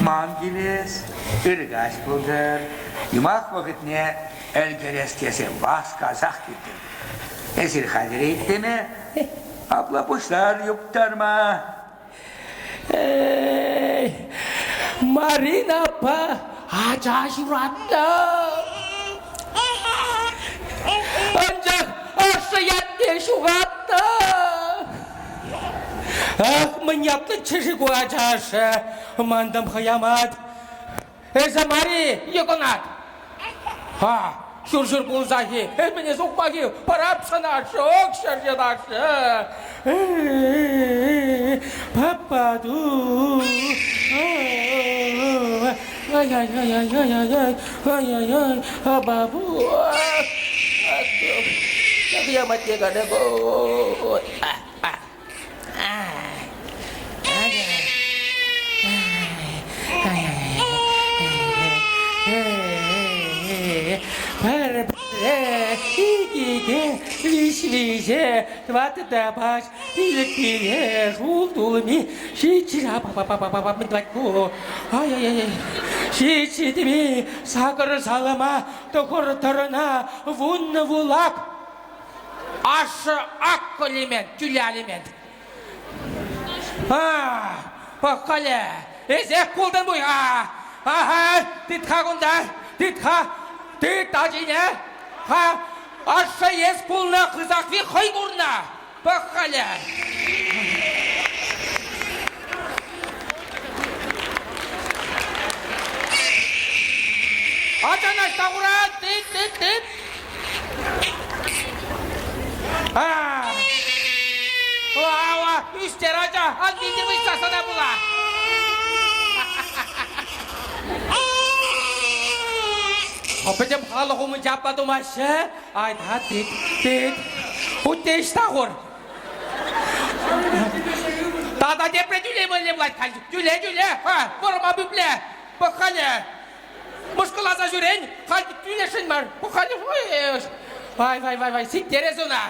Ман килес, ыр каҫ пултӑр. Юмах вӑхӑтне ӗлкӗрес тесе васкасах килтӗм. Эсир хатӗр итлеме? Апла пуҫлар юптарма. Эй, Марина аппа ача ҫуратнӑ. Анчах ашшӗ ятне ҫухатнӑ. Ах, мӗн ятлӑччӗ-ши ку ача ашшӗ? Мантӑм хӑямат. Эсӗ мар-и, Йӑкӑнат? Ха, ҫур-ҫур пулсах-и, мӗне сукмак-и, парап сана, шок ҫӗрҫӗ Пападу. Ай-яй-яй-яй-яй-яй, ай-яй-яй, бабу. Киямат не Пӗр-пӗрре, ик-икӗ, виҫ-виҫӗ, тӑваттӑ пач, пилӗк-пилӗк, улт-улми, ҫиччӗ, па-па-па-па-па, мӗн тӑвать ку? Ай-яй-яй, ҫиччӗ тӗми, сакӑр салама, тӑхӑр тӑрӑна, вуннӑ вулак. Ашшӗ ак алимент, тӳле алимент. А, пӑх-халӗ, эсех култӑн пуль-ха. Аха, тыт-ха кунта, тыт-ха, тыт ачине. Ха, ашшӗ эс пулнӑ, хысахви хӑй курнӑ. Пӑх-халӗ. Ачана ӑҫта хурать? Тыт, тыт, тыт. Ава, ӳстер ача, ан вилтӗр выҫса сана пула. Пӗтӗм халӑх умӗнче апла тумаҫҫӗ. Айта, тыт, тыт. Хуть те ӑҫта хур. Тата тепре тӳлемелле пулать халь. Тӳле, тӳле. Ха, вӑрӑма пӳпле. Пӑх-халӗ. Мӑшкӑласа ҫӳрен, халь тӳлесшӗн мар. Халь вай, вай, вай, вай, сиктерес ӑна.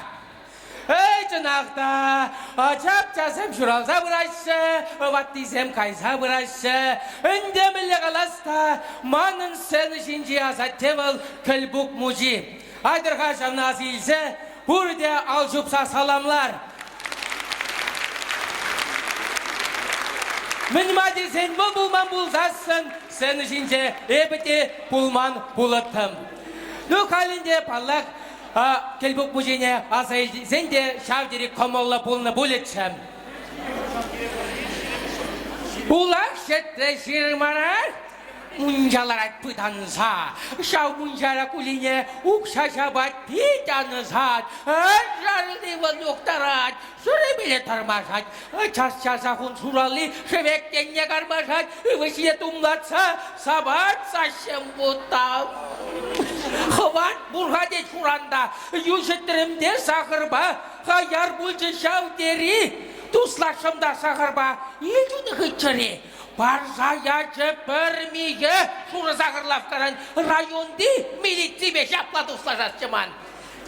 Эй, чӑнах та, ачапчасем ҫуралса пыраҫҫӗ, ваттисем кайса пыраҫҫӗ. Ӗнтӗ мӗнле калас та, манӑн сцена ҫинчи асатте вӑл Кӗлпук мучи. Айтӑр-ха ҫавна ас илсе, пурте ал ҫупса саламлар. Мӗн-ма тесен вӑл пулман пулсассӑн сцена ҫинче эпӗ те пулман пулӑттӑм. Ну, халь ӗнтӗ, паллах, Кӗлпук мучине аса илсен те ҫав тери кӑмӑллӑ пулнӑ пулӗччӗ. Пулах ҫӗтрӗ ҫырмара Мунча ларать пытанса, ҫав мунчара кулине укҫа ҫапать пит ансат. Шарли вӑл юхтарать, ҫӳремелле тӑрмашать. Час-часах ун шуралли шӗвек енне кармашать, ывӑҫне тумлатса сапать саҫҫим вутта. Хӑват пур-ха тет хуранта, йӳҫӗтрӗм те сахӑрпа, хаяр пулчӗ ҫав тери. Туслашрӑм та сахӑрпа, илтӳнӗ хытчӗри. Парса ячӗ пӗр михӗ шурӑ сахӑр лавккаран районти милиципе ҫапла туслашасчӗ ман.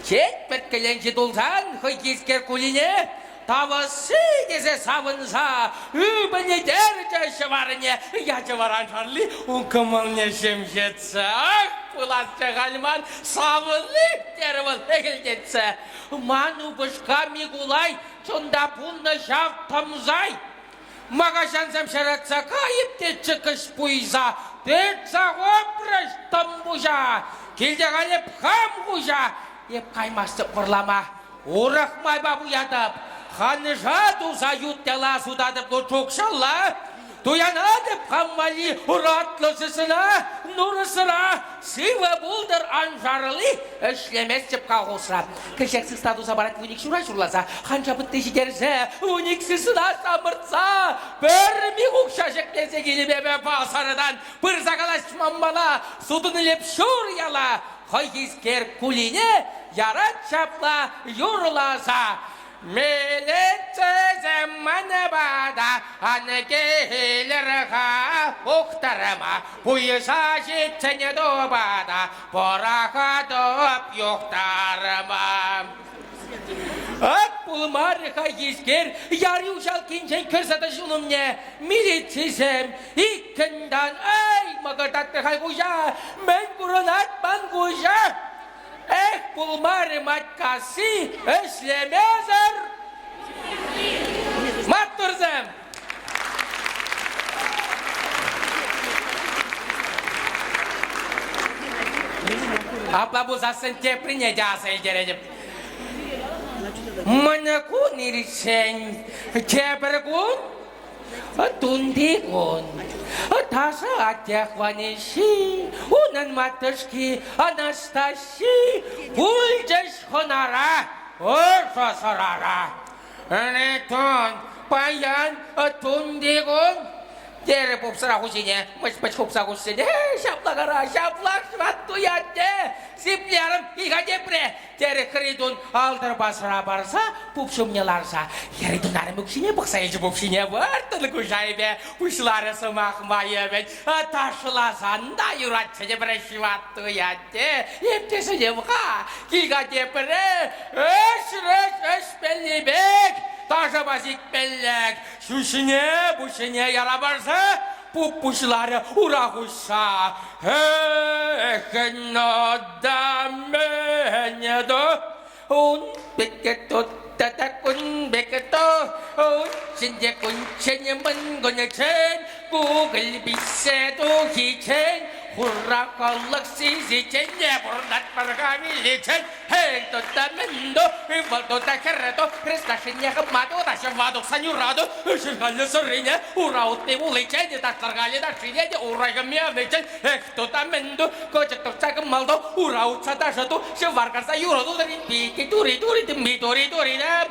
Четвӗрт кӗленчи тулсан хӑй тискер кулине тавӑсси тесе савӑнса ӳпӗнтерчӗ ҫӑварне. Ячӗ вара Шарли ун кӑмӑлне ҫемҫетсе. Ах, пуласчӗ халь ман савӑнни, терӗ вӑл ӗхӗлтетсе. Ман упӑшка Микулай чунта пулнӑ ҫав тӑмсай. Макаҫансем ҫаратса кайӑп тетчӗ кӗҫ пуйса. Тытса хупрӗҫ тӑм пуҫа. Килте халь эп хам хуҫа. Эп каймастӑп вӑрлама. Урӑх майпа пуятӑп. Ханша туса ют яла сутатӑп лучукшалла. Туянатӑп хам валли уратлӑ сысна, нурӑсра. Сывӑ пултӑр аншарли, ӗҫлеместӗп колхозра. Кӗҫех сысна туса парать вуник ҫура ҫурласа, ханша пӑтти ҫитерсе, вуник сысна самӑртса, пӗр мих укҫа ҫӗклесе килӗп эпӗ пасартан, пырса калаҫман мана, сутӑн илеп ҫур яла, хӑйхискер кулине ярать ҫапла юрласа. Милицисем манпа ан килӗр-ха ухтарма, пуйӑса ҫитсен тупа пӑрахатӑп юхтарма. Ак пулмарӗ-ха хайхискер, яри уҫалккинчен кӗрсе тӑчӗ ун умне. Милицисем иккӗн. Иккӗн тан, эй, мӑкӑртатрӗ хай хуҫа, мӗн курӑнать ман куҫа? Эх, пулмарӗ Матькасси ӗҫлемесӗр! Маттурсем! Апла пулсассӑн теприне те аса илтеретӗп. Мӑнкун иртсен тепӗр кун тунти кун таса атте Хванеҫҫи, унӑн матӑшки Анастаҫҫи пулчӗҫ хӑнара, ӑшӑ сӑрара. Ӗнетон, паян тунти кун, терӗ пупсӑра хуҫине мӑч-мӑч хупса куҫсене. Ҫапла кара, ҫаплах ҫваттуй атте, сиплерӗм ика тепре, терӗ Хритун алтӑрпа сӑра парса пуп ҫумне ларса. Хритун арӑмӗ укҫине пӑхса илчӗ пуп ҫине вӑрттӑн куҫ айӗпе пуҫларӗ сӑмах майӗпен. Ташласан та юратчӗ тепре ҫваттуй атте, ептесене-ха, кил-ха тепре, ӗҫрӗҫ ӗҫмелли пек, ташӑпа сикмеллек, ҫӳҫне пуҫне яра парса пуп пуҫларӗ ура хуҫса. Эх, да ун пек тут та кун пек то ун ҫинче кунччен мӑн кунччен кукӑль пиҫсе тухиччен хура коллӑк сисиччен те пурӑнатпӑр-ха виличчен. Эй, тутта мӗн ту, ывӑл тута хӗр ту, хресташшӗне хыпма ту, ҫӑва тухсан юрату, ҫырхаллӗ сӑррине, ура утти вуличчен, ташларкалӗ ташшине те ура хӑми авиччен, эх, тута мӗн ту, кӑчӑк туртса кӑмӑл ту, ура утса ташӑ ту, ҫӑвар карса юрӑ ту, пики тури тури тымми тури тури да.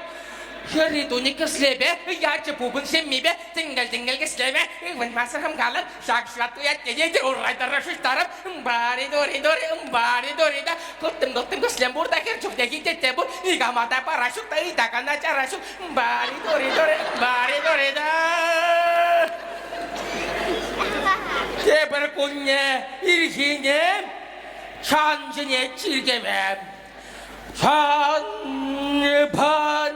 Хӗрри туни кӗслепе, ячӗ пупӑн ҫеммипе, тӗнкӗл-тӗнкӗл кӗслеме, ывӑнмасӑр хӑмкалӑн, ҫак ҫватту ятне те урай тӑрӑ шуҫтарӑп, Бари-дури-дури, бари-дури да, кӑлттӑм-кӑлттӑм кӗслем пур та хӗр чухнехи тетте пур, никама та пара ҫук та ыйтакана чара ҫук, бари-дури-дури, бари-дури да. Тепӗр кунне ирхине чанчине чиркӗве Сан-пан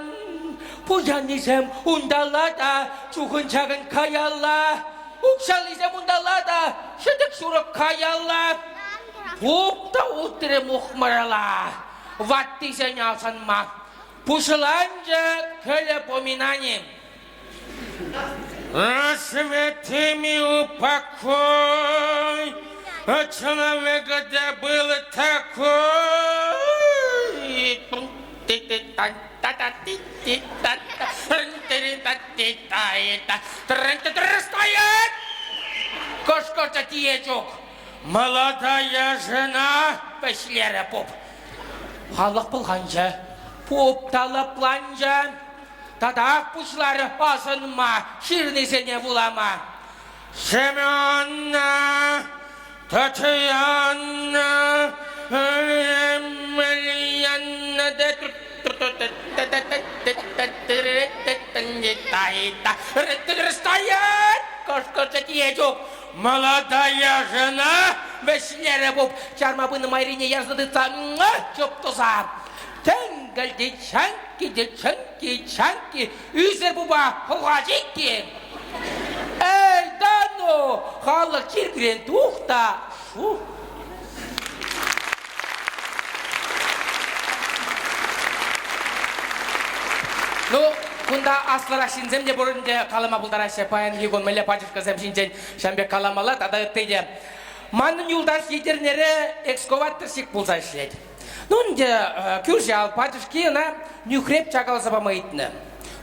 пуяннисем унталла та чухӑн-чакӑн каялла, укҫаллисем унталла та ҫӗтӗк-ҫурӑк каялла. Пуп та утрӗ мухмӑрла, ваттисене асӑнма. Пуҫланчӗ кӗлӗ поминани. Рассветы ми упокой, а человек где был такой. Стоять! Кӑшкӑрчӗ тиечук. Молодая жена, вӗҫлерӗ пуп. Халӑх пӑлханчӗ. Пуп та лӑпланчӗ. Татах пуҫларӗ асӑнма, ҫырнисене вулама. Семенна, Татьяна, Емельяна, Стоять! Кӑшкӑрчӗ тиечук. Молодая жена вӗҫлерӗ пуп чарма пынӑ майрине ярса тытса чуп туса. Тӗнкӗлти чанкки те чӑнкки чанкки ӳсӗр пупа хӑлха чикки. Эй, да ну, халӑх чиркӳрен тух та шу. Ну, кунта аслӑрах ҫынсем те пур ӗнтӗ калама пултараҫҫӗ. Паянхи кун мӗнле пачӑшкӑсем ҫинчен ҫавӑн пек каламалла тата ытти те. Манӑн юлташ Етӗрнере экскаваторщик пулса ӗҫлет. Ну ӗнтӗ кӳршӗ ал пачӑшки ӑна нӳхреп чакаласа пама ыйтнӑ.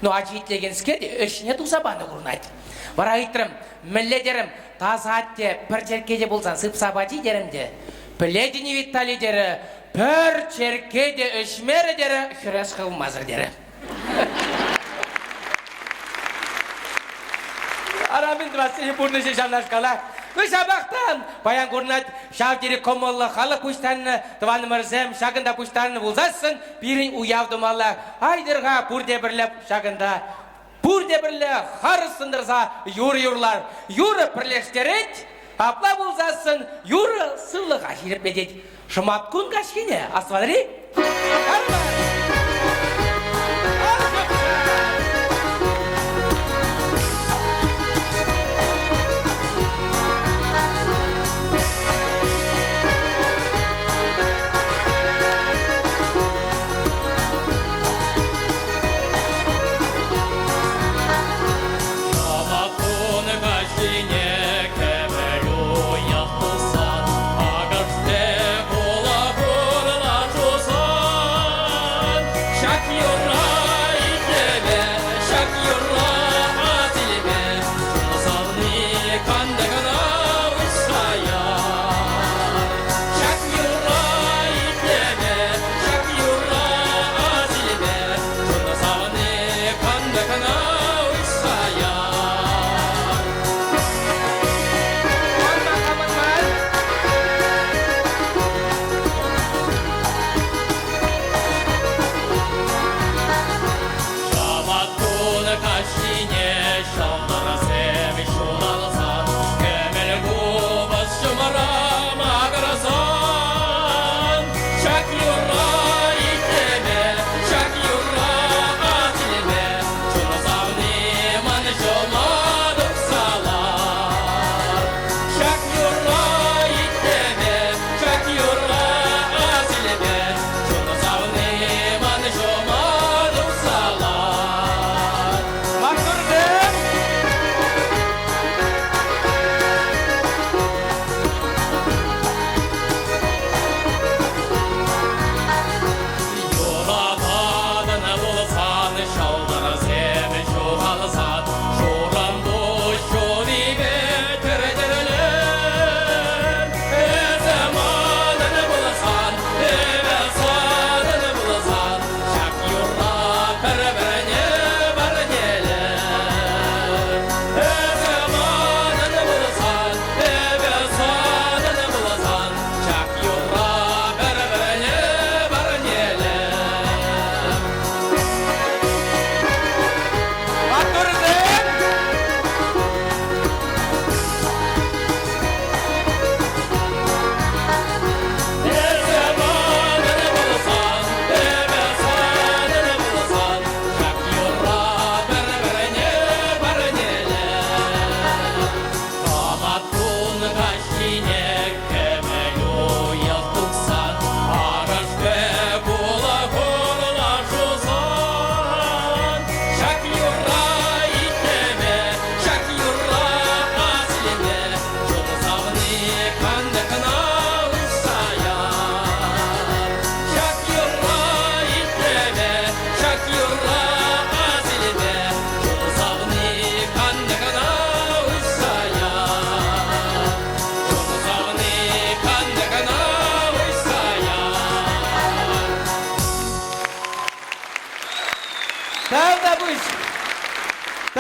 Ну ачи итлекенскер ӗҫне туса панӑ курӑнать. Вара ыйтрӑм, мӗнле терӗм, таса атте пӗр черкке те пулсан сыпса пачи терӗм те. Пӗлетӗн-и, Виталий терӗ, пӗр черкке те ӗҫмерӗ терӗ, хӗрес хывмасӑр терӗ. Ара мӗн тӑвассине пурнӑҫӗ ҫавнашкалах. Ну ҫапах та паян курӑнать ҫав тери кӑмӑллӑ халӑх пуҫтарнӑ тӑванӑмӑрсем ҫакӑнта пуҫтарнӑ пулсассӑн пирӗн уяв тумалла. Айтӑр-ха пурте пӗрле ҫакӑнта пурте пӗрле харӑссӑн тӑрса юрӑ юрлар. Юрӑ пӗрлештерет, апла пулсассӑн юрӑ сывлӑха ҫирӗплетет. Шӑматкун каҫхине астӑватӑр-и?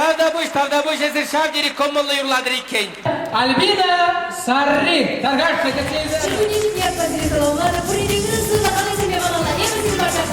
Тавтапуҫ, тавтапуҫ, эсир ҫав тери кӑмӑллӑ юрлатӑр иккен. Альбина Сарри, тархасшӑн кӗтсе илсе. Ҫуркунне ҫитни ятпа сире саламлатӑп. Пурне те ырӑ сывлӑх, аллисемпе малалла. Эпӗ сирӗн патша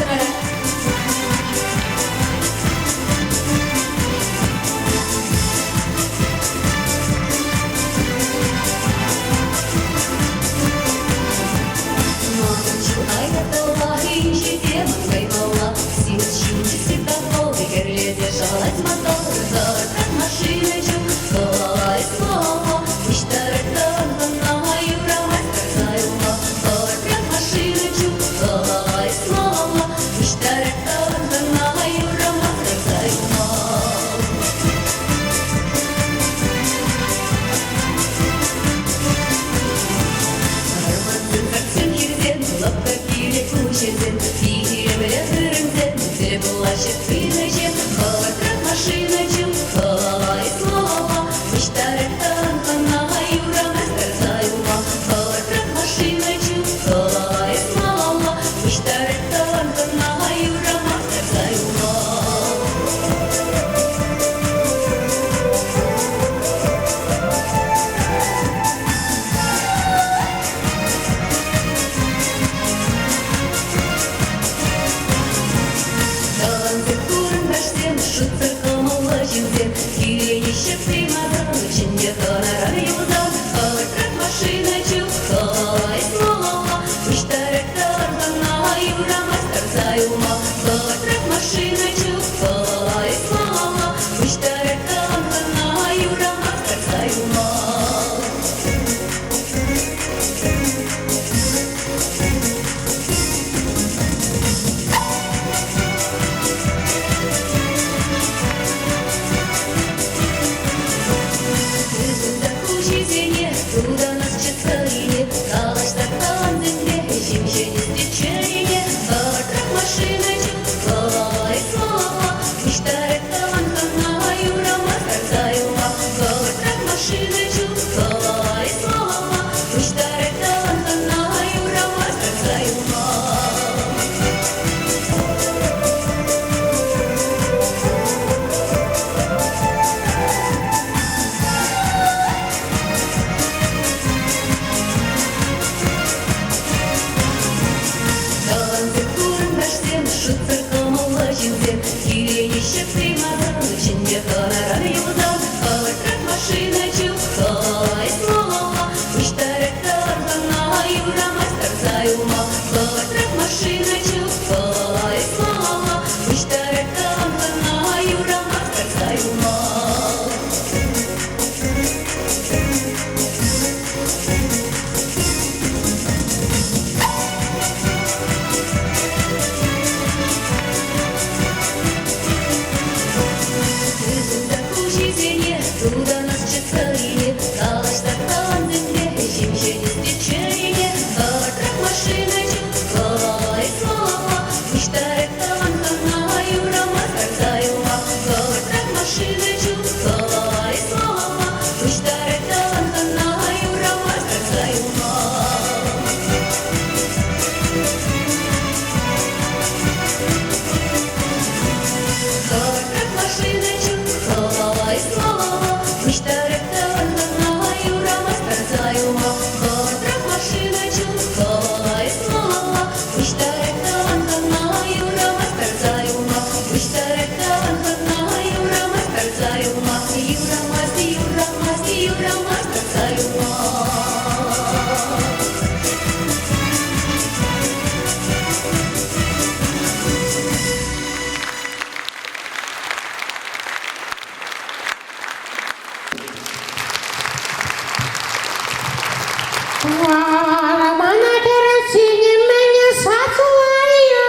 Вара мана кӗрсене мӗне саслая.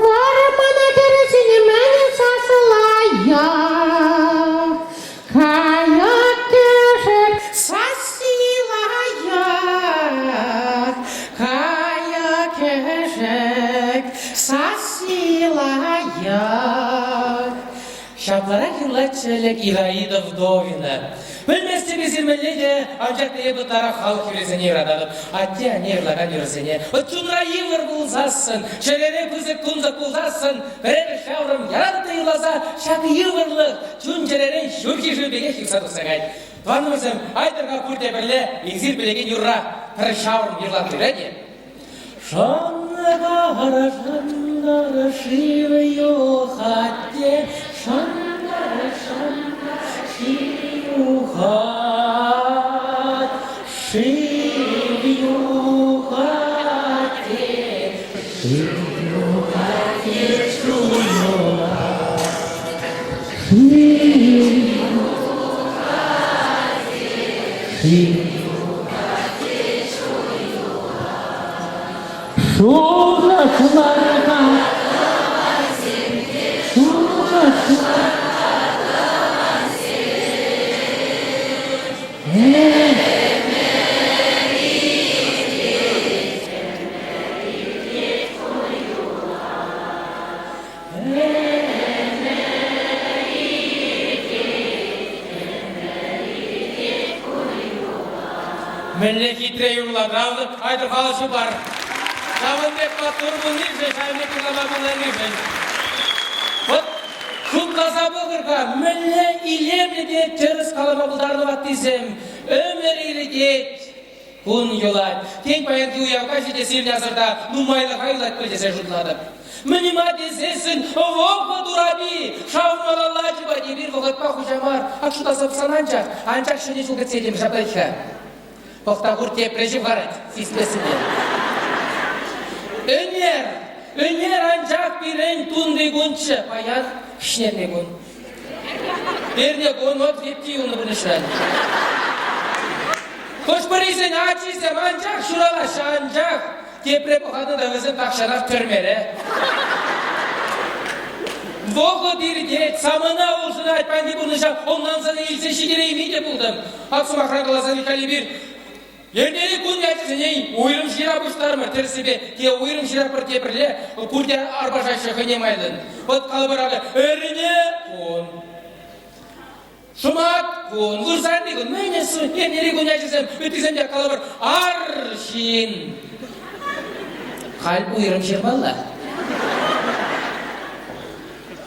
Вара мана кӗрсене мӗне саслая. Каяк кӗшӗк сасилая. Каяк кӗшӗк сасилая. Ҫапларах юрлатчӗ. ӗлӗк Ираида Вдовина. Пӗлместӗп эсир мӗнле те, анчах та эп ытларах халӑх юррисене юрататӑп. Атте-анне юрлакан юрӑсене. Вӑт чунра йывӑр пулсассӑн, чӗрере пысӑк тунсӑх пулсассӑн, пӗрремӗш ҫаврӑм яратӑп та юрласа ҫак йывӑрлӑх чун-чӗререн ҫурхи шыв пекех юхса тухса каять. Тӑванӑмӑрсем, айтӑр-ха пурте пӗрле эсир пӗлекен юрра пӗр ҫаврӑм юрлатӑр, юрать-и? Шӑнкӑр, шӑнкӑр шыв юхать те, шӑнкӑр, шӑнкӑр шыв юхать, шыв юхать те, шыв юхать те, юхать. Шыв юхать те, шыв Шухӑшларӑма шухӑшла Мӗнле хитре юрлакан, айтӑр халӑх чупар. Ҫавӑн пек маттур пулнишӗн, ҫавӑн пек юрлама пултарнишӗн. Вӑт шутласа пӑхӑр-ха, мӗнле илемлӗ те тӗрӗс калама пултарнӑ ваттисем. Ӗмӗр иртет, Кун юлать. Тен, паянхи уяв каҫӗ те сирӗн асӑрта нумайлӑха юлать пуль тесе шутлатӑп. Мӗн-ма тесессӗн вӑхӑт урапи шав малалла чупать. Эпир вӑхӑтпа хуҫа мар, ак шутласа пӑхсан анчах, анчах ҫӗнӗ ҫул кӗтсе илтӗм ҫапла-ха. Пӑх та кур тепре ҫывхарать, сисместӗн те. Ӗнер, ӗнер анчах пирӗн тунти кунччӗ, паян ҫӗнӗ кун. Эрне кун вот хитти юлнӑ пурнӑҫран. Хӑш-пӗрисен ачисем анчах ҫуралаҫҫӗ, анчах тепре пӑхатӑн та вӗсем тахҫанах тӗрмере. Вӑхӑт иртет, самана улшӑнать, паянхи пурнӑҫа ӑнланса илсе ҫитерейми те пултӑм. Ак сӑмахран каласан, Михаил эпир Эрнери кун ячӗсене уйрӑм ҫыра пуҫтармӑр, тӗрӗссипе те уйрӑм ҫыратпӑр, те пӗрле, пурте арпашаҫҫӗ хӑйне майлӑн. Вӑт калӑпӑр акӑ, эрне кун. Шӑмат кун, вырсарни кун, мӗн эс эрнери кун ячӗсем, ыттисем те калӑпӑр, арҫын. Халь уйрӑм ҫырмалла.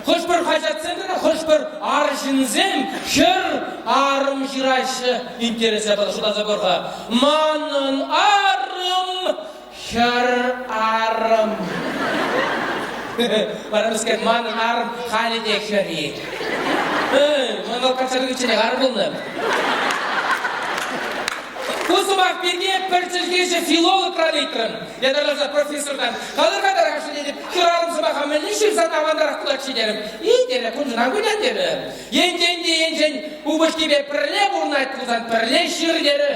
Хӑш-пӗр хаҫатсем тата хӑш-пӗр арҫынсем хӗр арӑм ҫыраҫҫӗ. Интереслӗ шутласа пӑр-ха. Манӑн арӑм хӗр арӑм. Вара мӗскер, манӑн арӑм халӗ те хӗр-и? Ман вӑл качча тухичченех арӑм пулнӑ. Ку сӑмах пирки пӗр чӗлхеҫӗ филологран ыйтрӑм. Ятарласа профессортан. Калӑр-ха тархасшӑн тетӗп, хӗрарӑм сӑмаха мӗнле ҫырсан авантарах пулать-ши терӗм. И, терӗ, куншӑн ан кулян терӗ. Енчен те енчен упӑшкипе пӗрле пурӑнать пулсан пӗрле ҫыр терӗ.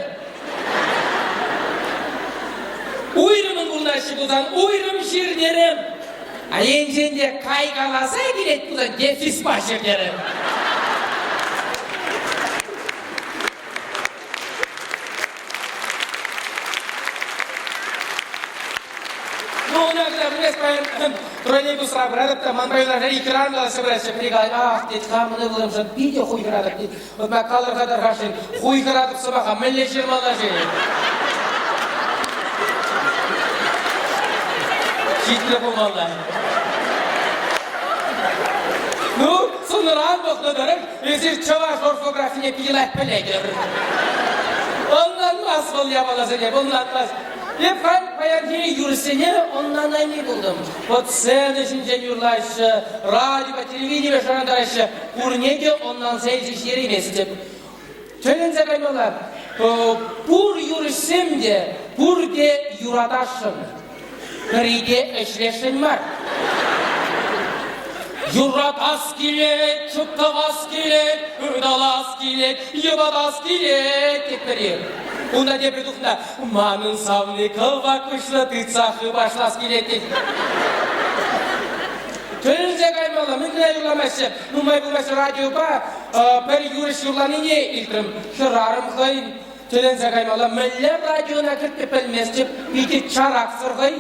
Уйрӑмӑн пурӑнаҫҫӗ пулсан уйрӑм ҫыр терӗ. А енчен те кайкаласа килет пулсан дефиспа ҫыр терӗ. Ну, у меня вместо троллейбусра пыратӑп та ман районра экран калаҫса пыраҫҫӗ. Пӗри калать, ах, тет, хамӑн ывӑлӑмшӑн питӗ хуйхӑратӑп, тет. Вот мана калӑр-ха тархасшӑн, хуйхӑратӑп сӑмаха мӗнле ҫырмалла-ши? Ҫитрӗ пулмалла. Ну, сӑнран пӑхнӑ тӑрӑх, Эсир чӑваш орфографине питӗ лайӑх пӗлетӗр. Ӑнланмасть вӑл япаласене, ӑнланмасть. Эп халь паянхи юрӑҫсене ӑнланайми пултӑм. Вот сцена ҫинчен юрлаҫҫӗ, радиопа, телевиденипе шӑрантараҫҫӗ. Пурне те ӑнланса илсе ҫитерейместӗп. Тӗлӗнсе каймалла. Пур юрӑҫсем те пурте юратасшӑн. Пӗри те ӗҫлесшӗн мар. Юратас килет, чуптӑвас килет, ыталас килет, йӑпатас килет, тет пӗри. Унта тепри тухнӑ, манӑн савни кӑвак куҫлӑ тытса хыпашлас килет, тет. Тӗлӗнсе каймалла, мӗн кӑна юрламаҫҫӗ. Нумай пулмасть радиопа пӗр юрӑҫ юрланине илтрӗм. Хӗрарӑм хӑй Тӗлӗнсе каймалла, мӗнле радиона кӗртме пӗлместӗп, питӗ чараксӑр хӑй.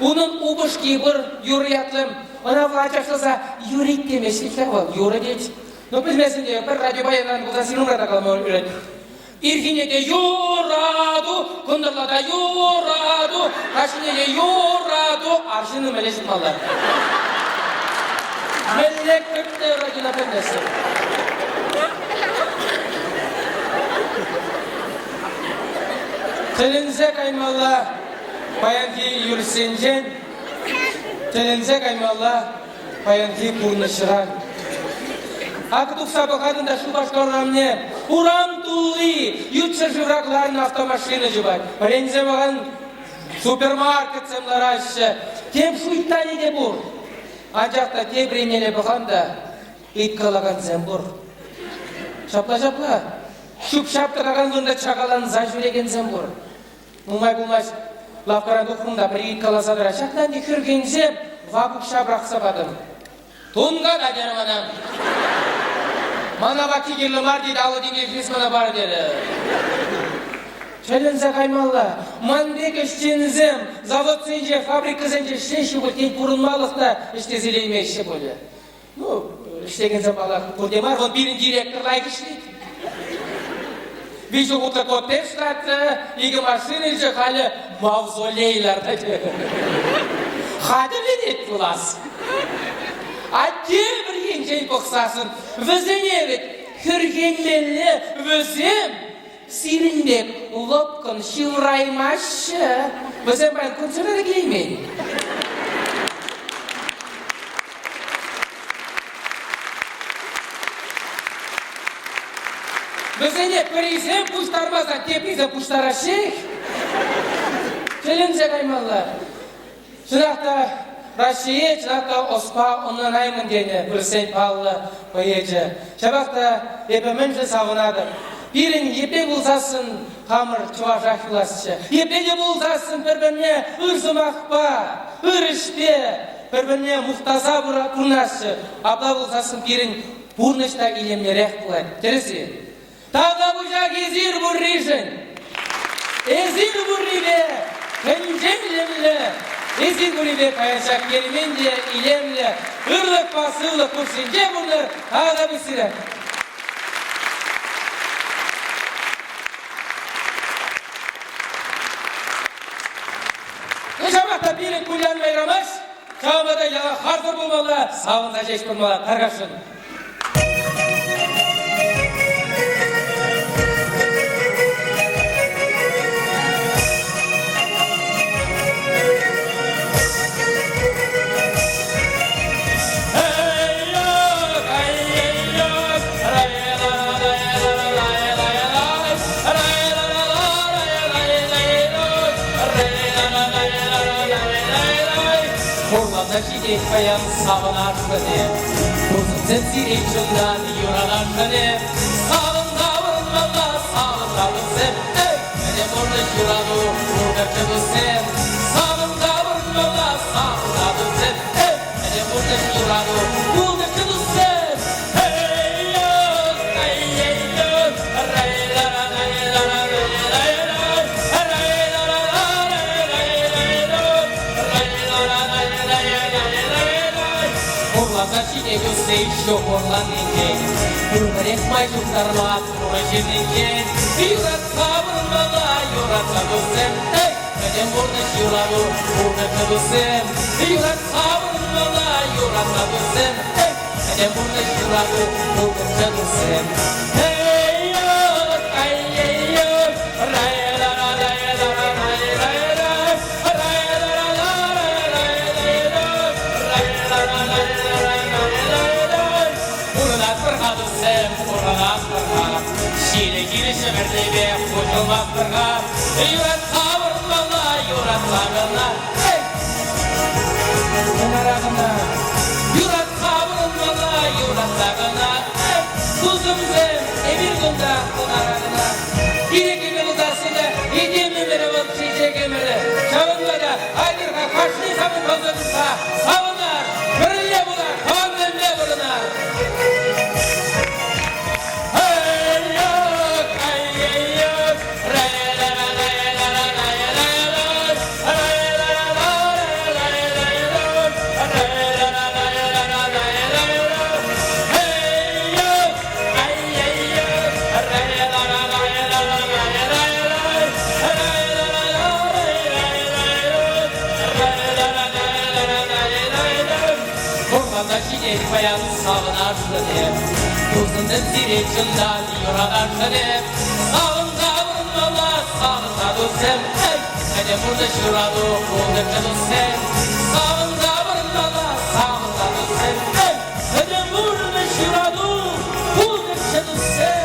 Унӑн упӑшки пур, юрӑ ятлӑ. Ӑна вӑл ачашласа юрит темест-ха вӑл, юрӑ тет. Ну, пӗлмесен те, пӗр радиопа янран пулсан сирӗн та калама юрать. Ирхине те юрату, кӑнтӑрла та юрату, каҫхине те юрату, арҫыннӑн мӗнле ҫырмалла? Мӗнле кӗртнӗ радиона пӗлместӗп. Тӗлӗнсе каймалла паянхи юрӑсенчен, тӗлӗнсе каймалла паянхи пурнӑҫран. Акӑ тухса пӑхатӑн та Шупашкар урамне, урам тулли ют ҫӗршывра кӑларнӑ автомашина чупать. Вӗренсе пӑхан супермаркетсем лараҫҫӗ. Тем шуйттанӗ те пур. Анчах та тепӗр еннелле пӑхан та ыйткалакансем пур. Ҫапла-ҫапла. Ҫӳп-ҫап тӑкакан вырӑнта чакаланса ҫӳрекенсем пур. Нумай пулмасть лавккаран тухрӑм та пӗр каласа тӑрать. Ҫакна ӗнтӗ хӗрхенсе вак укҫа пӑрахса патӑм. Тунката терӗ мана. Мана вакки кирлӗ мар тет, 50 тенкӗ хирӗҫ мана пар терӗ. Тӗлӗнсе каймалла. Ман пек ӗҫченсем заводсенче, фабрикӑсенче ӗҫлеҫҫӗ пуль, тен, пурӑнмалӑх та ӗҫлесе илеймеҫҫӗ пулӗ. Ну, ӗҫлекенсем паллах пурте мар, вӑл пирӗн директор лайӑх ӗҫлет. Виҫӗ хутлӑ коттедж лартрӗ, икӗ машина илчӗ, халӗ мавзолей лартать. Хатӗрленет пулас. А тепӗр енчен пӑхсассӑн, вӗсене вӗт хӗрхенмелле, вӗсем сирӗн пек лӑпкӑн ҫывраймаҫҫӗ. Вӗсем паян концерта та килеймен. Вӗсене пӗрисем пуҫтармасан теприсем пуҫтараҫҫех. Тӗлӗнсе каймалла. Чӑнах та Раҫҫее чӑнах та ӑспа ӑнланаймӑн тенӗ вырӑссен паллӑ поэчӗ. Ҫапах та эпӗ мӗншӗн савӑнатӑп? Пирӗн епле пулсассӑн хамӑр чӑвашах юласчӗ. Епле те пулсассӑн пӗр-пӗрне ыр сӑмахпа, ыр ӗҫпе пӗр-пӗрне мухтаса пурӑнасчӗ. Апла пулсассӑн пирӗн пурнӑҫ та илемлӗрех пулать. Тӗрӗс-и? Тавтапуҫах эсир пурришӗн! Эсир пуррипе тӗнче илемлӗ! Эсир пуррипе паян ҫак кермен те илемлӗ! Ырлӑхпа сывлӑх хушшинче пултӑр! Тавтапуҫ сире! Ҫапах та пирӗн кулянма юрамасть, ҫавӑнпа та яла харсӑр пулмалла, савӑнса ҫеҫ пурӑнмалла. Тархасшӑн. Хурланса ҫитет паян савӑнасшӑн-и? Тусӑмсем сире чунтан юратасшӑн-и? Савӑнса пурӑнмалла, савӑнса туссем, эй, пӗтӗм пурнӑҫ юрату пуртӑрччӗ туссем. Савӑнса пурӑнмалла, савӑнса туссем, эй, пӗтӗм пурнӑҫ юрату пултӑрччӗ туссем. Хурласа ҫитет усси ҫу хурланнинчен, пурпӗрех май ҫуктарма Турӑ ҫырнинчен. Юратса пурӑнмалла, юратса туссем, эй, пӗтӗм пурнӑҫ юрату, пурнӑҫ туссем. Юратса пурӑнмалла, юратса туссем, эй, пӗтӗм пурнӑҫ юрату, пурнӑҫ туссем. Эй, ай, эй, рай, ра, ра, рай, ра, ра, рай, рай, рай, рай, ра, ра, ра, рай, рай, рай, рай, ра, ра, рай, рай, рай, рай. Пурӑнатпӑр-ха, туссем, пурӑнатпӑр-ха, ҫилӗ килӗ ҫӗмӗрлепе хуҫӑлмастпӑр-ха. Юратса пурӑнмалла, юратса кӑна, эй! Кӑнара кӑна. Юратса пурӑнмалла, юратса кӑна, эй! Тусӑмсем, эпир кунта хӑнара кӑна. Кирек пулсассӑн та этем ӗмӗрӗ вӑл чечек ӗмӗрӗ. Ҫавӑнпа та айтӑр-ха кашни савӑнпа тӑрӑшса савӑнар, пӗрле пулар, тӑвансемпе пурӑнар. килет паян савӑнасшӑн эп. Тусӑмсем сире чунтан юратасшӑн эп. Савӑнса пурӑнмалла, савӑнса туссем, эй, пӗтӗм пурнӑҫ юрату пултӑрччӗ туссем. Савӑнса пурӑнмалла, савӑнса туссем, эй, пӗтӗм пурнӑҫ юрату пултӑрччӗ туссем.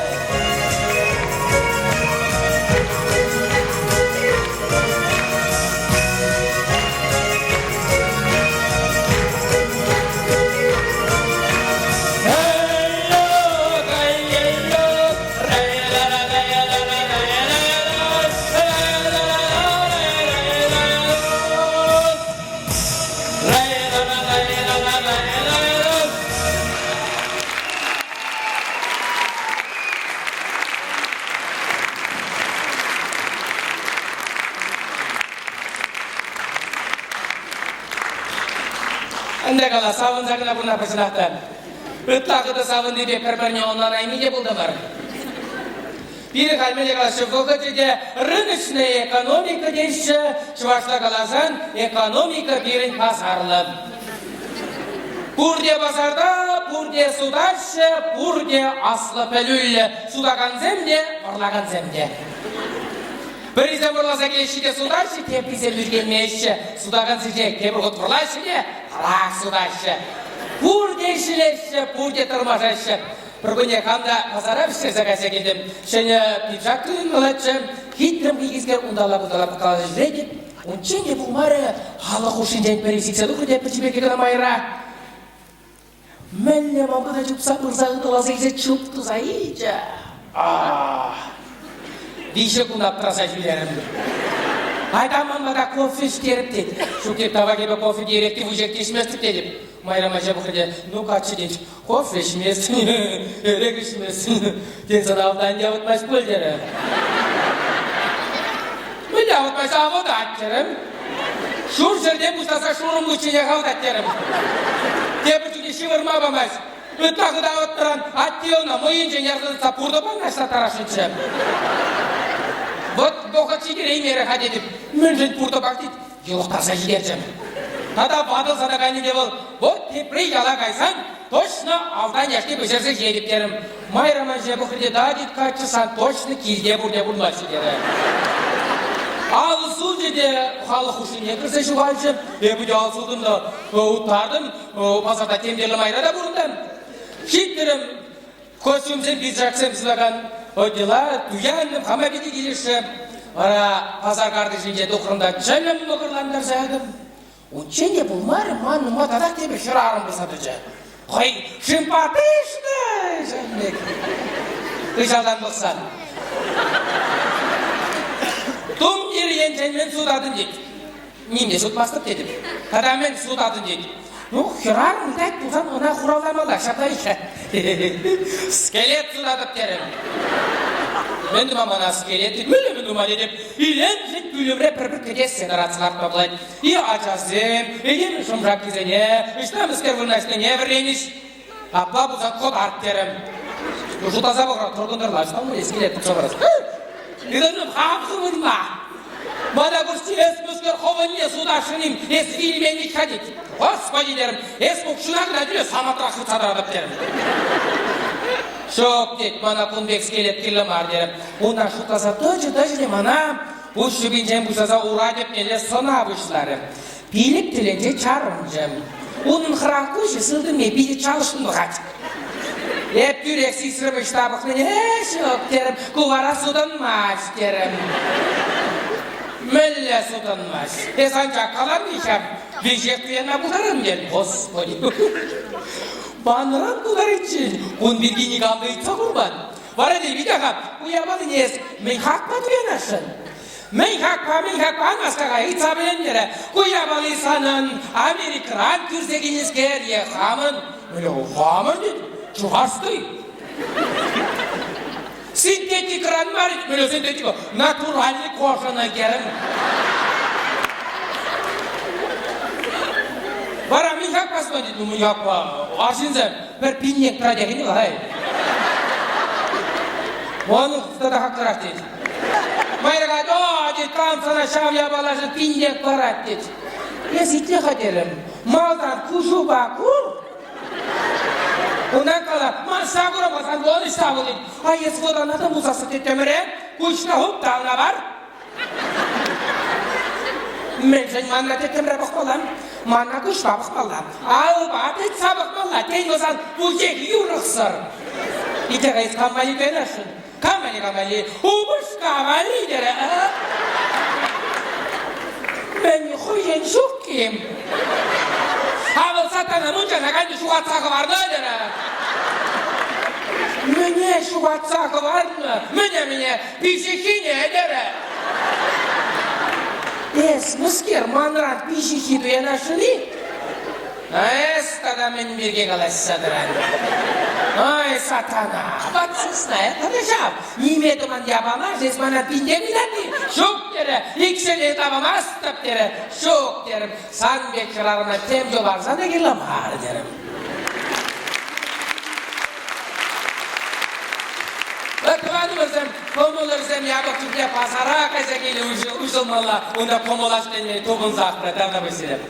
Ӗнтӗ кала, савӑнса кӑна пурӑна пӑчӑнах та. Ытла хытӑ савӑннипе пӗр-пӗрне ӑнланайми те пултӑмӑр. Пирӗн халь мӗнле калаҫҫӗ, вӑхӑчӗ те рыночная экономика теҫҫӗ. Чӑвашла каласан, экономика пирӗн пасарлӑ. Пурте пасарта, пурте сутаҫҫӗ, пурте аслӑ пӗлӳллӗ. Сутакансем те, вӑрлакансем те. Пӗрисем вӑрласа килеҫҫӗ те сутаҫҫӗ, теприсем ӳркенмеҫҫӗ. Сутакансенче тепӗр хут вӑрлаҫҫӗ те вӑрах сутаҫҫӗ. Пурте ӗҫлеҫҫӗ, пурте тӑрмашаҫҫӗ. Пӗркунне хам та пасара вӗҫтерсе кайса килтӗм. Ҫӗнӗ пиджак туянмаллаччӗ. Хитрӗм икӗскер унталла-кунталла пӑхкаласа ҫӳретӗп. Унччен те пулмарӗ, халӑх хушшинчен пӗри сиксе тухрӗ те пӗчӗ кӑна майра. Мӗнле малтана чупса пырса ыталаса илсе чуп туса илчӗ. Виҫӗ кун аптраса ҫӳрерӗм. Айта ман пата кофе ӗҫтерӗп тет. Ҫук тет, тавах эпӗ кофе те эрех те вуҫех те ӗҫместӗп тетӗп. Майра мача пӑхрӗ те, ну каччӑ тет, кофе ӗҫместӗн, эрех ӗҫместӗн. Тен сана автан явӑтмасть пуль терӗ. Мӗн авӑтмасть, авӑтать терӗм. Ҫур ҫӗртен пуҫласа шурӑм пуҫченех авӑтать терӗм. Тепӗр чухне ҫывӑрма памасть. Ытла хытӑ авӑтнӑран атте ӑна мӑйӗнчен ярса тытса пуртӑпа наҫлаттарасшӑнччӗ. Вӑт вӑхӑт ҫитереймерӗ-ха тетӗп. Мӗншӗн пуртӑпах тет, йӑлӑхтарса ҫитерчӗ. Тата ватӑлса та кайнӑ те вӑл. Вӑт тепре яла кайсан точно автан яшки пӗҫерсе ҫиетӗп терӗм. Майра ман ҫине пӑхрӗ те, да, тет каччӑ, сан точно килте пурте пулмаҫҫӗ терӗ. Ал сулчӗ те халӑх хушшине кӗрсе ҫухалчӗ. Эпӗ те ал султӑм та уттартӑм. Пасарта тем тӗрлӗ майра та пурӑнтӑм. Ҫитрӗм. Костюмсем, пиджаксем сутакан отдела туянтӑм, хама питӗ килӗшрӗ. Вара пасар картишӗнче тухрӑм та чӗлӗм мӑкӑрлантарса ятӑм. Унччен те пулмарӗ, ман ума татах тепӗр хӗрарӑм пырса тӑчӗ. Хӑй симпатичный ҫын пек. Хыҫалтан пӑхсан. Тумтир енчен мӗн сутатӑн тет. Ним те сутмастӑп тетӗп. Тата мӗн сутатӑн тет. Ну, хӗрарӑм ыйтать пулсан ӑна хуравламалла, ҫапла иккен. Скелет сутатӑп терӗм. Мӗн тума мана скелет тет? Мӗнле мӗн тума тетӗп. Илемшӗн пӳлӗмре пӗр-пӗр кӗтессе тӑратса лартма пулать. И ачасем, этем шӑмшаккисене, ӑҫта мӗскер вырнаҫнине вӗренӗҫ. Апла пулсан кӑтарт терӗм. Шутласа пӑхрӑм, тӑркӑнтӑрла, ӑҫта скелет тупса парас. Тытӑнтӑм хам хывӑнма. Мана курсти эс мӗскер хӑвӑнне сутасшӑн-им, эс вилмен вӗт-ха тет. Господи терӗм, эс укҫуна кӑна тӳле самантрах хытса тӑратӑп терӗм. Ҫук, тет, мана кун пек скелет кирлӗ мар терӗм. Унтан шутласа тӑчӗ-тӑчӗ те мана пуҫ юпинчен пуҫласа ура тӗпнелле сӑна пуҫларӗ. Пилӗк тӗлӗнче чарӑнчӗ. Унӑн хӑрах куҫӗ сылтӑмне питӗ чалӑшшӑн пӑхать. Эп тӳрех сисрӗм ӑҫта пӑхнине. Э, ҫук, терӗм, ку вара сутӑнмасть, терӗм. Мӗнле сутӑнмасть? Эс анчах каларни ҫав. Веҫех туянма пултарам терӗм. Господи! Манран култариччен кун пирки никам та ыйтса курман. Вара те витя-ха, уямаллине эс мӗн хакпа туянасшӑн? Мӗн хакпа, мӗн хакпа ан васка-ха, ыйтса пӗлентӗрӗ. Ку япали санӑн Америкӑран кӳрсе килнӗскер е хамӑн? Мӗнле хамӑн тет? Чухастый. Синтетикӑран мар, мӗнле синтетика? Натуральный кожаный терӗм. Вара мӗн хакпа сутать? Ну, мӗн хакпа? Арҫынсем пӗр пиннек тӑрать ӗнтӗ вара. Вон тата хаклӑрах тет. Майра калать, о, тет, кам сана ҫав япалашӑн пиннек парать, тет. Эс итле-ха терӗм. Малтан куҫупа кур. Унтан кала, манса курамасан вӑл ӑҫта пулин. А эс вӑтана та пулсассӑн тӗттӗмре, куҫна хуп та ӑна пар. Мӗншӗн манна тӗттӗмре пӑхмалла? Манна куҫпа пӑхмалла, алпа тытса пӑхмалла. Тен, вӑсан пушшех юрӑхсӑр. Итӗр эс кам валли кайрасшӑн? Кам валли, кам валли? Упӑшка валли терӗ. Мӗн хӑйӗн ҫук-им? А вӑл сатана мунчана кайнӑ ҫухатса хӑварнӑ терӗ. Мӗне ҫухатса хӑварнӑ? Мӗне-мӗне? Пиҫиххине терӗ. Эс, мӗскер, манран пиҫиххи туянасшӑн-и? Эс тата мӗн пирки калаҫса тӑран? Ай, сатана, ват сысна, тата ҫав. Ниме тӑман япала, эс мана пинтен ыйтатни? Ҫук, терӗ, иксӗле тапамастӑп, терӗ. Ҫук, терӗм, сан пек хӗрарӑма тем тӑварсан та кирлӗ мар, терӗм. Тӑванӑмӑрсем, кӑмӑлӑрсем япӑх чухне пасара кайса киле уҫӑлмалла, унта кӑмӑла ҫӗнӗ тупӑнсах тата пӗҫереп.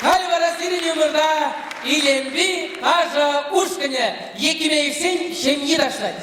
Халь вара сирӗн умӑрта Илемпи ташӑ ушкӑнӗ Екимеевсен ҫемйи ташлать.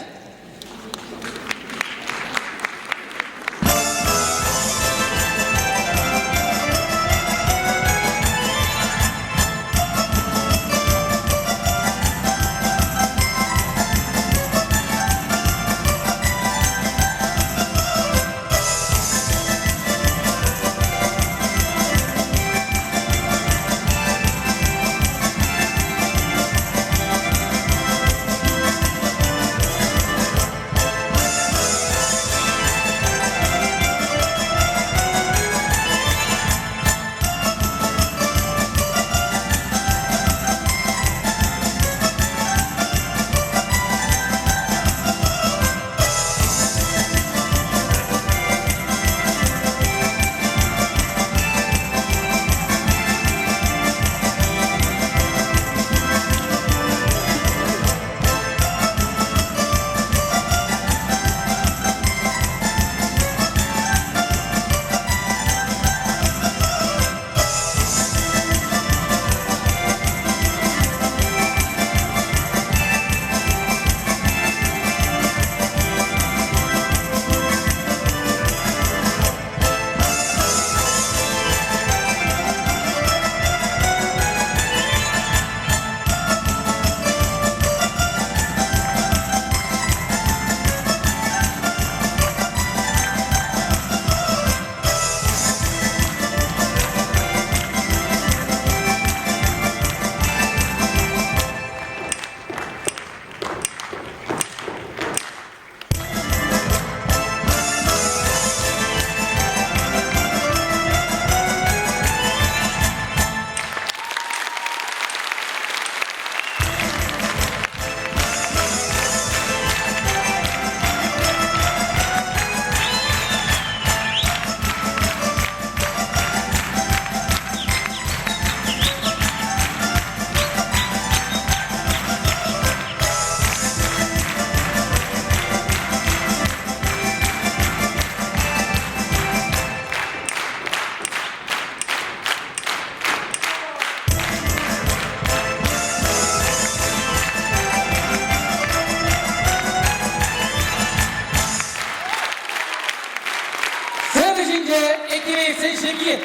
Сцена ҫинче Экимеевсен ҫемйи.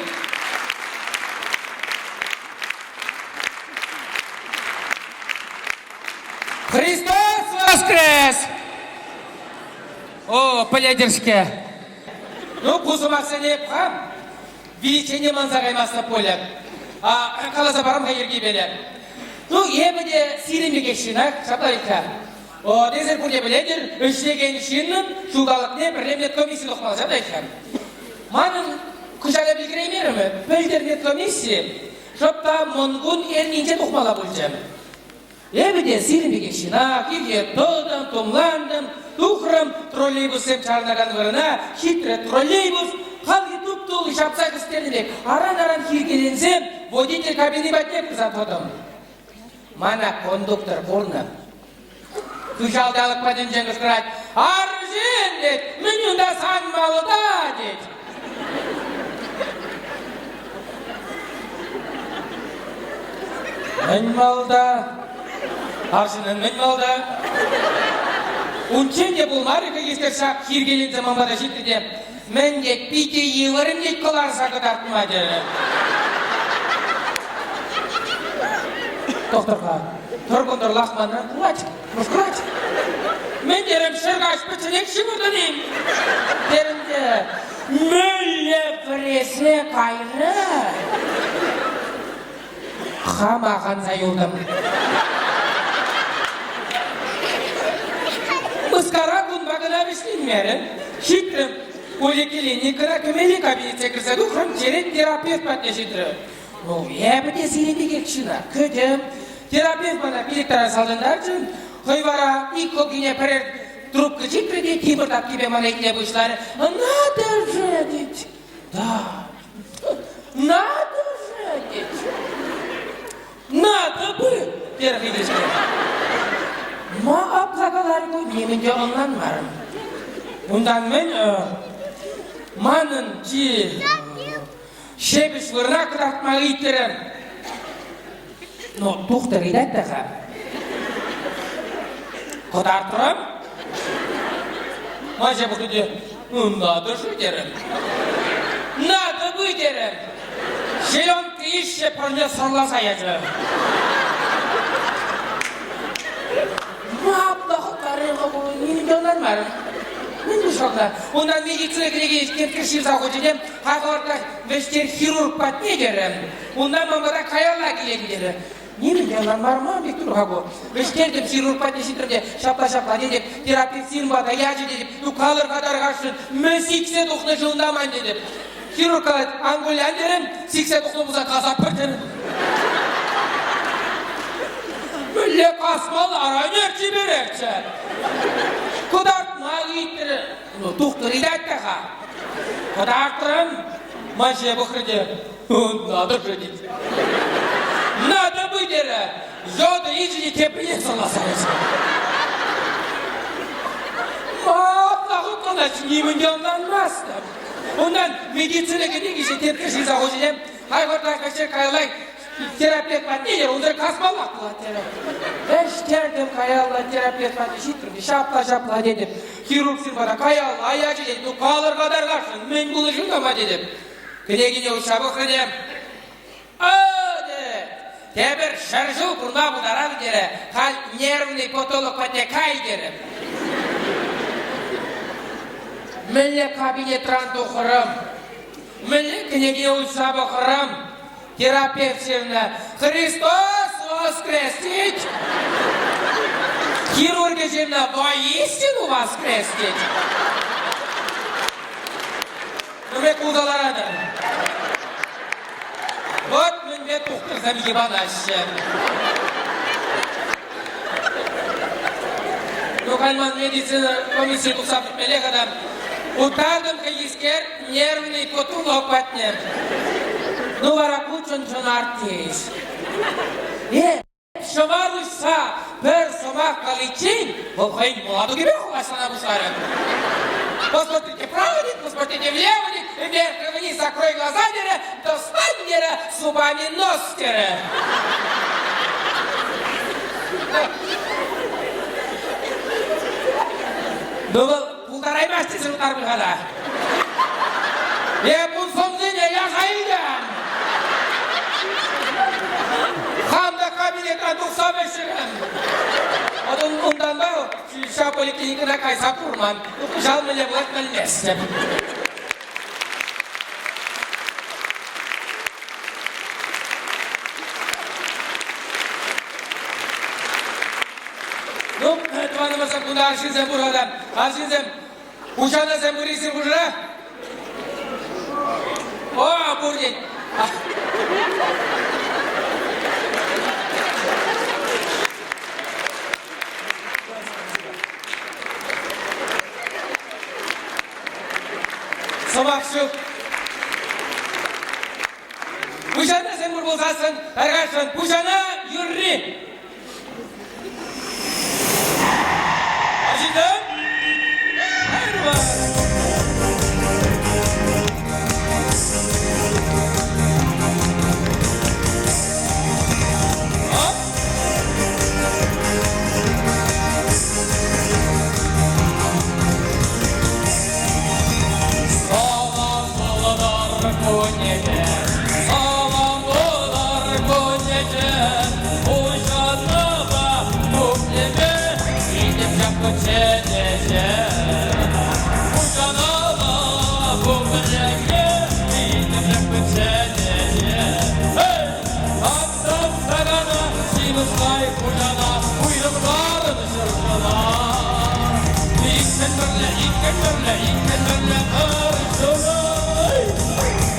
Христос воскрес! О, пӗлетӗр-ҫке. Ну, ку сӑмахсене хам виличчене манса каймастӑп пулӗ. А, каласа парам-ха йӗркипеле. Ну, эпӗ те сирӗн пекех ҫынах, ҫапла вӗт-ха. Тесен пурте пӗлетӗр, ӗҫлекен ҫыннӑн ҫулталӑкне пӗрре медкомисси тухмалла, ҫапла вӗт-ха. Манӑн кӑҫал эпӗ кӗреймерӗм, пӗлтӗр медкомисси шӑп та Мӑнкун эрнинче тухмалла пулчӗ. Эпӗ те сирӗн пекех ҫынах, ирхине тӑтӑм, тумлантӑм, тухрӑм, троллейбуссем чарӑнакан вырӑна ҫитрӗ троллейбус, халхи туп-тулли ҫапса хӗстернӗ пек аран-аран хиркеленсе водитель кабини патне пырса тӑтӑм. Мана кондуктор курнӑ. Хыҫалталӑк патӗнчен кӑшкӑрать: «Арҫын! Арҫын, тет, мӗн унта сан малта, тет. Мӗн малта? Арҫынӑн мӗн малта? Унччен те пулмарӗ хӑйскер ҫак хиркеленсе ман пата ҫитрӗ те мӗн тет, питӗ йывӑр тет кӑларса кӑтартма терӗ. Тӑхтӑр-ха, тӑр кӑнтӑрлах мана кулать, мӑшкӑлать. Мӗн терӗм, ҫӗркаҫ пӗчченех ҫывӑртӑн-им? Терӗм те, мӗнле вӗресе кайрӗ? Хама канса юлтӑм. Мыскара кунпа кӑна вӗҫленмерӗ. Ҫитрӗм. Поликлиникӑна кӗмелли кабинете кӗрсе тухрӑм, черет терапевт патне ҫитрӗм. Ну, эпӗ те сире пекех ҫынах кӗтӗм. Терапевт мана пилӗк таран салтӑнтарчӗ. Хӑй вара ик хӑлхине пӗрер трубка чикрӗ те тимӗр тапкипе мана итле пуҫларӗ. Надо же, тет. Да. Надо же, тет. Надо бы, терӗ хӑйпе Ма апла каларӗ ку, нимӗн те ӑнланмарӑм. Унтан мӗн, манӑн чи ҫепӗҫ вырӑна кӑтартма ыйтрӗ. Ну, тухтӑр ыйтать та-ха. Кӑтартрӑм. Маҫа пӑхрӗ те, ну, надо же, терӗ. Надо бы, терӗ. Селенка ишсе пӗрле сӑрласа ячӗ. Ма апла хӑтларӗ-ха ку, нимӗн те ӑнланмарӑм. Мӗн пуҫланӑ? Унтан медицина кӗнеки тепре ҫырса хучӗ те хӑвӑртрах вӗҫтер хирург патне терӗ. Унтан ман пата каялла килетӗн терӗ. Нимӗн те ӑнланмарӑм ман пек тур-ха ку. Вӗҫтертӗм хирург патне ҫитрӗм те ҫапла-ҫапла тетӗп, терапевт пата ячӗ тетӗп, ну калӑр-ха тархасшӑн, мӗн сиксе тухнӑ-ши унта ман тетӗп. Хирург калать, ан кулян терӗм, сиксе тухнӑ пулсан касатпӑр терӗм. Мӗнле касмалла, ара чиперехчӗ. Кӑтартма ыйтрӗ. Ну, тухтӑр ыйтать те-ха. Кӑтартрӑм, ман ҫине пӑхрӗ те, надо же тет. Надо бы терӗ. Йодӑ илчӗ те теприне сӑрласа ячӗ. Апла хӑтланать, нимӗн те ӑнланмастӑп. Унтан медицина кӗнеки ҫине тепре ҫырса хучӗ те, хай-хӑртах кӗҫех каялла терапевт патне те унсӑр касмаллах пулать терӗ. Ӗҫтертӗм каялла терапевт патне ҫитрӗм те ҫапла-ҫапла тетӗп. Хирургсем вара каялла ячӗ тет, ну калӑр-ха тархасшӑн, мӗн пулнӑ-ши кама тетӗп. Кӗнекине уҫса пӑхрӗ те, Ӑ, тепӗр ҫӗршыв пурӑнма пултаратӑн терӗ, халь нервный потолок патне кай терӗ. Мӗнле кабинетран тухрӑм, мӗнле кӗнеке уҫса пӑхрӑм, терапевт ҫырнӑ Христос воскресит! Хирурги ҫырнӑ воистину воскрес тет. Нумай кулса ларатӑр. Вӑт мӗнпе тухтӑрсем йӑпанаҫҫӗ. Ну, халь ман медицина комиссийӗ тухса пӗтмелле-ха та. Утатӑм хӑйхискер нервный потолок патне. Ну вара ку чӑн-чӑн артист. Э, ҫӑвар уҫса пӗр сӑмах каличчен вӑл хӑйӗн мӑлатукӗпе хӑлаҫлана пуҫларӗ. Посмотрите вправо, посмотрите влево, вверх и вниз, закрой глаза, терӗ, достань, терӗ, зубами нос, терӗ. Ну вӑл пултараймасть тесе шутлармын-ха та. Эп ун сӑмсине яша илтӗм. Хам та кабинетран тухса вӗҫрӗм. Унтанпа ҫав поликлиникӑна кайса курман. Кӑҫал мӗнле пулать пӗлместӗп. Ну, тӑванӑмӑрсем, кунта арҫынсем пур-ха та. Арҫынсем, Хуҫанасем ыррисем хушӑра? О, пур тет. Сӑмах ҫук. Пуҫанасем пур пулсассӑн, тархасшӑн, пуҫана юрри. Арҫынсем! Пар! Салам булыр кунеке, салам булыр кунеке, Уҫӑннӑ та куплеме, итеп ҫак чӗнеҫе. Уҫӑннӑ та куплеме, итеп ҫак чӗнеҫе. Эй! Тап-тап сагана, симӗс кай хуҫана, уйрӑмшарӑн ҫӗршына. Иккӗн пӗрле, иккӗн пӗрле, иккӗн пӗрле тӑршӑнай.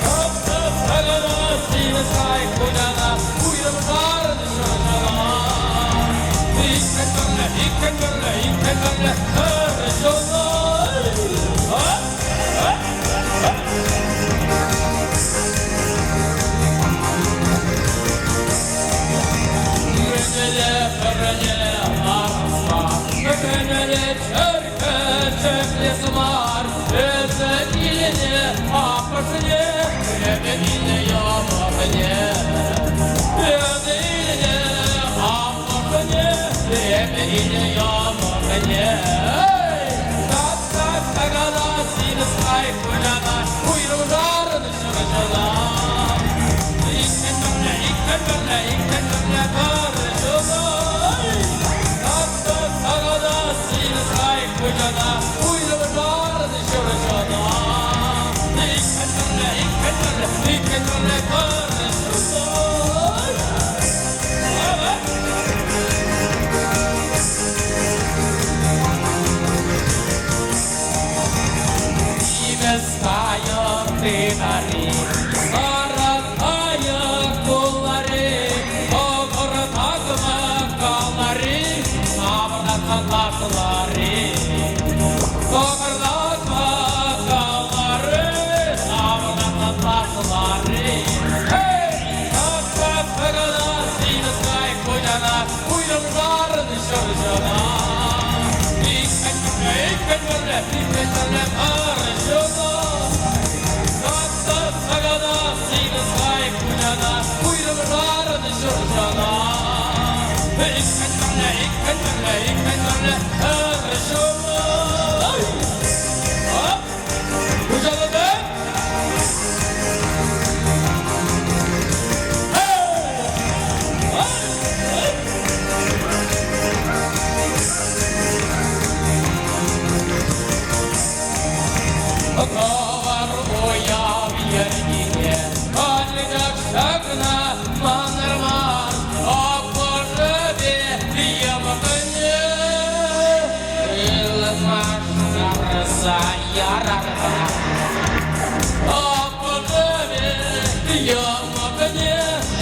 Тап-тап сагана, симӗс кай хуҫана, уйрӑмшарӑн ҫӗршына. Иккӗн пӗрле, иккӗн пӗрле, иккӗн пӗрле тӑршӑнай. А? А? Мӗнле пӗрле ларса, мӗнле чӗркӗ чӗклес мар, эсӗ килне аппӑшне, эпӗ килне йӑмӑкне. Эсӗ илне аппӑшне, эпӗ илне йӑмӑкне. Эй! Тап-тап такана, симӗс кай хуҫана, уйрӑмшарӑн ҫӑрҫӑна. Иккӗн пӗрле, иккӗн пӗрле, иккӗн пӗрле тӑршӑнай. Тап-тап такана, симӗс кай хуҫана, уйрӑмшарӑн ҫӑрҫӑна. Иккӗн пӗрле, иккӗн пӗрле, иккӗн пӗрле тӑршӑнай. Симӗс кайӑк тытари, сарӑ кайӑк пулари, кӑкӑр такма калари, авӑртатсан ташлари. Кӑкӑр такма калари, авӑртатсан ташлари. Эй! Тап-тап тӑкӑна, симӗс кайӑк хуҫана, уйрӑмшарӑн ҫӑрҫӑна. Иккӗн пӗрле, иккӗн пӗрле, иккӗн пӗрле тӑршӑна. Тап-тап сагана, симӗс кайӑк хуҫана, уйрӑмшарӑн ҫӑрҫӑна. Иккӗн пӗрле, иккӗн пӗрле, иккӗн пӗрле тӑршӑна. Оп! Хуҫалӑхӗ! Кӑвар уяв йӗркине анчах ҫакна манӑр мар, аппӑшӗпе йӑмӑкне ылмаштарса ярар мар. Аппӑшӗпе йӑмӑкне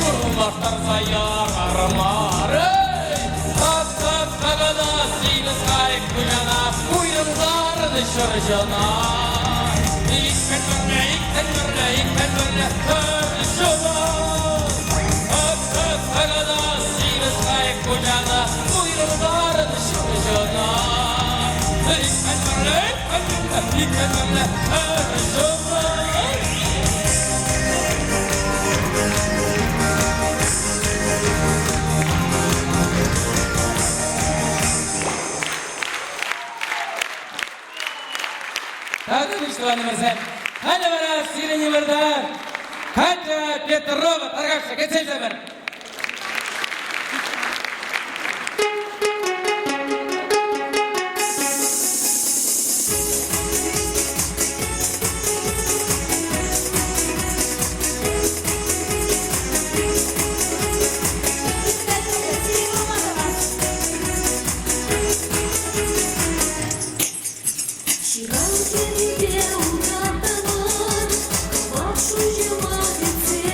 ылмаштарса ярар мар. Эй! Тап-тап такана, симӗс кайӑк хуҫана, уйрӑмшарӑн ҫӑрҫӑна. Иккӗн пӗрле, иккӗн пӗрле, иккӗн пӗрле тӑршӑна. Тап-тап такана, симӗс кайӑк хуҫана, уйрӑмшарӑн ҫӑрҫӑна. Иккӗн пӗрле, иккӗн пӗрле, иккӗн пӗрле тӑршӑна. Тата тӑванӑмӑрсем, халӗ вара сирӗн йывӑртан Катя Петрова тархасшӑ кӗтсе илсемӗр. Ҫыран хӗррипе утаттӑмӑр, кӑвак шуҫӑма кӗтсе.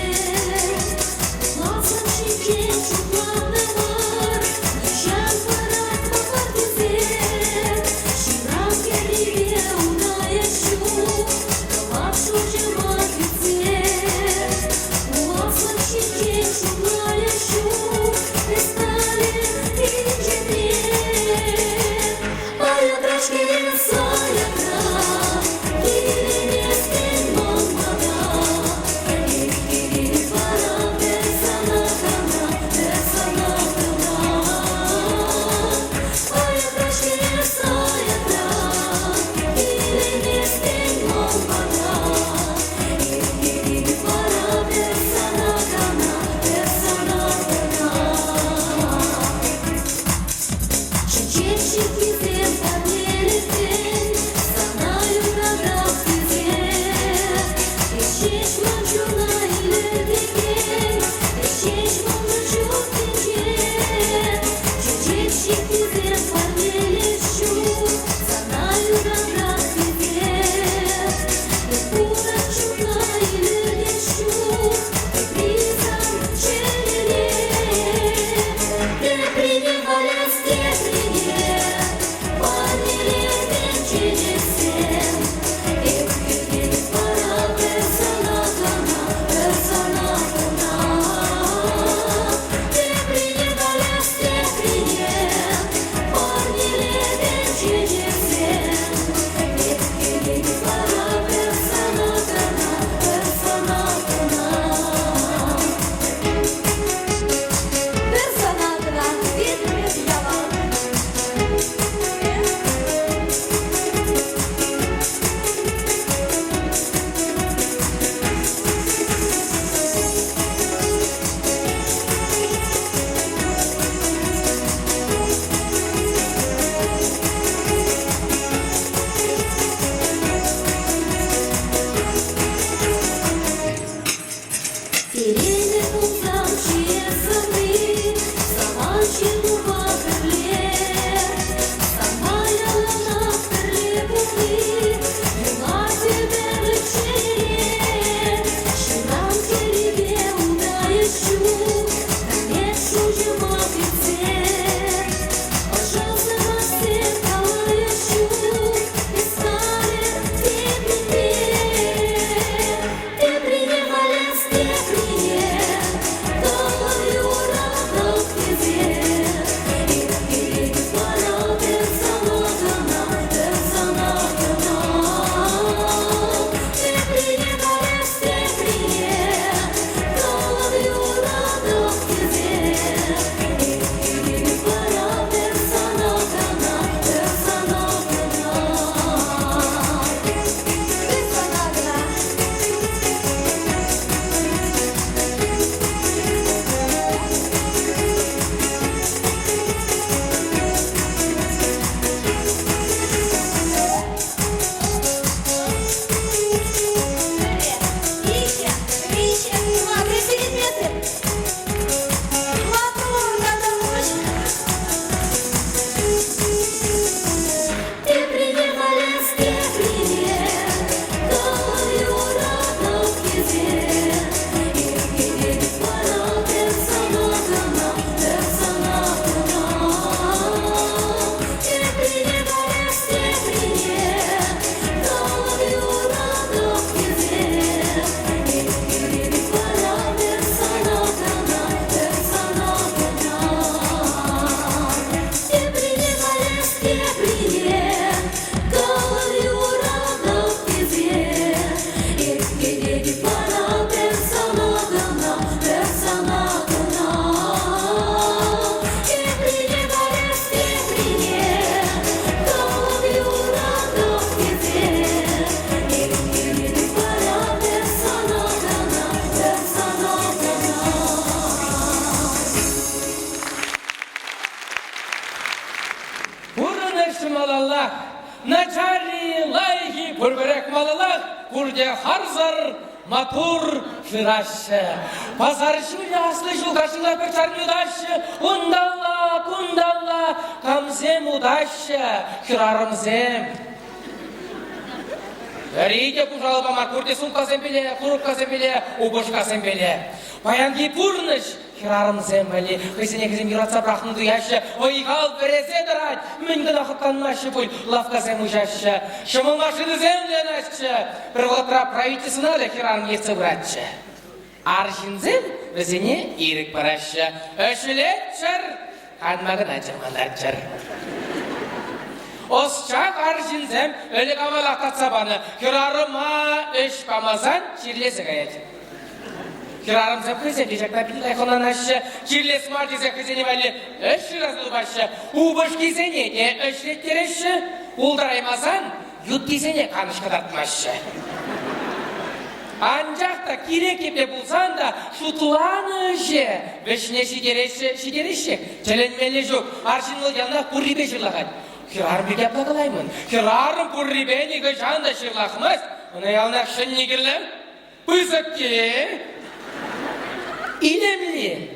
харсӑр, матур шыраҫҫӗ. Пасар ҫулӗ аслӑ ҫул кашнина пӗр чарми утаҫҫӗ. Унталла, кунталла камсем утаҫҫӗ, хӗрарӑмсем. Пӗри те пушалпа мар, пурте сумкасемпеле, курупкасемпеле, упӑшкасемпеле. Паянхи пурнӑҫ хӗрарӑмсем валли хӑйсене хӑйсем юратса пӑрахнӑ туяҫҫӗ, вӑй-хал вӗресе тӑрать, мӗн кӑна хӑтланмаҫҫӗ пуль, лавккасем уҫаҫҫӗ, ҫӑмӑл машинӑсем туянаҫҫӗ. Пӗр вӑхӑтра правительствӑна та хӗрарӑм ертсе пыратчӗ. Арҫынсем вӗсене ирӗк параҫҫӗ. Ӗҫлеччӗр, канма кӑна чӑрмантарччӑр. Ӑсчах арҫынсем ӗлӗк-авалах татса панӑ хӗрарӑма ӗҫ памасан чирлесе каять. Хӗрарӑмсем хӑйсем те ҫакна питӗ лайӑх ӑнланаҫҫӗ. Чирлес мар тесе хӑйсене валли ӗҫ шыраса тупаҫҫӗ. Упӑшкисене те ӗҫлеттереҫҫӗ. Пултараймасан юттисене канӑҫ кӑтартмаҫҫӗ. Анчах та кирек епле пулсан та шутланӑ ӗҫе вӗҫне ҫитереҫҫӗ, ҫитереҫҫех. Тӗлӗнмелле ҫук, арҫын вӑл яланах пуррипе ҫырлахать. Хӗрарӑм пирки апла калаймӑн. Хӗрарӑм пуррипе нихӑҫан та ҫырлахмасть. Ӑна яланах ҫӗнни кирлӗ. Пысӑкки, илемли.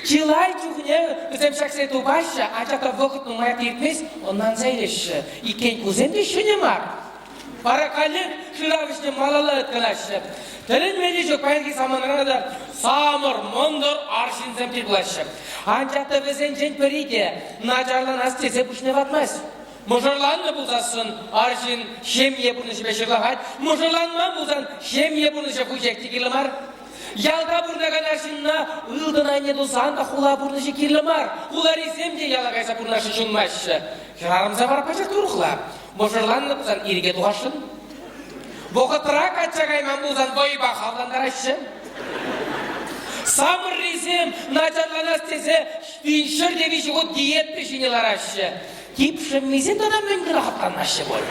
Чылай чухне вӗсем ҫаксене тупаҫҫӗ, анчах та вӑхӑт нумаях иртмест, ӑнланса илеҫҫӗ. Иккен кусем те ҫӗнӗ мар. Вара каллех шырав ӗҫне малалла ыткӑнаҫҫӗ. Тӗлӗнмелли ҫук, паянхи саманара та самӑр, мӑнтӑр арҫынсем тӗл пулаҫҫӗ. Анчах та вӗсенчен пӗри те начарланас тесе пуҫне ватмасть. Мӑшӑрланнӑ пулсассӑн арҫын ҫемье пурнӑҫӗпе ҫырлахать, мӑшӑрланман пулсан ҫемье пурнӑҫӗ вуҫех те кирлӗ мар. Ялта пурӑнакан арҫынна ылтӑн айне тусан та хула пурнӑҫӗ кирлӗ мар. Хуларисем те яла кайса пурӑнасшӑн ҫунмаҫҫӗ. Хӗрарӑмсем вара пачах урӑхла. Мӑшӑрланнӑ пулсан ирӗке тухасшӑн. Вӑхӑтра качча кайман пулсан вӑйпа хавхалантараҫҫӗ. Самӑррисем начарланас тесе 100 те виҫӗ хут диета ҫине лараҫҫӗ. Типшӗммисем тата мӗн кӑна хӑтланмаҫҫӗ пуль.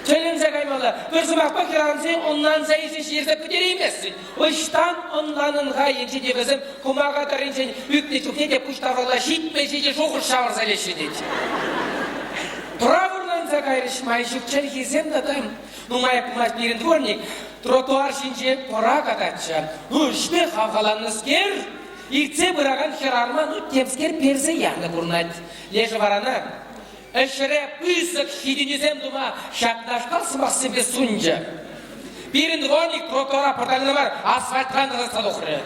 Тӗлӗнсе каймалла. Пӗр сӑмахпа хӗрарӑмсем ӑнланса илсе ҫитерсе пӗтерейместӗн. Ӑҫтан ӑнланӑн-ха енчен те вӗсем кӑмака тӑрринчен ӳкнӗ чухне те пуҫ тавралла ҫитмӗл ҫичӗ шухӑш ҫавӑрса илеҫҫӗ тет. Правурланса кайрӗҫ май ҫук чӗлхисем тата нумаях пулмасть пирӗн дворник тротуар ҫинче пӑра кататчӗ. Ӗҫпе хавхаланнӑскер Иртсе пыракан хӗрарӑма ну темскер персе янӑ курӑнать. Лешӗ варана ӗҫре пысӑк ҫитӗнӳсем тума ҫакнашкал сӑмахсемпе сунчӗ. Пирӗн дворник тротуара пӑртаннӑ мар, асфальтран тасатса тухрӗ.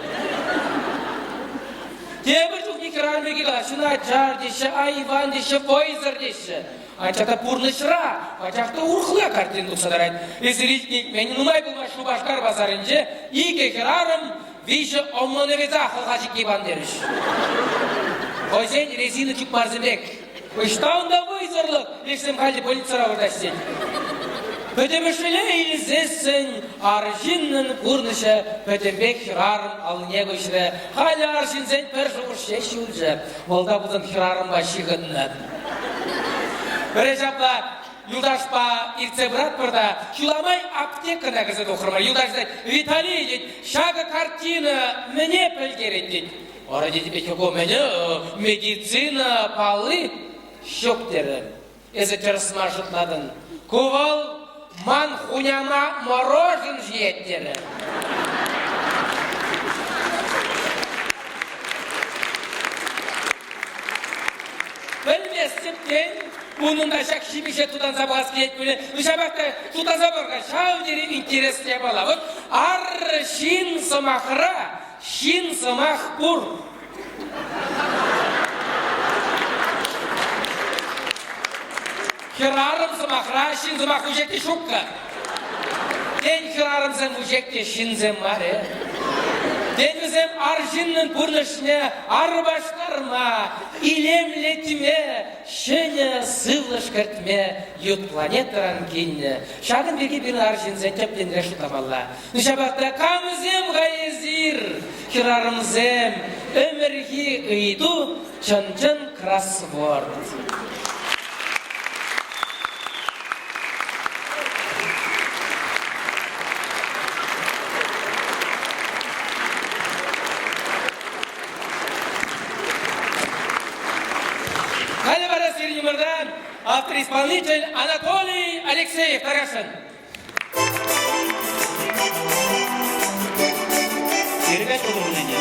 Тепӗр чухне хӗрарӑм пирки калаҫҫӗ, начар теҫҫӗ, айван теҫҫӗ, вӑйсӑр теҫҫӗ. Анчах та пурнӑҫра пачах та урӑхла картина тухса тӑрать. Эсир илтнӗ-илтмен нумай пулмасть Шупашкар пасарӗнче икӗ хӗрарӑм Виҫӗ ОМОНовеца хӑлха чикки пан терӗҫ. Хӑйсен резина чукмарсем пек. Ӑҫта унта вӑйсӑрлӑх? Лешсем халӗ больницӑра выртаҫҫӗ тет. Пӗтӗмӗшле илсессӗн арҫыннӑн пурнӑҫӗ пӗтӗмпех хӗрарӑм аллине куҫрӗ. Халӗ арҫынсен пӗр шухӑш ҫеҫ юлчӗ. Вӑл та пулсан хӗрарӑмпа ҫыхӑннӑ. Пӗрре ҫапла Юлташпа иртсе пыратпӑр та ҫула май аптекӑна кӗрсе тухрӑмӑр. Юлташ тет, Виталий, тет, ҫакӑ картина мӗне пӗлтерет, тет. Ара, тетӗп, ку мӗне, медицина палли ҫук терӗ. Эсӗ тӗрӗс мар шутлатӑн. Ку вӑл ман хуняма морожен ҫиет терӗ. Пӗлместӗп, тен, Унӑн та ҫак ҫимӗҫе тутанса пӑхас килет пулӗ. Ну ҫапах та тутанса пӑх-ха, ҫав тери интереслӗ япала. Вот арҫын сӑмахра ҫын сӑмах пур. Хӗрарӑм сӑмахра ҫын сӑмах вуҫех те ҫук-ха. Тен, хӗрарӑмсем вуҫех те ҫынсем мар-и? Тен, вӗсем арҫыннӑн пурнӑҫне арпаштарма, илемлетме, ҫӗнӗ сывлӑш кӗртме ют планетӑран килнӗ. Ҫакӑн пирки пирӗн арҫынсен тӗплӗнрех шутламалла. Ну ҫапах та камсем-ха эсир, хӗрарӑмсем, ӗмӗрхи ыйту чӑн-чӑн кроссворд. Халӗ вара сирӗн умӑрта автор-исполнитель Анатолий Алексеевич. Алексеев, тархасшӑн. Передать поздравления.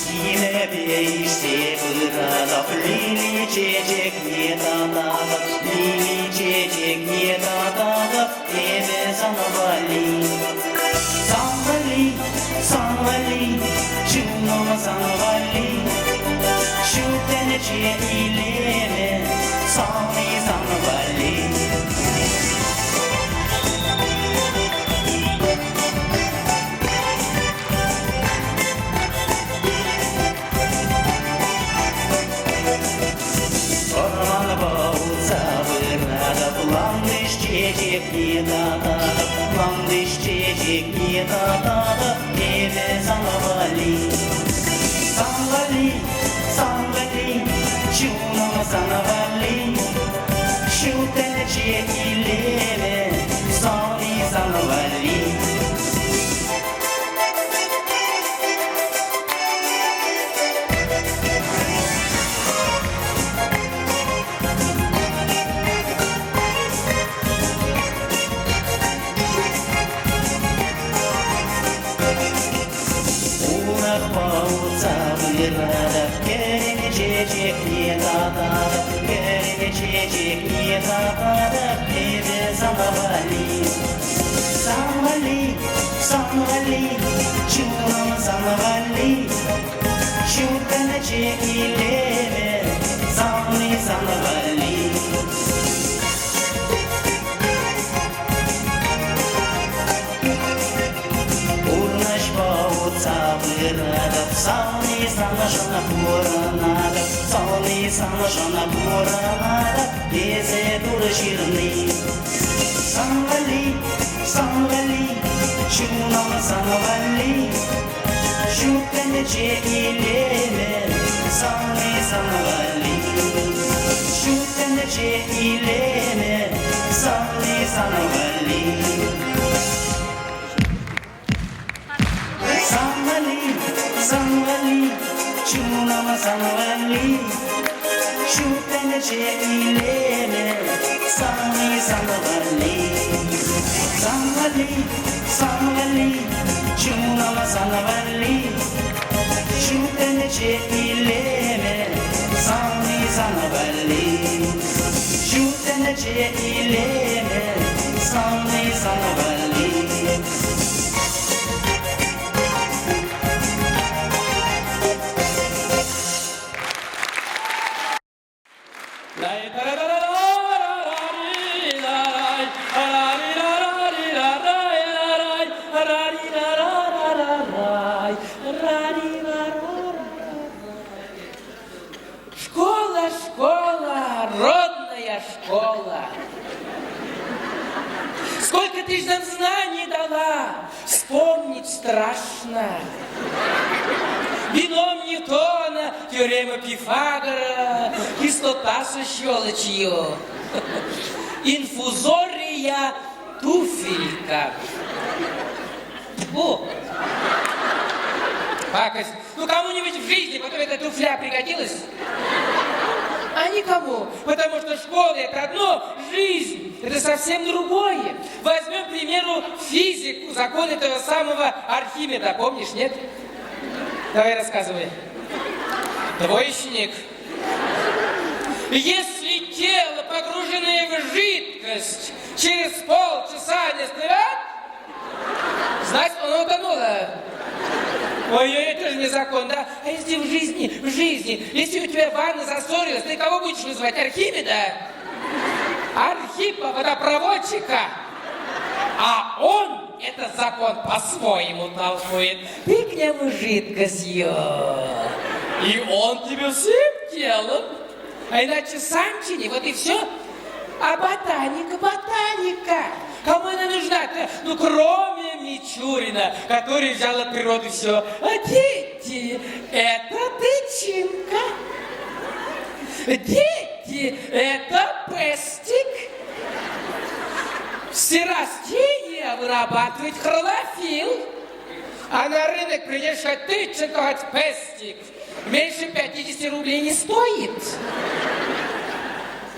Килӗпе ишсе пыратӑп, лили чечекне тататӑп, лили чечекне тататӑп, эпӗ сан валли. Сан валли, сан валли, чунӑм сан валли, ҫут тӗнче илемӗ савни сан валли. Вӑрманпа утса пыратӑп, лантӑш чечекне тататӑп, лантӑш чечекне тататӑп, эпӗ сан валли. Сан валли, сан валли, чунӑм сан валли, ҫут тӗнче илемӗ савни сан валли. Урах утса пыратӑп, кӗрен чечекне тататӑп, кӗрен чечекне тататӑп, эпӗ сана валли. Сан валли, сан валли, чунӑм сан валли, ҫут тӗнче илемӗ савни сан валли. Пурнӑҫпа утса пыратӑп, савни саншӑн пурӑнатӑп, савни саншӑн пурӑнатӑп, тесе Турӑ ҫырни. Сан валли, сан валли, чунӑм сан валли, ҫут тӗнче илемӗ савни сан валли. Ҫут тӗнче илемӗ савни сан валли. Сан валли, сан валли, чунӑм сан валли, ҫут тӗнче илемӗ савни сан валли. Сан валли, сан валли, чунӑм сан валли, ҫут тӗнче илемӗ савни сан валли. Ҫут тӗнче илемӗ савни сан валли. Школа, школа, родная школа. Сколько ты ж нам знаний дала, вспомнить страшно. Бином Ньютона, теорема Пифагора, кислота со щелочью, инфузория туфелька. О! Пакость. Ну кому-нибудь в жизни потом эта туфля пригодилась? А никому. Потому что школа это одно, жизнь это совсем другое. Возьмем, к примеру, физику, закон этого самого Архимеда, помнишь, нет? Давай рассказывай. Двоечник. Если тело, погруженное в жидкость, через полчаса не всплывет, значит, оно утонуло. Ой-ой, это же не закон, да? А если в жизни, в жизни, если у тебя ванна засорилась, ты кого будешь вызывать? Архимеда? Архипа, водопроводчика? А он этот закон по-своему толкует. Ты к нему жидкостью. И он тебе всем телом. А иначе сам чини, вот и все. А ботаника, ботаника. Кому она нужна-то? Ну, кроме Мичурина, который взял от природы все. А дети, это тычинка. Дети, это пестик. Все растения вырабатывают хлорофилл. А на рынок придешь хоть тычинку, хоть пестик. Меньше 50 рублей не стоит.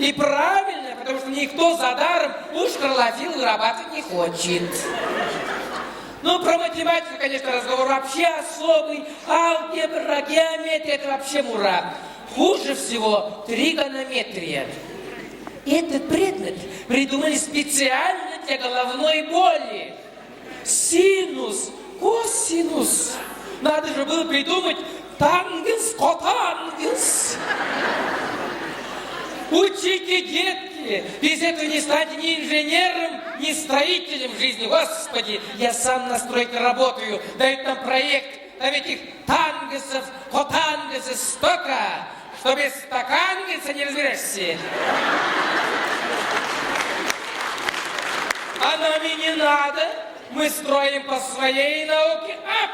И правильно, потому что никто за даром уж хлорофилл вырабатывать не хочет. Ну, про математику, конечно, разговор вообще особый. Алгебра, геометрия – это вообще мура. Хуже всего тригонометрия. Этот предмет придумали специально для головной боли. Синус, косинус. Надо же было придумать тангенс, котангенс. Учите, детки, без этого не стать ни инженером, ни строителем в жизни. Господи, я сам на стройке работаю, дают нам проект, там этих тангесов, котангесов столько, что без стакангеса не разберешься. А нам и не надо. Мы строим по своей науке. Ап!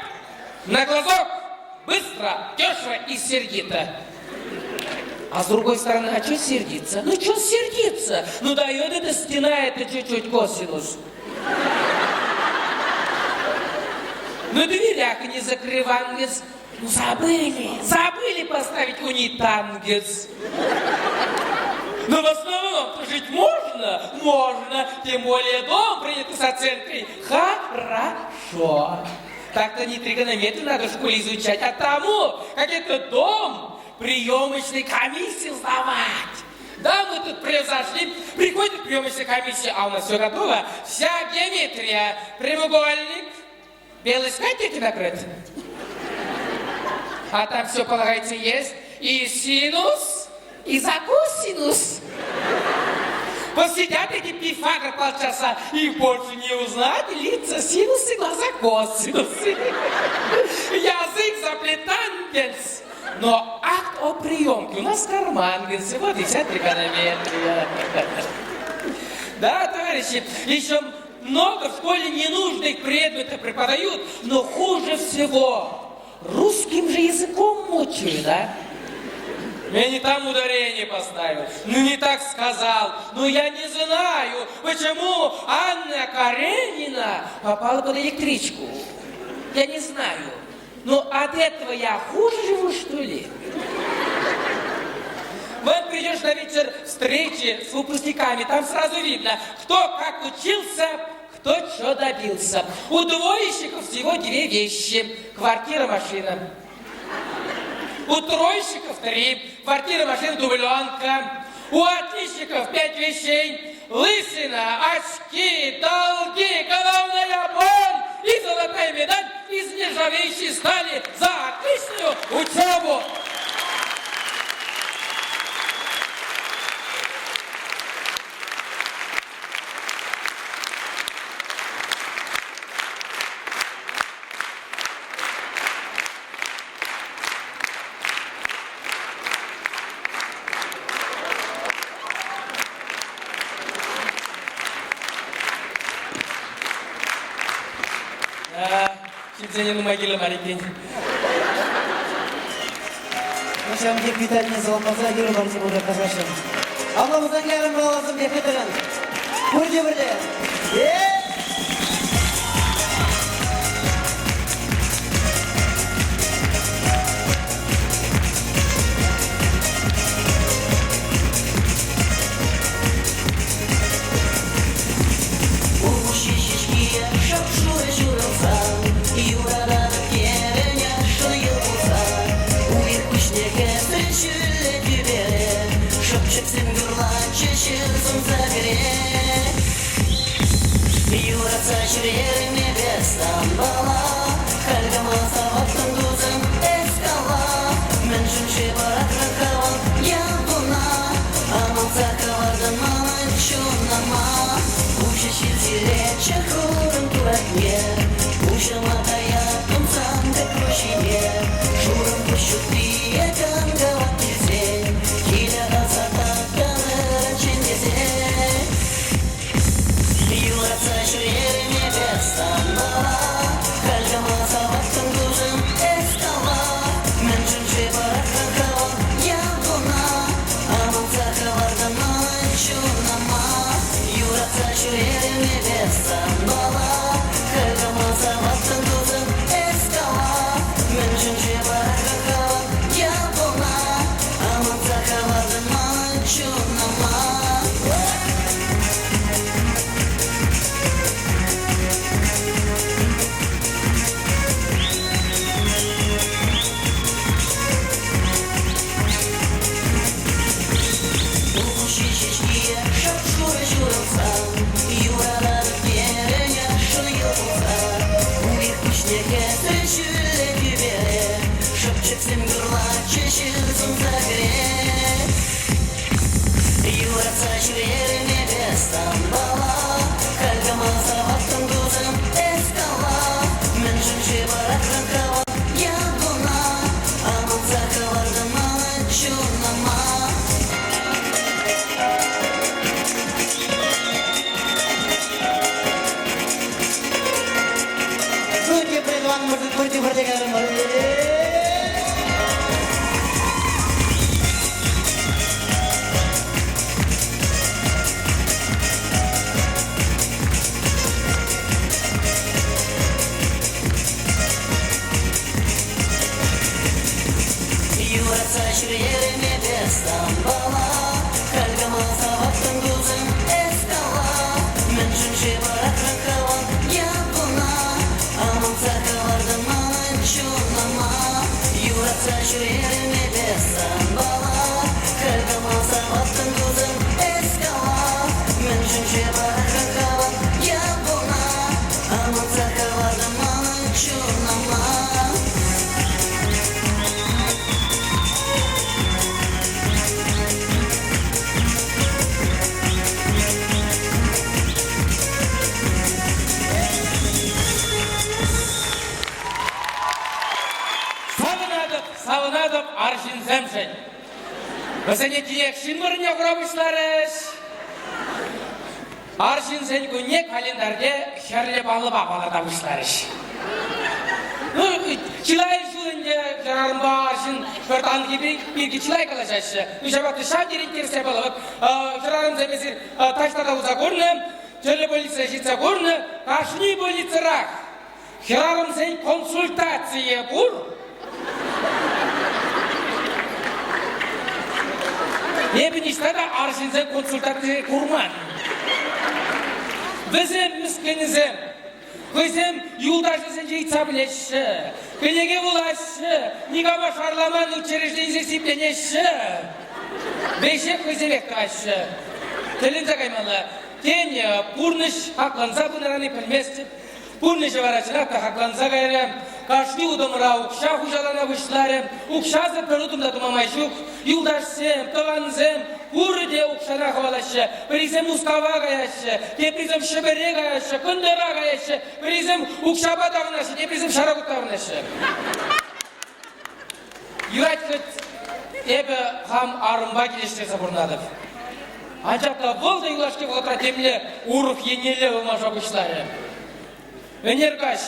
На глазок! Быстро, дешево и сердито. А с другой стороны, а что сердиться? Ну что сердиться? Ну дает эта стена, это чуть-чуть косинус. На дверях не закрывангес. Ну забыли, забыли поставить унитангес. Но в основном жить можно, можно, тем более дом принят с оценкой «хорошо». Так-то не тригонометрию надо в школе изучать, а тому, как этот дом приемочной комиссии сдавать. Да, мы тут превзошли, приходит приемочная комиссия, а у нас все готово. Вся геометрия, прямоугольник, белый скатертью накрыт. А там все, полагается, есть. И синус, и закусинус. Посидят эти пифагор полчаса, и больше не узнать лица синусы, глаза косинусы. Язык заплетангенс. Но акт о приемке у нас кармангенс, вот и вся тригонометрия. Да, товарищи, еще много в школе ненужных предметов преподают, но хуже всего русским же языком мучают, да? Я не там ударение поставил, ну не так сказал, ну я не знаю, почему Анна Каренина попала под электричку. Я не знаю. Но от этого я хуже живу, что ли? Вот придешь на вечер встречи с выпускниками, там сразу видно, кто как учился, кто что добился. У двоечников всего две вещи – квартира, машина. У тройщиков три, квартира, машина, дубленка. У отличников пять вещей – лысина, очки, долги, головная боль и золотая медаль из нержавеющей стали за отличную учебу. Ҫынсене нумай кирлӗ мар иккен. Ҫавӑн пек Виталине саламласа юрӑ парса пултӑр касаҫҫӗ. Апла пулсан ярӑм алӑсем те хытрӑн. Пурте пӗрле. Э! Улмуҫҫи ҫеҫки шап-шурӑ ҫурӑлсан, юрататӑп терӗн ашшӑн йӑл кулса. Уйӑх куҫне кӗсрӗ ҫӳллӗ тӳпере, шӑпчӑксем юрлатчӗҫ ҫын сунса пире. Юратса ҫӳрерӗм эпӗ санпала, халь кама саваттӑм тусӑм, эс кала. Мӗншӗн-ши пӑрахрӑн хӑвӑн ялтуна, амантса хӑвартӑн манӑн чунӑма. Уҫӑ ҫил сиретчӗ хурӑн туратне, уҫӑма каяттӑм сан пек ҫине. Шурӑм пуҫ ҫуттие кӑн-кӑвак килсен, киле калса таптанӑ чӗнмесен. Юратса ҫӳрерӗм эпӗ санпала, халь кама саваттӑм тусӑм, эс кала. Мӗншӗн-ши пӑрахрӑн хӑвӑн ялтуна, амантса хӑвартӑн манӑн чунӑма. Юратса ҫӳрерӗм эпӗ. эпӗ санпала. Хӗлӗм саваттӑн тусӑм, эс кала, мӗншӗн-ши вара япала амантса хӑвартӑн ман чунӑма? Укҫи ҫеҫкие шап-шурӑ ҫурӑлсан, юрататӑп терӗн ашшӑн йӑлӑнса. Уйӑх куҫне хӗсрӗ ҫӳллӗ тӳпере, шӑпчӑксем юрлатчӗ ҫил сунса кӗре. Юратса ҫӳрерӗм эпӗ санпала, Халь саваттӑм тусӑм, эс кала, мӗншӗн-ши пӑрахрӑн хӑвӑн ятуна, амантса хӑвартӑн мана чунӑма. Ну, тепре тӑванӑмӑрсем пурте пӗрле кайрӑмӑр. Юратса ҫӳрерӗм эпӗ санпала, Халь кама саваттӑн тусӑм, эс кала, Мӗншӗн-ши пӑрахрӑн хӑвӑн ятуна, Амантса хӑвартӑн манӑн чунӑма. Юратса ҫӳрерӗм эпӗ санпала, Халь кама саваттӑн тусӑм, эс кала, Мӗншӗн-ши пӑрахрӑн хӑвӑн ятуна, Амантса хӑвартӑн манӑн чунӑма. Савӑнатӑп, савӑнатӑп арҫынсемшӗн. Вӗсене тинех ҫын вырӑнне хура пуҫларӗҫ. Арҫынсен кунне календарьте хӗрлӗ паллӑпа палӑрта пуҫларӗҫ. Ну, чылай ҫул ӗнтӗ хӗрарӑмпа арҫын пӗр танхи пирки чылай калаҫаҫҫӗ. Ну, ҫапах та ҫав тери интереслӗ япала. Вот хӗрарӑмсем эсир таҫта та усӑ курнӑ, тӗрлӗ больницӑра ҫитсе курнӑ, кашни больницӑрах Хӗрарӑмсен консультацийӗ пур. Эпӗ ниҫта та арҫынсен консультацийӗ курман. Вӗсем мӗскӗнӗсем. Хӑйсем юлташӗсенче ыйтса пӗлеҫҫӗ, кӗнеке вулаҫҫӗ, никама шарламан учрежденисем сипленеҫҫӗ. Веҫех хӑйсемех тӑваҫҫӗ. Тӗлӗнсе каймалла. Тен, пурнӑҫ хакланса пынӑран-и пӗлместӗп. Пурнӑҫӗ вара чӑнах та хакланса кайрӗ. Кашни утӑмра укҫа хуҫалана пуҫларӗ. Укҫасӑр пӗр утӑм та тума май ҫук. Юлташсем, тӑвансем пурте укҫана хӑвалаҫҫӗ. Пӗрисем Мускава каяҫҫӗ, теприсем Ҫӗпӗре каяҫҫӗ, кӑнтӑра каяҫҫӗ. Пӗрисем укҫапа таврӑнаҫҫӗ, теприсем ҫара таврӑнаҫҫӗ. Юрать хоть эпӗ хам арӑмпа килӗштерсе пурӑнатӑп. Анчах та вӑл та юлашки вӑхӑтра темле урӑх еннелле ылмаша пуҫларӗ. Ӗнер каҫ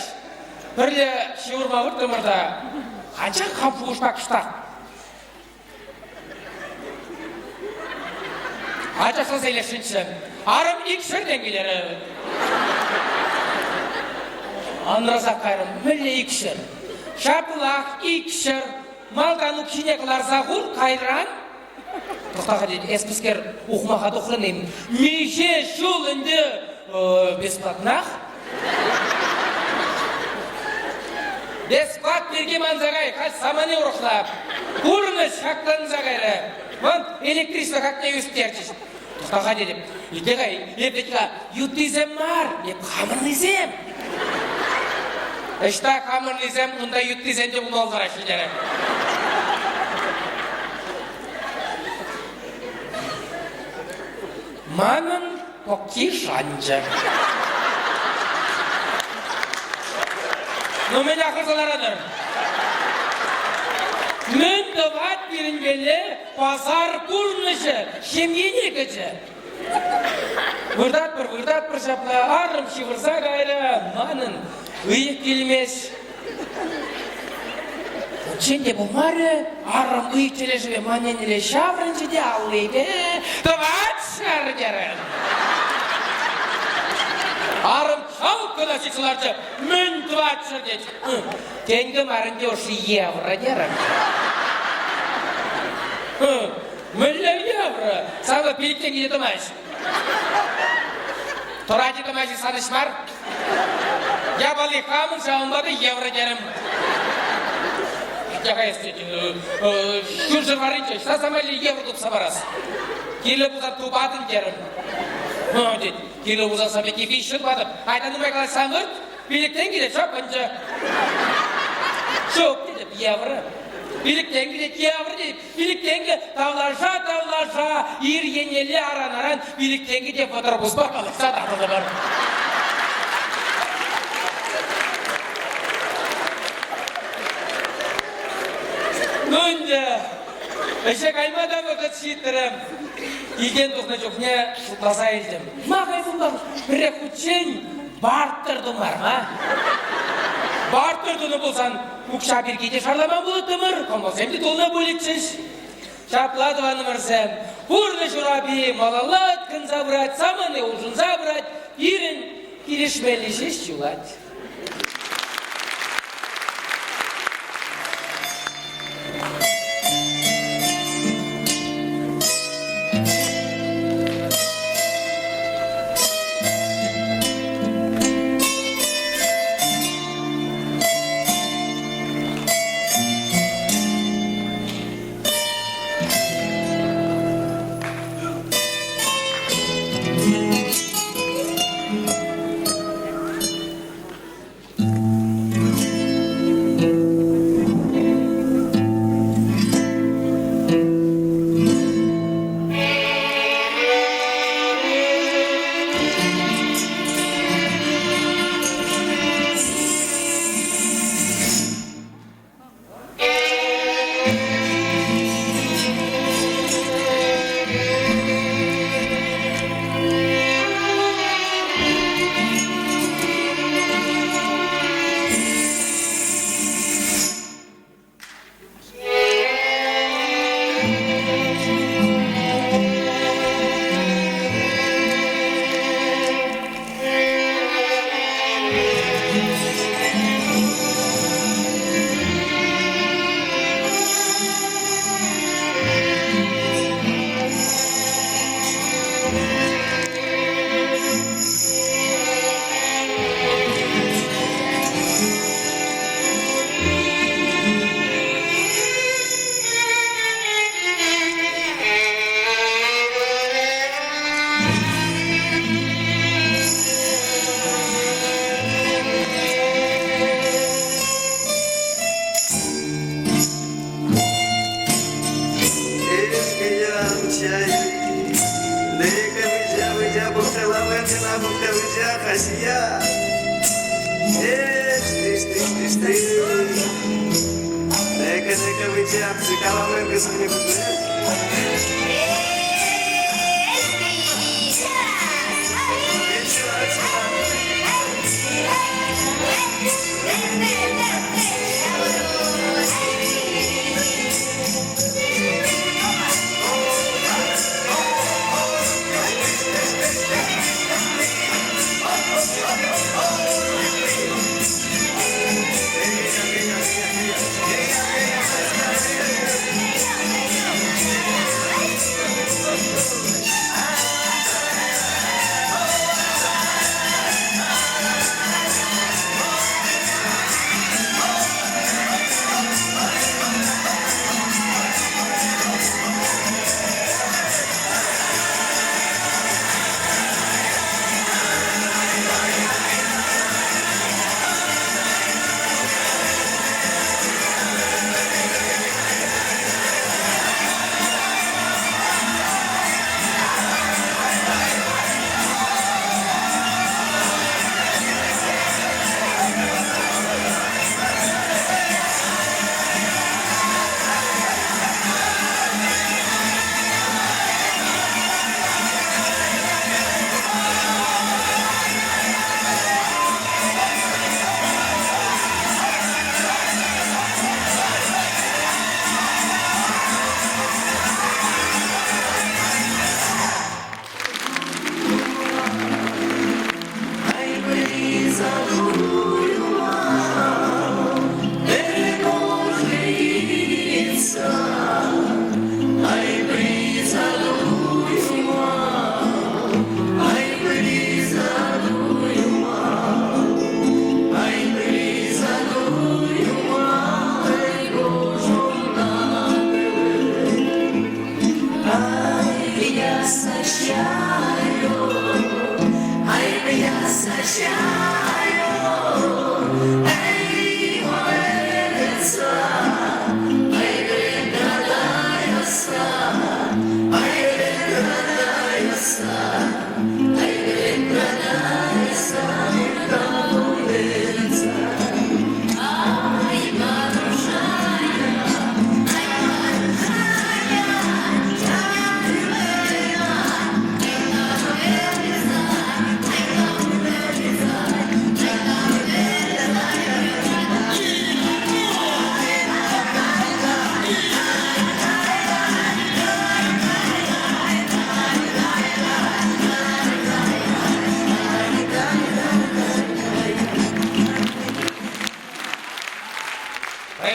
пӗрле ҫывӑрма выртрӑмӑр та, анчах хам шухӑшпа кӑштах ачашласа илесшӗнччӗ. Арӑм икҫӗртен килерӗ. Анрасах кайрӑм. Мӗнле икҫӗр? Ҫаплах икҫӗр. Малтан укҫине кӑларса хур, кайран Тӑхта-ха тет, эс пӗскер ухмаха тухрӑн-им? Миҫе ҫул ӗнтӗ бесплатнах? Бесплат пирки манса кай, халь самани урӑхла. Пурнӑҫ хакланса кайрӗ. Вӑн электричество хакне ӳстерчӗҫ. Тӑхта-ха тетӗп, итле-ха, эп вӗт-ха юттисем мар, эп хамӑрнисем. Ӑҫта хамӑрнисем, унта юттисем те пулма пултараҫҫӗ терӗ. Манӑн пӑкки шанчӗ. Ну, мӗн ахӑрса ларатӑр? Мӗн тӑвать пирӗнпеле пасар пурнӑҫӗ ҫемьене кӗчӗ. Выртатпӑр, выртатпӑр ҫапла, арӑм ҫывӑрса кайрӗ, манӑн ыйӑх килмест. Унччен те пулмарӗ, арӑм ыйӑх тӗлӗшӗпе ман еннелле ҫаврӑнчӗ те аллипе тӑвать ҫар терӗ. Арӑм чалк кӑна сиксе ларчӗ. Мӗн тӑватчӑр тет. Тенкӗ мар ӗнтӗ уж евро терӗм. Мӗнле евро? Сана пилӗк тенкӗ тӑмасть. Тӑрать тӑмасть сан ӗҫ мар. Япали хамӑн, ҫавӑнпа та евро терӗм. Яха эс ҫурҫӗр варринче ӑҫта сан валли евро тупса парас? Кирлӗ пулсан тупатӑн терӗм. Ну, тет, кирлӗ пулсан сан пекки виҫҫӗн тупатӑп. Айта нумай калаҫсан вырт, пилӗктен килет, ҫапӑнчӗ. Ҫук, тетӗп, евро. Пилӗктен килет, евро тетӗп. Пилӗк тенкӗ тавлаша-тавлаша ир еннелле аран-аран пилӗк тенкӗ те 30 пуспа калаҫса татӑлтӑмӑр. Ну ӗнтӗ, ӗҫе кайма та вӑхӑт ҫитрӗ. Килтен тухнӑ чухне шутласа илтӗм. Ма кайсунтан пӗррех хутчен бартер тумар, а? Бартер тунӑ пулсан Укҫа пирки те шарламан пулӑттӑмӑр, кӑмӑлсем те тулнӑ пулӗччӗҫ. Ҫапла, тӑванӑмӑрсем, пурнӑҫ урапи малалла ыткӑнса пырать, самани улшӑнса пырать, пирӗн килӗшмелли ҫеҫ юлать.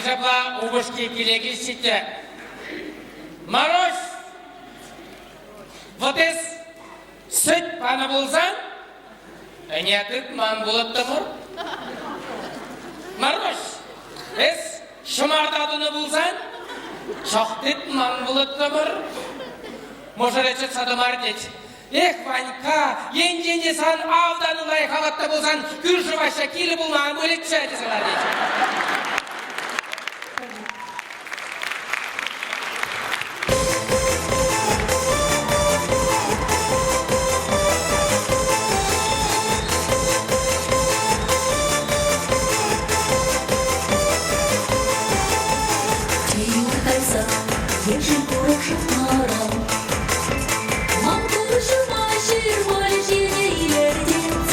Ҫапла упӑшки киле килчӗ те. Маруҫ, вот эс сӗт панӑ пулсан, ӗне тытман пулӑттӑмӑр. Маруҫ, эс ҫӑмарта тунӑ пулсан, чӑх тытман пулӑттӑмӑр. Мӑшӑрӗ чӑтса тӑмар тет. Эх, Ванькка, енчен те сан автан лайӑх аватта пулсан, кӳршӗ Ваҫҫа килӗ пулман пулӗччӗ, тесе ларать. Юр кайса ешӗл курӑк шӑтмаран Ман куҫӑма ҫырма ҫине илӗртет.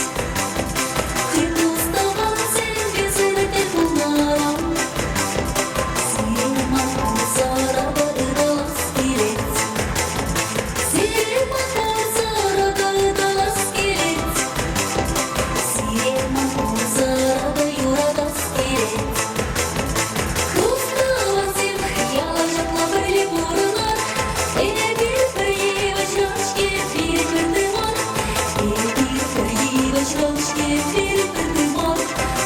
Хыт тӑвансемпе сӗрте пулмаран Сире ман пурсӑра ыталас килет. Сире ман пурсӑра ыталас килет. Сире ман пурсӑра юратас килет. Тус-тӑвансем яла ҫапла пӗрле пурӑнар. Эпир пӗр йывӑҫран-ҫке пирӗн пӗр тымар. Эпир пӗр йывӑҫран-ҫке пирӗн пӗр тымар.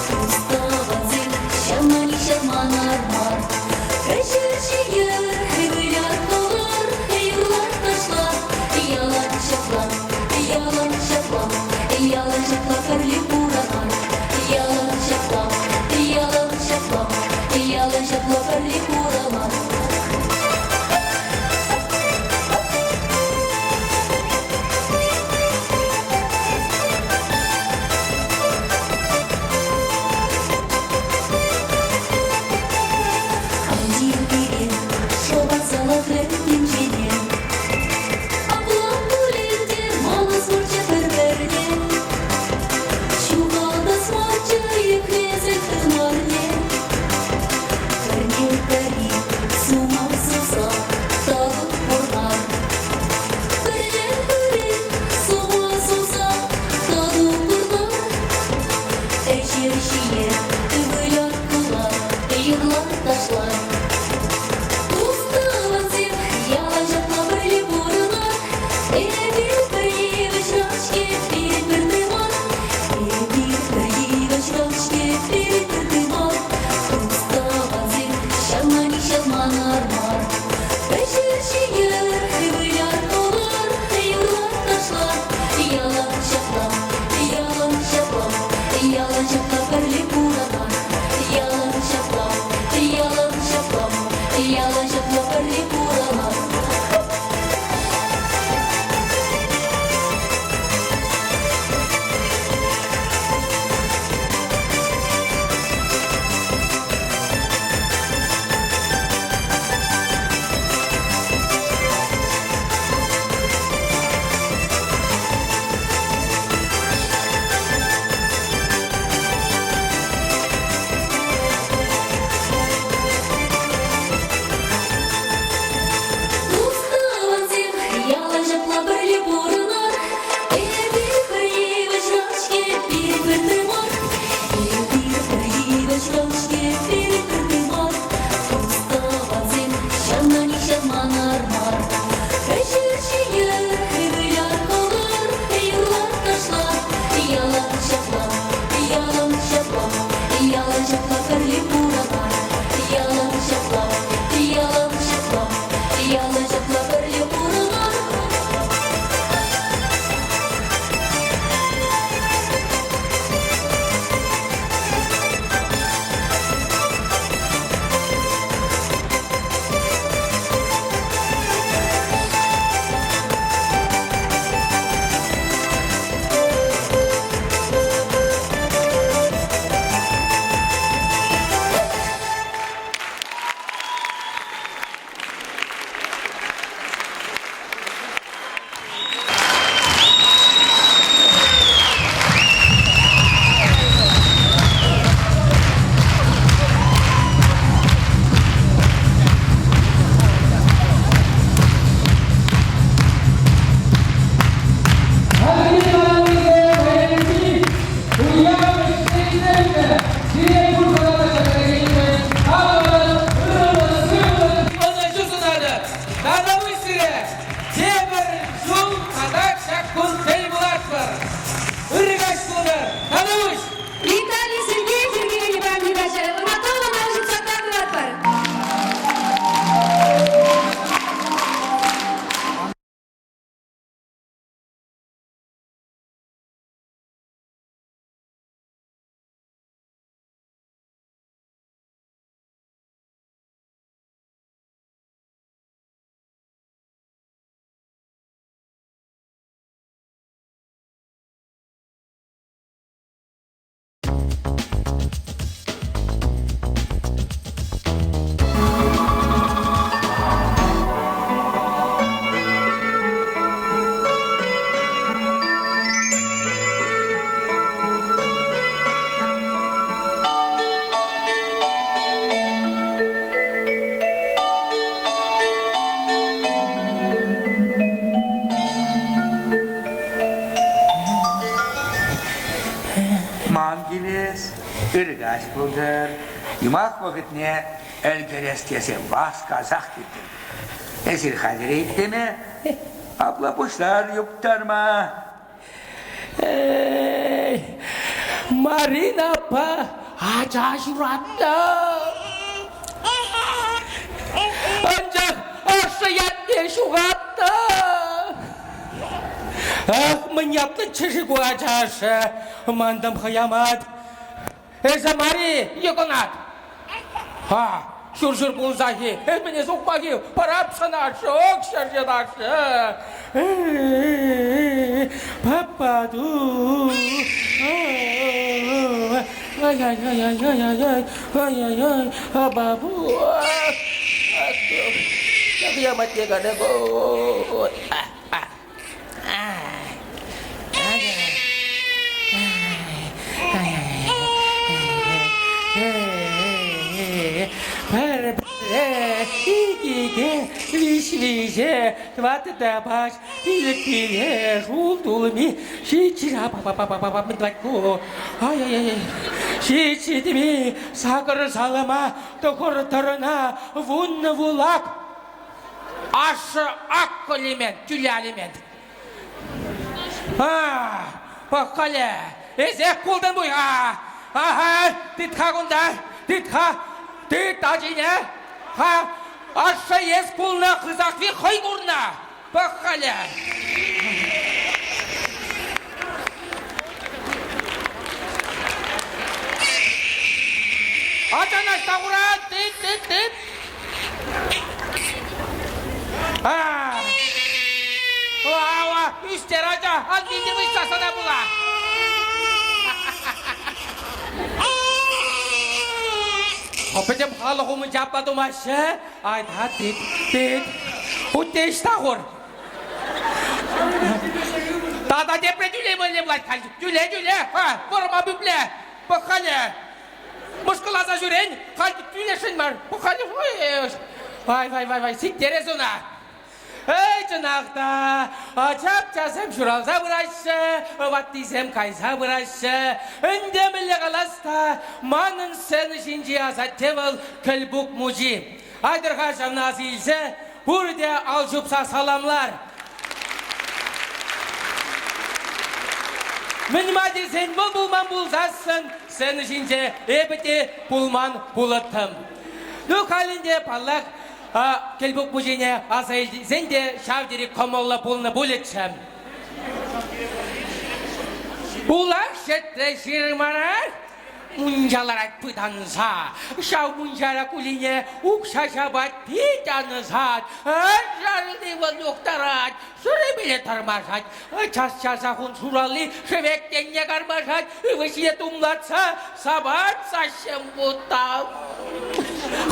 Тус-тӑвансем ҫавна нихҫан манар мар. Ӗҫӗр ҫийӗр, выляр, кулар, юрлар, ташлар. Ялан ҫапла, ялан ҫапла, ялан ҫапла пӗрле пурӑнар. Ялан ҫапла, ялан ҫапла, ялан ҫапла пӗрле пурӑнар. Ан пире шӑпа тӗнчене. Апла пулин те манас марччӗ пӗр-пӗрне. Ҫухатас марччӗ йӗкресӗр тымарне. Пӗрне-пӗри сума суса татӑк пурнар. Пӗрне-пӗри сума суса татӑк пурнар. Ӗҫер ҫиер, выляр, кулар, юрлар, ташлар. Тус-тӑвансем яла ҫапла пӗрле пурӑнар. Эпир пӗр йывӑҫран-ҫке пирӗн пӗр тымар. Эпир пӗр йывӑҫран-ҫке пирӗн пӗр тымар. Тус-тӑвансем ҫавна нихҫан манар мар. Ӗҫер ҫиер, выляр, кулар, юрлар, ташлар. Ялан ҫапла, ялан ҫапла, ялан ҫапла пӗрле пурӑнар. Ялан ҫапла, ялан ҫапла, ялан ҫапла пӗрле пурӑнар. Кануҫ! Виталий Сергеев йӗркеленӗ паянхи каҫа. Ӑна тӑван ҫутса тӑратпӑр. Ман килес, ырӑ каҫ пултӑр. Юмах вӑхӑтне ӗлкӗрес тесе васкасах килтӗм. Эсир хатӗр итлеме? Апла пуҫлар юптарма. Эй, Марина аппа ача ҫуратнӑ. Анчах ашшӗ ятне ҫухатнӑ. Ах, мӗн ятлӑччӗ-ши ку ача ашшӗ? Мантӑм хӑямат. Эсӗ мар-и, Йӑкӑнат? Ха, ҫур-ҫур пулсах-и, мӗне сукмак-и, парап сана шӑк ҫӗршӗ Пападу. Ай-яй-яй-яй-яй-яй, ай-яй-яй, бабу. Кыямат еганы бу. Пӗр-пӗрре, ик-икӗ, виҫ-виҫӗ, тӑваттӑ пач, пилӗк-пилӗк, улт-улми, ҫиччӗ, па-па-па-па-па, мӗн тӑвать ку? Ай-яй-яй, ҫиччӗ тӗми, сакӑр салама, тӑхӑр тӑрӑна, вуннӑ вулак. Ашшӗ ак алимент, тӳле алимент. А, пӑх-халӗ, эсех култӑн пуй-ха. Аха, тыт-ха кунта, тыт-ха, тыт ачине. Ха, ашшӗ эс пулнӑ, хысахви хӑй курнӑ. Пӑх-халӗ. Ачана ӑҫта хурать? Тыт, тыт, тыт. Ава, ӳстер ача, ан вилтӗр выҫса сана пула. Пӗтӗм халӑх умӗнче апла тумаҫҫӗ. Айта, тыт, тыт. Утте ӑҫта хур? Тата тепре тӳлемелле пулать халь. Тӳле, тӳле. Ха, вӑрӑма пӳпле. Пӑх-халӗ. Мӑшкӑласа ҫӳрен, халь тӳлесшӗн мар. Халь вай, вай, вай, вай, сиктерес ӑна. Эй, чӑнах та, ачапчасем ҫуралса пыраҫҫӗ, ваттисем кайса пыраҫҫӗ. Ӗнтӗ мӗнле калас та, манӑн сцена ҫинчи асатте вӑл Кӗлпук мучи. Айтӑр-ха ҫавна аса илсе, пурте ал ҫупса саламлар. Мӗн-ма тесен вӑл пулман пулсассӑн сцена ҫинче эпӗ те пулман пулӑттӑм. Ну, халь ӗнтӗ, паллах, Кӗлпук мучине аса илсен те ҫав тери кӑмӑллӑ пулнӑ пулӗччӗ. Пулах ҫӗтрӗ ҫырмара Мунча ларать пытанса, ҫав мунчара Кулине укҫа ҫапать пит ансат, шарли вӑл юхтарать, шӳрепеле тӑрмашать, час-часах ун шуралли шӗвек енне кармашать, ывӑҫне тумлатса сапать саҫҫим вутта.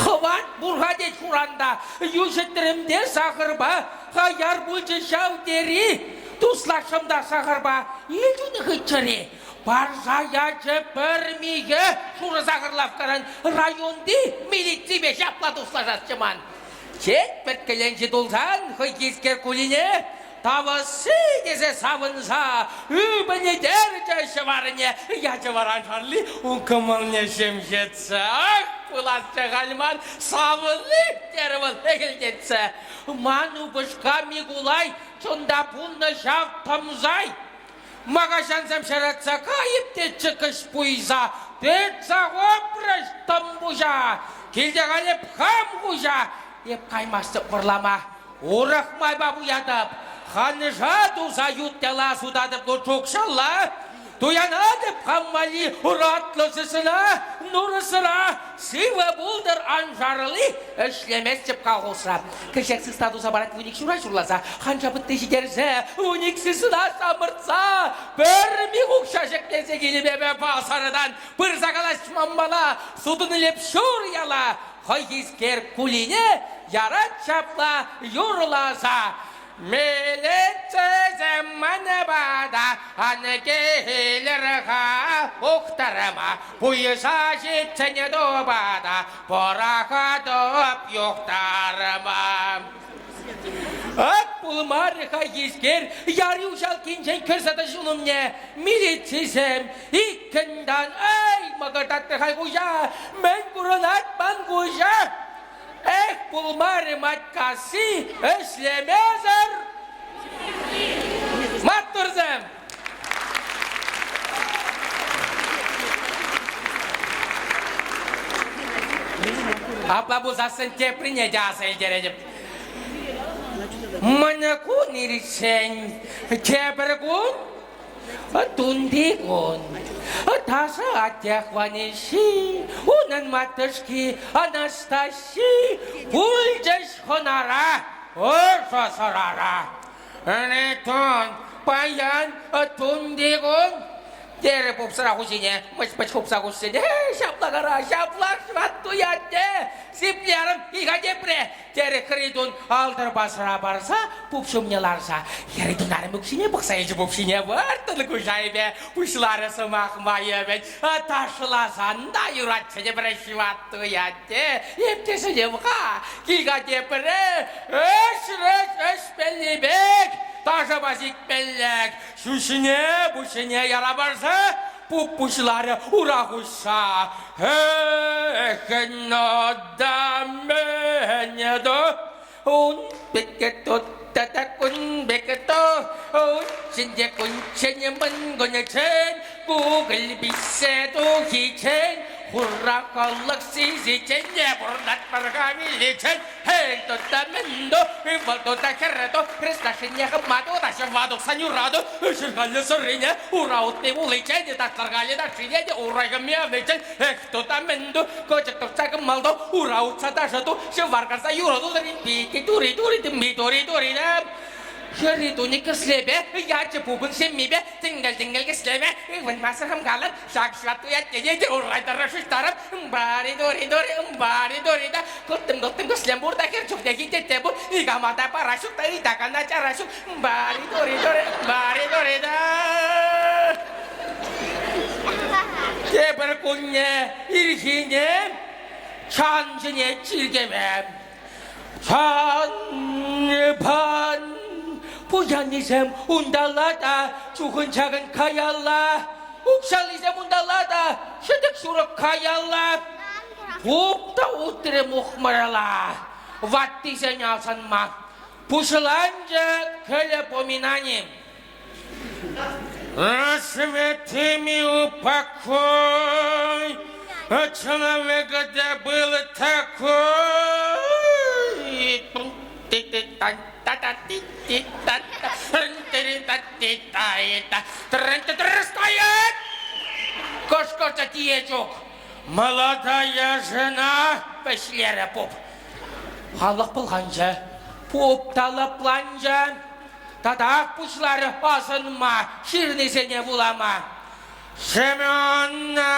Хӑват пур-ха тет хуранта, йӳҫӗтрӗм те сахӑрпа, хаяр пулчӗ ҫав тери, туслашрӑм та сахӑрпа, илтӗн хытчӑри. Парса ячӗ пӗр михӗ шурӑ сахӑр лавккаран районти милиципе ҫапла туслашасчӗ ман. Четвӗрт кӗленчи тулсан хӑй тискер кулине тавӑсси тесе савӑнса ӳпӗнетерчӗ ҫӑварне. Ячӗ вара Шарли ун кӑмӑлне ҫемҫетсе. Ах, пуласчӗ халь ман савӑнни, терӗ вӑл ӗхӗлтетсе. Ман упӑшка Микулай чунта пулнӑ ҫав тӑмсай. Макаҫансем ҫаратса кайӑп тетчӗ кӗҫ пуйса. Тытса хупрӗҫ тӑм пуҫа. Килте халь эп хам хуҫа. Эп каймастӑп вӑрлама. Урӑх майпа пуятӑп. Ханша туса ют яла сутатӑп лучше укҫалла. Туянатӑп хам валли уратлӑ сысна, нурӑсра. Сывӑ пултӑр аншарли, ӗҫлеместӗп колхозра. Кӗҫех сысна туса парать вуник ҫура ҫурласа, ханша пӑтти ҫитерсе, вуник сысна самӑртса, пӗр мих укҫа ҫӗклесе килӗп эпӗ пасартан. Пырса калаҫ манпала, сутӑн илеп ҫур яла. Хӑйхискер кулине ярать ҫапла юрласа. Милицисем манпа та ан килӗр-ха ухтарма, пуйӑса ҫитсен тупа та пӑрахатӑп юхтарма. Ак пулмарӗ хайхискер яри уҫалккинчен кӗрсе тӑчӗ ун умне. Милицисем иккӗн тан, эй, мӑкӑртатрӗ хай хуҫа, мӗн курӑнать ман куҫа? Эх, пулмарӗ Матькасси ӗҫлемесӗр! Маттурсем! Апла пулсассӑн теприне те аса илтеретӗп. Мӑн кун иртсен тепӗр кун Тунти кун таса атте Хванеҫҫи, унӑн матӑшки Анастаҫҫи пулчӗҫ хӑнара, ӑшӑ сӑрара. Ӗнетун, паян тунти кун, терӗ пуп сӑра хуҫине мӑч-мӑч хупса куҫсене. Ҫапла кара, ҫаплах ҫваттуй атте, сиплерӗм ика тепре, терӗ Хритун алтӑрпа сӑра парса пуп ҫумне ларса. Хритун арӑмӗ укҫине пӑхса илчӗ пуп ҫине вӑрттӑн куҫ айӗпе пуҫларӗ сӑмах майӗпен. Ташласан та юратчӗ тепре ҫваттуй атте, эптешӗнем-ха, кил-ха тепре, ӗҫрӗҫ ӗҫмелли пек, ташӑпа сикмеллек, ҫӳҫне пуҫне яра парса пуп пуҫларӗ ура хуҫса. Эх, ун пек тата кун пек то, унччен кунччен мӑн кунччен, кукӑль пиҫсе тухиччен, хура коллӑк сисиччен те пурнатпӑр-ха виличчен. Эй, тута мӗн ту, ывӑл тута хӗр ту, хресташшӗне хӑпма ту, ҫӑва тухсан юрату, ҫыркаллӗ сӑррине, ура утти вуличчен, ташларкалӗ ташшине те ура хӑми авиччен, эх, тута мӗн ту, кӑчӑк туртса кӑмӑл ту, ура утса ташӑ ту, ҫӑвар карса юрӑ ту, пики тури тури тымми тури тури да. Хӗрри туни кӗслепе, ячӗ пупӑн ҫеммипе, тӗнкӗл-тӗнкӗл кӗслеме, ывӑнмасӑр хӑмкалӑн, ҫак ҫватту ятне те урай тӑрӑ шуҫтарӑп, ымбари дури дури ымбари дури да, кӑлттӑм-кӑлттӑм кӗслем пур та хӗр чухнехи тетте пур, никама та пара ҫук та ыйтакана чара ҫук, ымбари дури дури ымбари дури да. Тепӗр кунне ирхине чанчине чиркӗве Сан-пан пуяннисем унталла та чухӑн-чакӑн каялла, укҫаллисем унталла та ҫӗтӗк-ҫурӑк каялла. Пуп та утрӗ мухмӑрла, ваттисене асӑнма. Пуҫланчӗ кӗлӗ поминани. Рассвети ми упокой, человек где был такой. Стоять! Кӑшкӑрчӗ тиечук. Молодая жена, вӗҫлерӗ пуп. Халӑх пӑлханчӗ. Пуп та лӑпланчӗ. Татах пуҫларӗ асӑнма, ҫырнисене вулама. Семенна,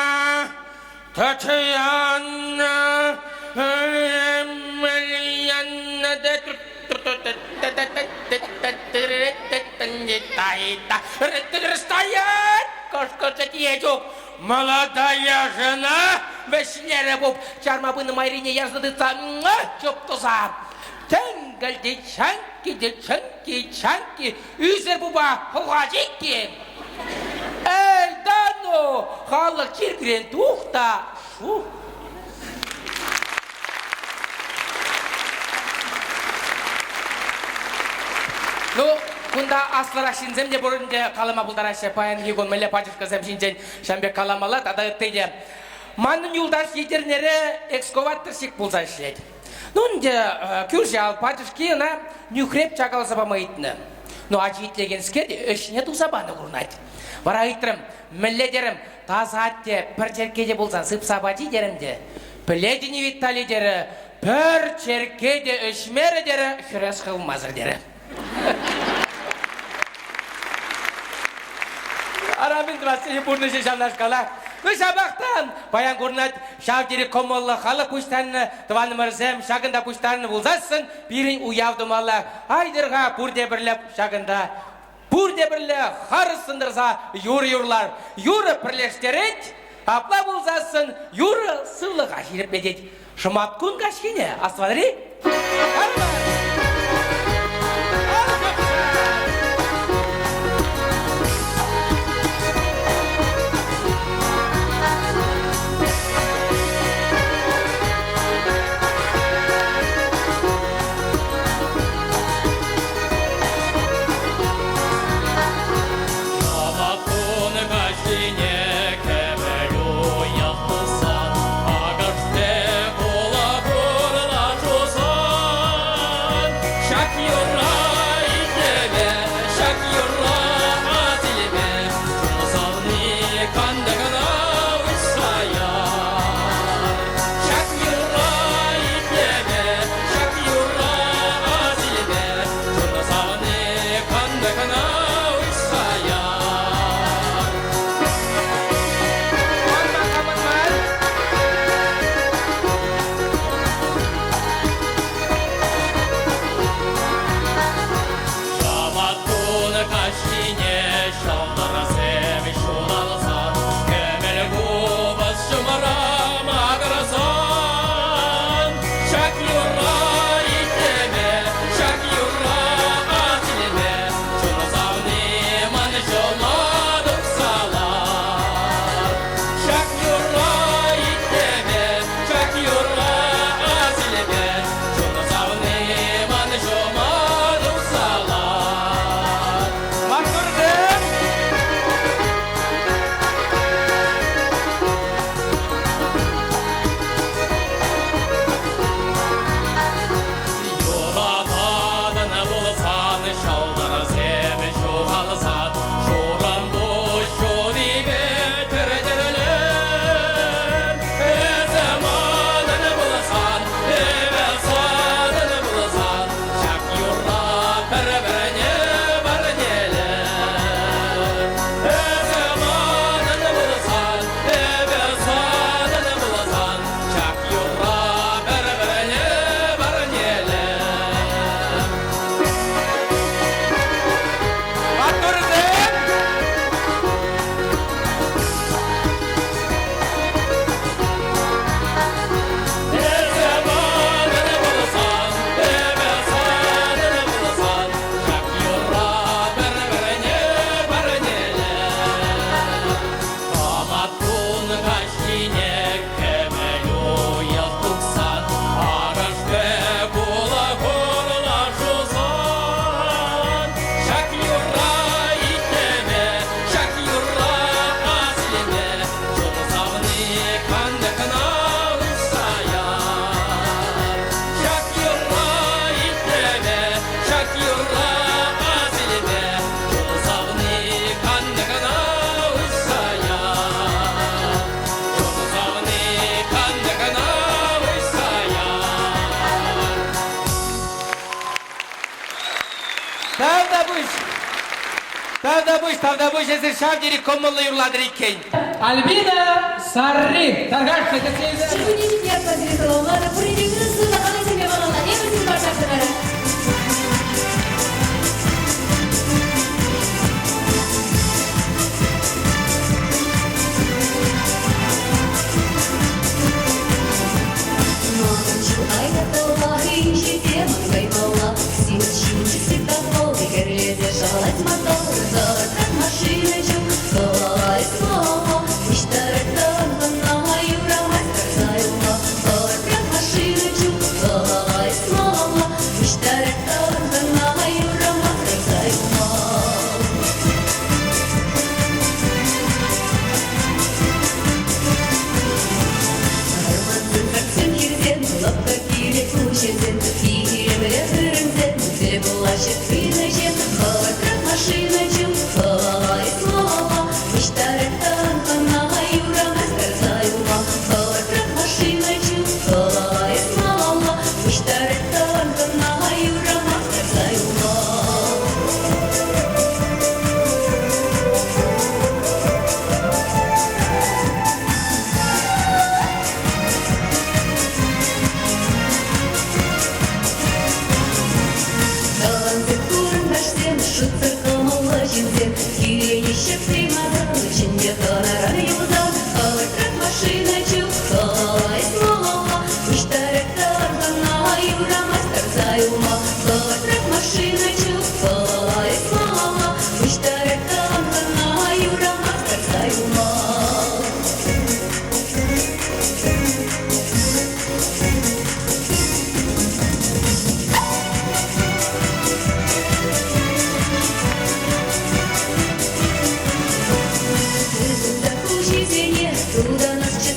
Татьяна, Емельяна, Стоять! Кӑшкӑрчӗ тиечук. Молодая жена вӗҫлерӗ пуп чарма пынӑ майрине ярса тытса чуп туса. Тӗнкӗлти чанкки те чӑнкки чанкки ӳсӗр пупа хӑлха чикки. Эй, да ну, халӑх чиркӳрен тух та шу. Ну, Кунта аслӑрах ҫынсем те пур ӗнтӗ, калама пултараҫҫӗ. Паянхи кун мӗнле пачӑшкӑсем ҫинчен ҫавӑн пек каламалла тата ытти те. Манӑн юлташ Етӗрнере экскаваторщик пулса ӗҫлет. Ну ӗнтӗ кӳршӗ ял пачӑшки ӑна нӳхреп чакаласа пама ыйтнӑ. Ну ачи итлекенскер ӗҫне туса панӑ курӑнать. Вара ыйтрӑм, мӗнле терӗм, таса атте пӗр черкке те пулсан сыпса пачи терӗм те. Пӗлетӗн-и, Виталий терӗ, пӗр черкке те ӗҫмерӗ терӗ, хӗрес хывмасӑр терӗ. Ара мӗн тӑвас пурнӑҫӗ ҫавнашкалах. Ну ҫапах та паян курӑнать ҫав тери кӑмӑллӑ халӑх пуҫтарнӑ тӑванӑмӑрсем ҫакӑнта пуҫтарнӑ пулсассӑн пирӗн уяв тумалла. Айтӑр-ха пурте пӗрле ҫакӑнта пурте пӗрле харӑссӑн тӑрса юрӑ юрлар. Юрӑ пӗрлештерет, апла пулсассӑн юрӑ сывлӑха ҫирӗплетет. Шӑматкун каҫхине астӑватӑр-и? Шӑматкун каҫхине кӗмӗл уйӑх тусан, Акӑшне хула курла шусан. Ҫак юрра итлеме, ҫак юрра асилме, Чун савни кантӑкна уҫса яр. Ҫак юрра итлеме, ҫак юрра асилме, Чун савни кантӑкна уҫса яр. Шӑматкун каҫхине ҫӑлтӑрсем ҫуталсан, Кӗмӗл купӑс ҫумра макӑрсан, Ҫак юрра итлеме, ҫак юрра асилме, Чун савни ман ҫума тухса лар. Ҫак юрра итлеме, ҫак юрра асилме, Чун савни ман ҫума тухса лар. Маттурсем! Юрататӑн пулсан ҫӑлтӑрсем ҫухалсан, Шурӑмпуҫ ҫутипе тӗр-тӗрлем. Эсӗ манӑн пулсан, эпӗ санӑн пулсан, Ҫак юрра пӗр-пӗрне парнелем. Эсӗ манӑн пулсан, эпӗ санӑн пулсан, Ҫак юрра пӗр-пӗрне парнелем. Маттурсем! Эсӗ манӑн пулсан, эпӗ санӑн пулсан, Ҫак юрра пӗр-пӗрне парнелем. Шӑматкун каҫхине кӗмӗл уйӑх тухсан, Арӑш пек улӑх шусан. Ҫак юрра итлеме, ҫак юрра асилме, Чун савни кантӑкна уҫса яр. Ҫак юрра итлеме, ҫак юрра асилме, Чун савни кантӑкна уҫса яр. Чун савни кантӑкна уҫса яр. Тавтапуҫ! Тавтапуҫ, тавтапуҫ, эсир ҫав тери кӑмӑллӑ юрлатӑр иккен. Альбина Сарри, тархасшӑн кӗтсе илсе. Ҫуркунне ҫитни ятпа сире саламларӗ. Пурин те ырӑ сывлӑх, аллисемпе малалла. Эпӗ сирӗн парса тӑрӑр.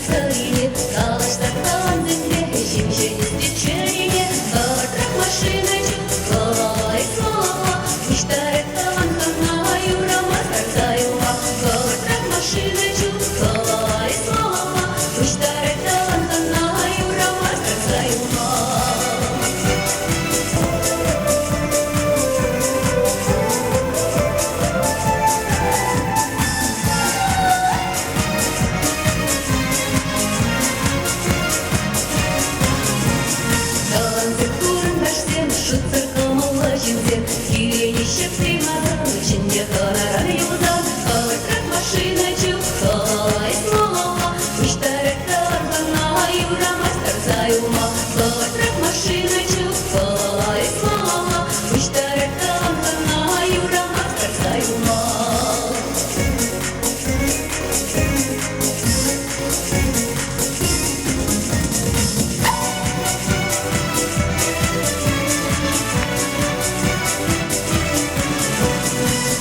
сӑрине, калаҫса тӑвансемпе ҫемҫелет чӗрине. Хӑвӑртрах машина чупать малалла, пуҫтарать тӑван хӑна юрама сарса юлма. Хӑвӑртрах машина чупать малалла, пуҫтарать тӑван хӑна юрама сарса юлма. Тӑвансем, хурӑнташсем, шутсӑр кӑмӑллӑ ҫынсем, киленеҫҫӗ примасан, ҫӗнӗ хӑнаран юлсан, хӑвӑртрах машина чупать малалла, пуҫтарать тӑван хӑна, юрамасть тӑрса юлма. Хӑвӑртрах машина чупать малалла, пуҫтарать тӑван хӑна, юрамасть тӑрса юлма.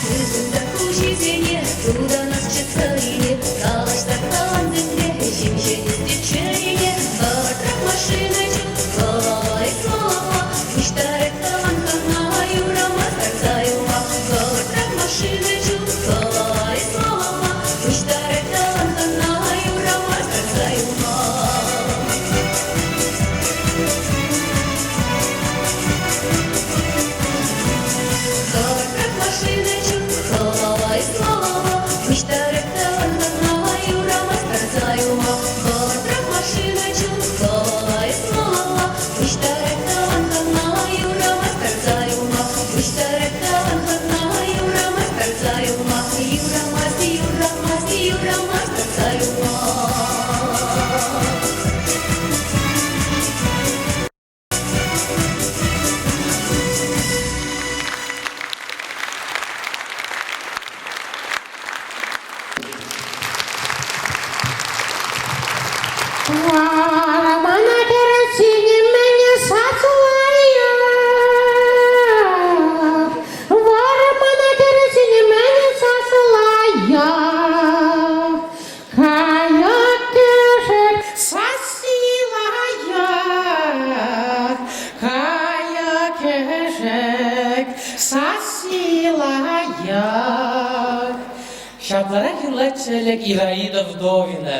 Тытӑнса хуҫисене тутанасчӗ сӑрине, калаҫса тӑвансемпе ҫемҫелет чӗрине. Хӑвӑртрах машина чупать малалла, пуҫтарать тӑван хӑна, юрамасть тӑрса юлма. Хӑвӑртрах машина чупать малалла, пуҫтарать тӑван хӑна, юрамасть тӑрса юлма. Хӑвӑртрах машина чупать малалла, пуҫтарать тӑван хӑна, юрамасть тӑрса юлма. Хӑвӑртрах машина чупать малалла, пуҫтарать тӑван хӑна, юрамасть тӑрса юлма. Пуҫтарать тӑван хӑна, юрамасть тӑрса юлма. Юрамасть, юрамасть, юрамасть тӑрса юлма. Вара мана кӗрсене мӗне сасӑлая. Вара мана кӗрсене мӗне сасӑлая. Кайӑк кӗшӗк сасси лайӑх, кайӑк кӗшӗк сасси лайӑх. Ҫапларах юрлатчӗ ӗлӗк Ираида Вдовина.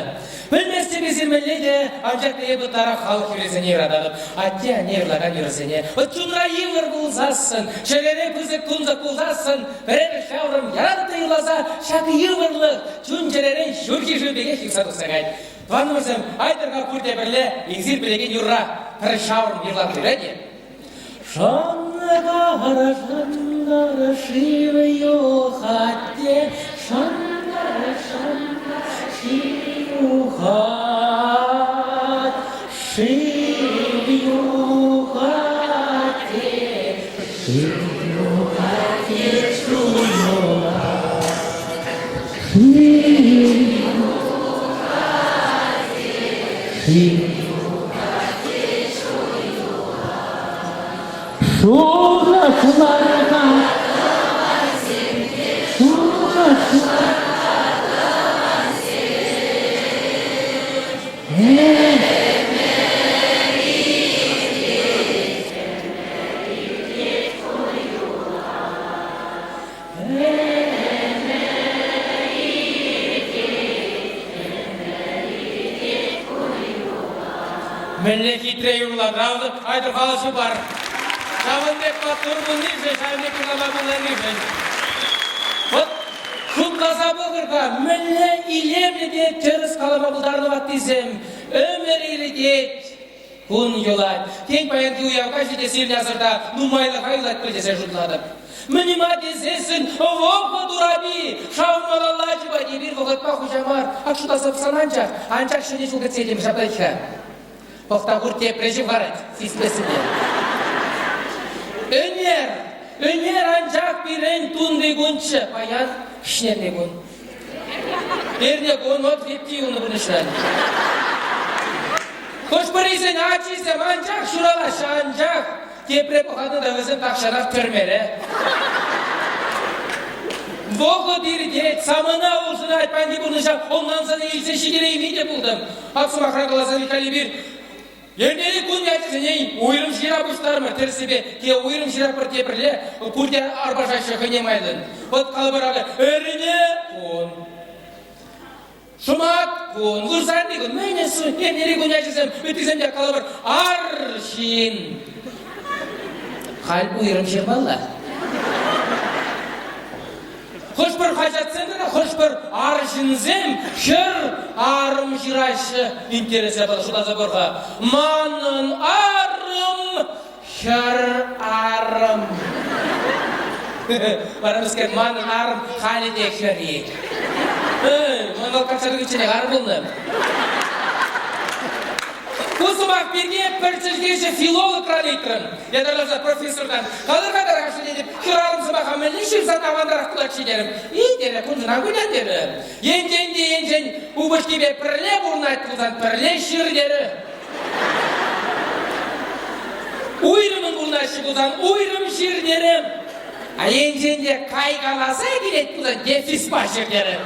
Пӗлместӗп эсир мӗнле те, анчах та эпӗ ытларах халӑх юррисене юрататӑп. Атте-анне юрлакан юрӑсене. Вӑт чунра йывӑр пулсассӑн, чӗрере пысӑк тунсӑх пулсассӑн, пӗрер ҫаврӑм яратӑп та юрласа ҫак йывӑрлӑх чун-чӗререн ҫурхи шыв пекех юхса тухса каять. Тӑванӑмӑрсем, айтӑр-ха пурте пӗрле эсир пӗлекен юрра пӗр ҫаврӑм юрлатӑр-и? Шӑнкӑр, шӑнкӑр шыв юхать те, шӑнкӑр, шӑнкӑр шыв юхать, шыв юхать те, шыв юхать те, шыв юхать. Шыв юхать те, шыв Шухӑшларха, шухӑшла. Мӗнле хитре юрлатӑр, айтӑр калаҫу пар. Ҫавӑн пек маттур пулнишӗн, ҫавӑн пек юрлама пултарнишӗн. Вӑт шутласа пӑхӑр-ха, мӗнле илемлӗ те тӗрӗс калама пултарнӑ ваттисем. Ӗмӗр иртет, Кун юлать. Тен, паянхи уяв каҫӗ те сирӗн асӑрта нумайлӑха юлать пуль тесе шутлатӑп. Мӗн-ма тесессӗн вӑхӑт урапи шав малалла чупать. Эпир вӑхӑтпа хуҫа мар. Ак шутласа пӑхсан анчах, анчах ҫӗнӗ ҫул кӗтсе илтӗм ҫапла-ха. Пӑх та кур тепре ҫывхарать, сисместӗн те. Ӗнер, ӗнер анчах пирӗн тунти кунччӗ, паян кӗҫнерни кун. Эрне кун вот хитти юлнӑ пурнӑҫран. Хӑш-пӗрисен ачисем анчах ҫуралаҫҫӗ, анчах тепре пӑхатӑн та вӗсем тахҫанах тӗрмере. Вӑхӑт иртет, самана улшӑнать. тытӑнать паянхи пурнӑҫа ӑнланса илсе ҫитерейми те пултӑм. Ак сӑмахран каласан, Виталий эпир эрнери кун ячӗсене уйрӑм ҫыра пуҫтармӑр. Тӗрӗссипе те уйрӑм ҫыратпӑр, те пӗрле пурте арпашаҫҫӗ хӑйне майлӑн. Вӑт калӑпӑр акӑ эрне кун. Шӑмат кун, вырсарни кун, мӗн эс эрнери кун ячӗсем, ыттисем те калӑпӑр арҫын. Халь уйрӑм ҫырмалла. Хӑш-пӗр хаҫатсем тата хӑш-пӗр арҫынсем хӗр арӑм ҫыраҫҫӗ. Интереслӗ шутласа пӑр-ха. Манӑн арӑм хӗр арӑм. Вара мӗскер манӑн арӑм халӗ те хӗр-и? Ман вӑл качча тухичченех арӑм пулнӑ. Ку сӑмах пирки пӗр чӗлхеҫӗ филологран ыйтрӑм. Ятарласа профессортан. Калӑр-ха тархасшӑн тетӗп, хӗрарӑм сӑмаха мӗнле ҫырсан авантарах пулать-ши терӗм. И, терӗ, куншӑн ан кулян терӗ. Енчен те енчен упӑшкипе пӗрле пурӑнать пулсан пӗрле ҫыр терӗ. Уйрӑмӑн пурӑнаҫҫӗ пулсан уйрӑм ҫыр терӗ. А енчен те кайкаласа килет пулсан дефиспа ҫыр терӗ.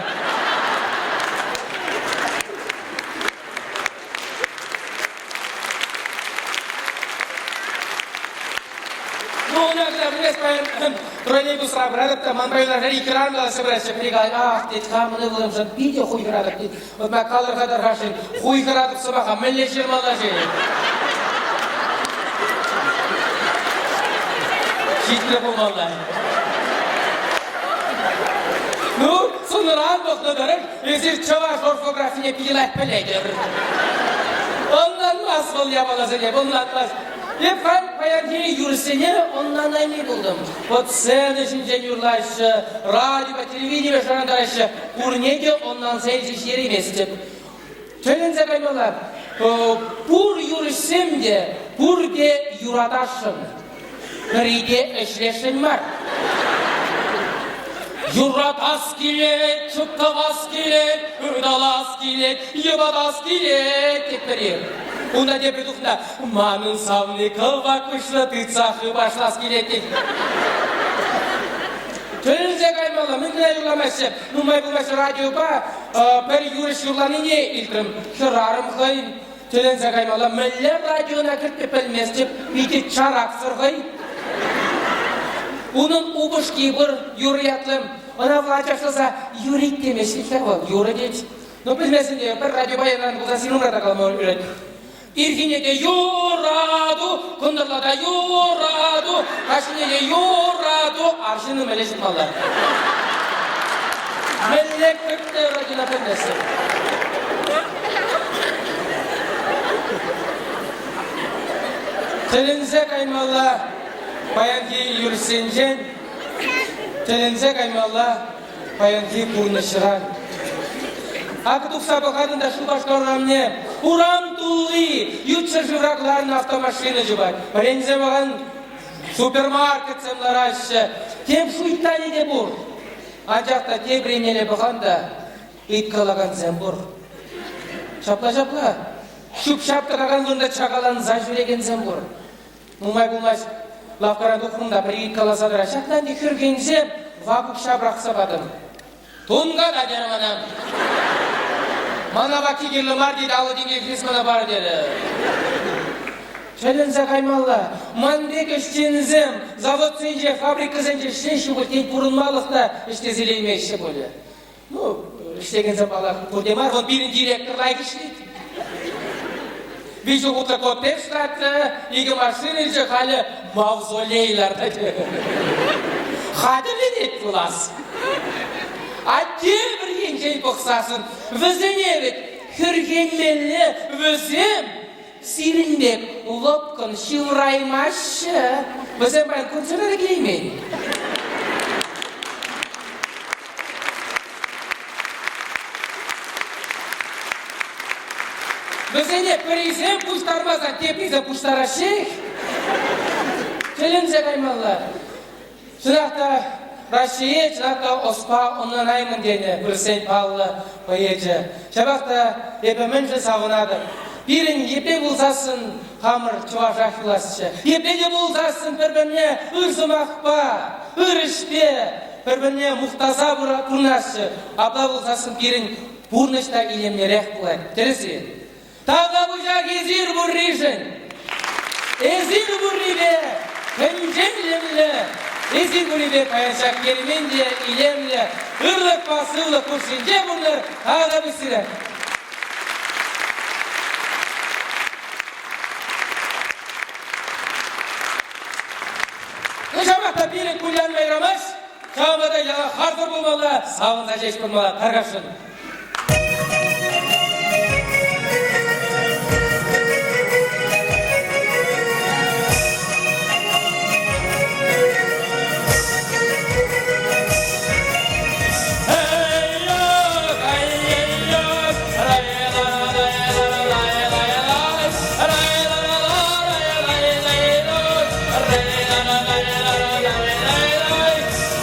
Ну, у нас пӗлес паян троллейбусра пыратӑп та ман районра экран калаҫса пыраҫҫӗ. Пӗри калать, ах, тет, хамӑн ывӑлӑмшӑн питӗ хуйхӑратӑп, тет. Вот мана калӑр-ха тархасшӑн, хуйхӑратӑп сӑмаха мӗнле ҫырмалла-ши? Ҫитрӗ пулмалла. Ну, сӑнран пӑхнӑ тӑрӑх, эсир чӑваш орфографине питӗ лайӑх пӗлетӗр. Ӑнланмасть вӑл япаласене, ӑнланмасть. Эп халь паянхи юрӑсене ӑнланайми пултӑм. Вот сцена ҫинчен юрлаҫҫӗ, радиопа, телевиденипе шӑрантараҫҫӗ. Пурне те ӑнланса илсе ҫитерейместӗп. Тӗлӗнсе каймалла. Пур юрӑҫсем те пурте юратасшӑн. Пӗри те ӗҫлесшӗн мар. Юратас килет, чуптӑвас килет, ыталас килет, йӑпатас килет, тет пӗри. Унта тепри тухнӑ, манӑн савни кӑвак куҫлӑ тытса хыпашлас килет, тет. Тӗлӗнсе каймалла, мӗн кӑна юрламаҫҫӗ. Нумай пулмасть радиопа пӗр юрӑҫ юрланине илтрӗм. Хӗрарӑм хӑй Тӗлӗнсе каймалла, мӗнле радиона кӗртме пӗлместӗп, питӗ чараксӑр хӑй. Унӑн упӑшки пур, Юрий ятлӑ. Ӑна вӑл ачашласа Юрий темест-ха вӑл, Юра тет. Ну, пӗлмесен те, пӗр радиопа янран пулсан сирӗн та калама юрать. Ирхине те юрату, кӑнтӑрла та юрату, каҫхине те юрату, арҫыннӑн мӗнле ҫырмалла? Мӗнле кӗртнӗ радиона пӗлместӗп. Тӗлӗнсе каймалла паянхи юрӑҫсенчен, тӗлӗнсе каймалла паянхи пурнӑҫран. Акӑ тухса пӑхатӑн та Шупашкар урамне, урам тулли ют ҫӗршывра кӑларнӑ автомашина чупать. Вӗренсе пӑхан супермаркетсем лараҫҫӗ. Тем шуйттанӗ те пур. Анчах та тепӗр еннелле пӑхан та ыйткалакансем пур. Ҫапла-ҫапла. Ҫӳп-ҫап тӑкакан вырӑнта чакаланса ҫӳрекенсем пур. Нумай пулмасть лавккаран тухрӑм та пӗр ыйткаласа тӑрать. Ҫакна ӗнтӗ хӗрхенсе вак укҫа пӑрахса патӑм. Тунката терӗ мана. Мана вакки кирлӗ мар тет, 50 тенкӗ хрес мана пар терӗ. Тӗлӗнсе каймалла. Ман пек ӗҫченсем заводсенче, фабрикӑсенче ӗҫлеҫҫӗ пуль, тен, пурӑнмалӑх та ӗҫлесе илеймеҫҫӗ пулӗ. Ну, ӗҫлекенсем паллах пурте мар, вӑл пирӗн директор лайӑх ӗҫлет. Виҫӗ хутлӑ коттедж лартрӗ, икӗ машина илчӗ, халӗ мавзолей лартать. Хатӗрленет пулас. А тепӗр енчен пӑхсассӑн, вӗсене вӗт хӗрхенмелле, вӗсем сирӗн пек лӑпкӑн ҫывӑраймаҫҫӗ. Вӗсем паян концерта та килеймен. Вӗсене пӗрисем пуҫтармасан теприсем пуҫтараҫҫех. Тӗлӗнсе каймалла. Чӑнах та Раҫҫее чӑнах та ӑспа ӑнланаймӑн тенӗ вырӑссен паллӑ поэчӗ. Ҫапах та эпӗ мӗншӗн савӑнатӑп? Пирӗн епле пулсассӑн хамӑр чӑвашах юласчӗ. Епле те пулсассӑн пӗр-пӗрне ыр сӑмахпа, ыр ӗҫпе. пӗр-пӗрне мухтаса пурӑнасчӗ. Апла пулсассӑн пирӗн пурнӑҫ та илемлӗрех пулать. Тӗрӗс-и? Тавтапуҫах эсир пурришӗн! Эсир пуррипе тӗнче илемлӗ, эсир пуррипе паян ҫак кермен те илемлӗ, ырлӑхпа сывлӑх хушшинче пурӑнӑр, тавтапуҫ сире! Ну, ҫапах та пирӗн кулянма юрамасть, ҫавӑнпа та яла харсӑр пулмалла, савӑнса ҫеҫ пурӑнмалла, тархасшӑн.